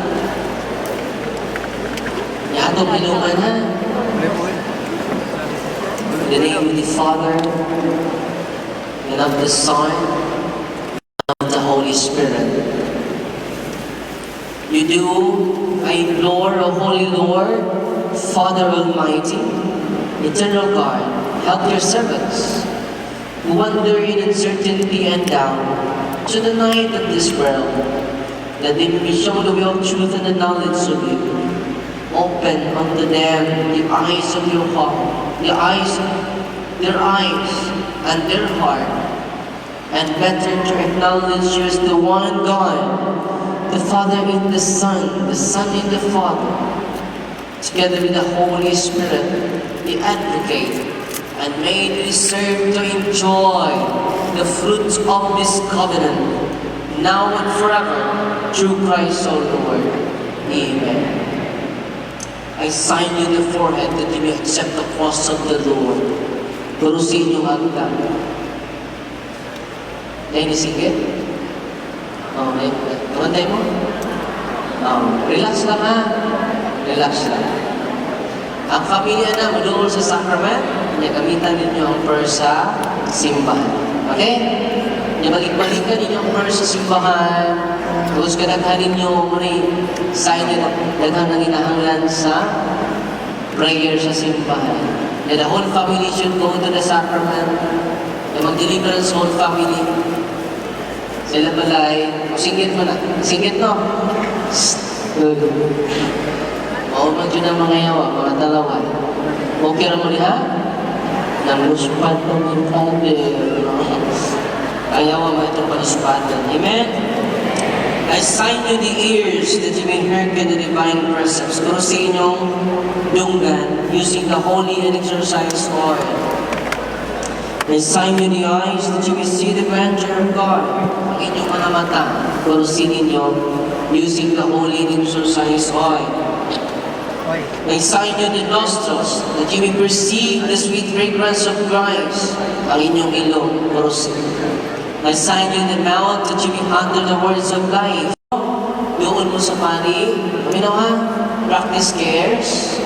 Yung atong iluman ha. In the name of the Father, and of the Son, and of the Holy Spirit. You do, I implore, O Holy Lord, Father Almighty, eternal God, help your servants who wander in uncertainty and doubt to the night of this world, that they may be shown the way of truth and the knowledge of you. Open unto them the eyes of your heart, the eyes, their eyes and their heart, and better to acknowledge you as the one God, the Father in the Son in the Father, together with the Holy Spirit, the Advocate, and may we deserve to enjoy the fruits of this covenant, now and forever, through Christ our Lord. Amen. I sign you the forehead that you may accept the cross of the Lord. Pero sa inyong agda. Dahil nisinggit? Oh, may, tumantay mo? Oh, relax lang ha. Relax lang. Ang pamilya na moduol sa sacrament, niya gamitan ninyo ang purse sa simbahan. Okay? Niya balik-balikan ninyo ang purse sa simbahan. Tapos kadaghan ninyo muna sign nyo daghan ang inahanglan sa prayer sa simbahan. Niya the whole family should go to the sacrament. Niya mag-deliverance whole family. Sila balay, o singgit mo na. Singgit no? Shh. Good. Mao man jud ang mga yawa, mga talaway. Okay ra mo diha? Namuspad pa ni Father. Ayaw mo itong paluspadan. Amen? I sign you the ears that you may hearken the divine precepts. Pero sa inyong dunggan, using the holy and exorcised oil. I sign you the eyes that you may see the grandeur of God. Ang inyong mga mata, purusin ninyo using the holy and exorcised oil. I sign you the nostrils that you may perceive the sweet fragrance of Christ. Ang inyong ilong, purusin. I sign you the mouth that you may utter the words of life. Doon mo sa pari, paminaw ha, practice cares,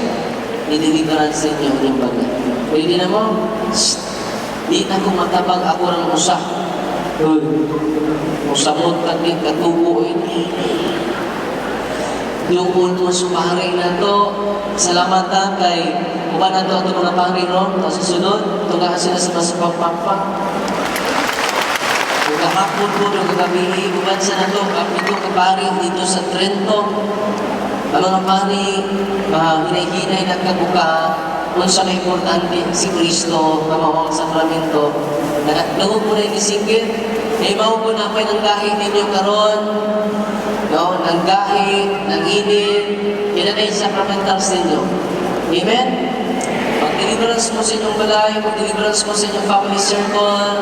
ni-deliverance ninyo ang inyong baga. Pwede na mo? Shh. Di na kung matabag ako ng usa. Uy, musamot ka ni katubo eh. Doon mo sa pari na to. Salamat ha kay uban na to ato mga pari ron. Tapos sa sunod, tugahan sila sa mas pampampa. Kung kahapon po, nung kagabi, uban sa na to, kapito ka pari dito sa Trento. Ang mga pari, hinay-hinay na kabuka, unsa ka importante si Kristo nga mao ang sakramento. Nagdungog mo na yung isinggit. Kay mao po na pa'y nanggahi ninyo karon. No, nanggahi, nanginit, yan na yung sacramentals ninyo. Amen? Mag-deliverance mo sa inyong balay, mag-deliverance mo sa inyong family circle,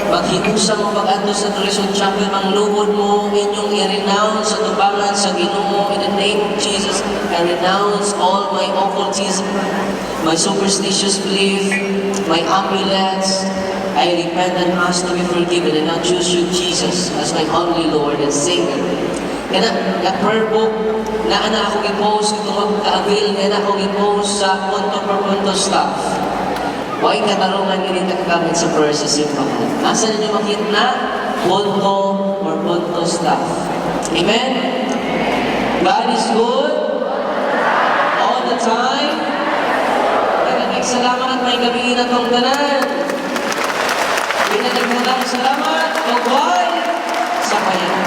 maghiusa mo pag-adto sa Adoration Chapel, mangluhod mo, inyong i-renounce sa tubangan sa Ginoo. In the name of Jesus, I renounce all my occultism, my superstitious belief, my amulets. I repent and ask to be forgiven and now choose you, Jesus, as my only Lord and Savior. Kana, na prayer book, na ana ako i-post, ito magka-avail, na ako i-post sa punto per punto staff. Why katarungan gini kagamit sa prayer sa simbahan? Asa ninyo makita na? Punto or punto staff. Amen? God is good all the time. Daghang salamat may gabi na tong tanan. Pinagdaghang salamat, ug sa payan.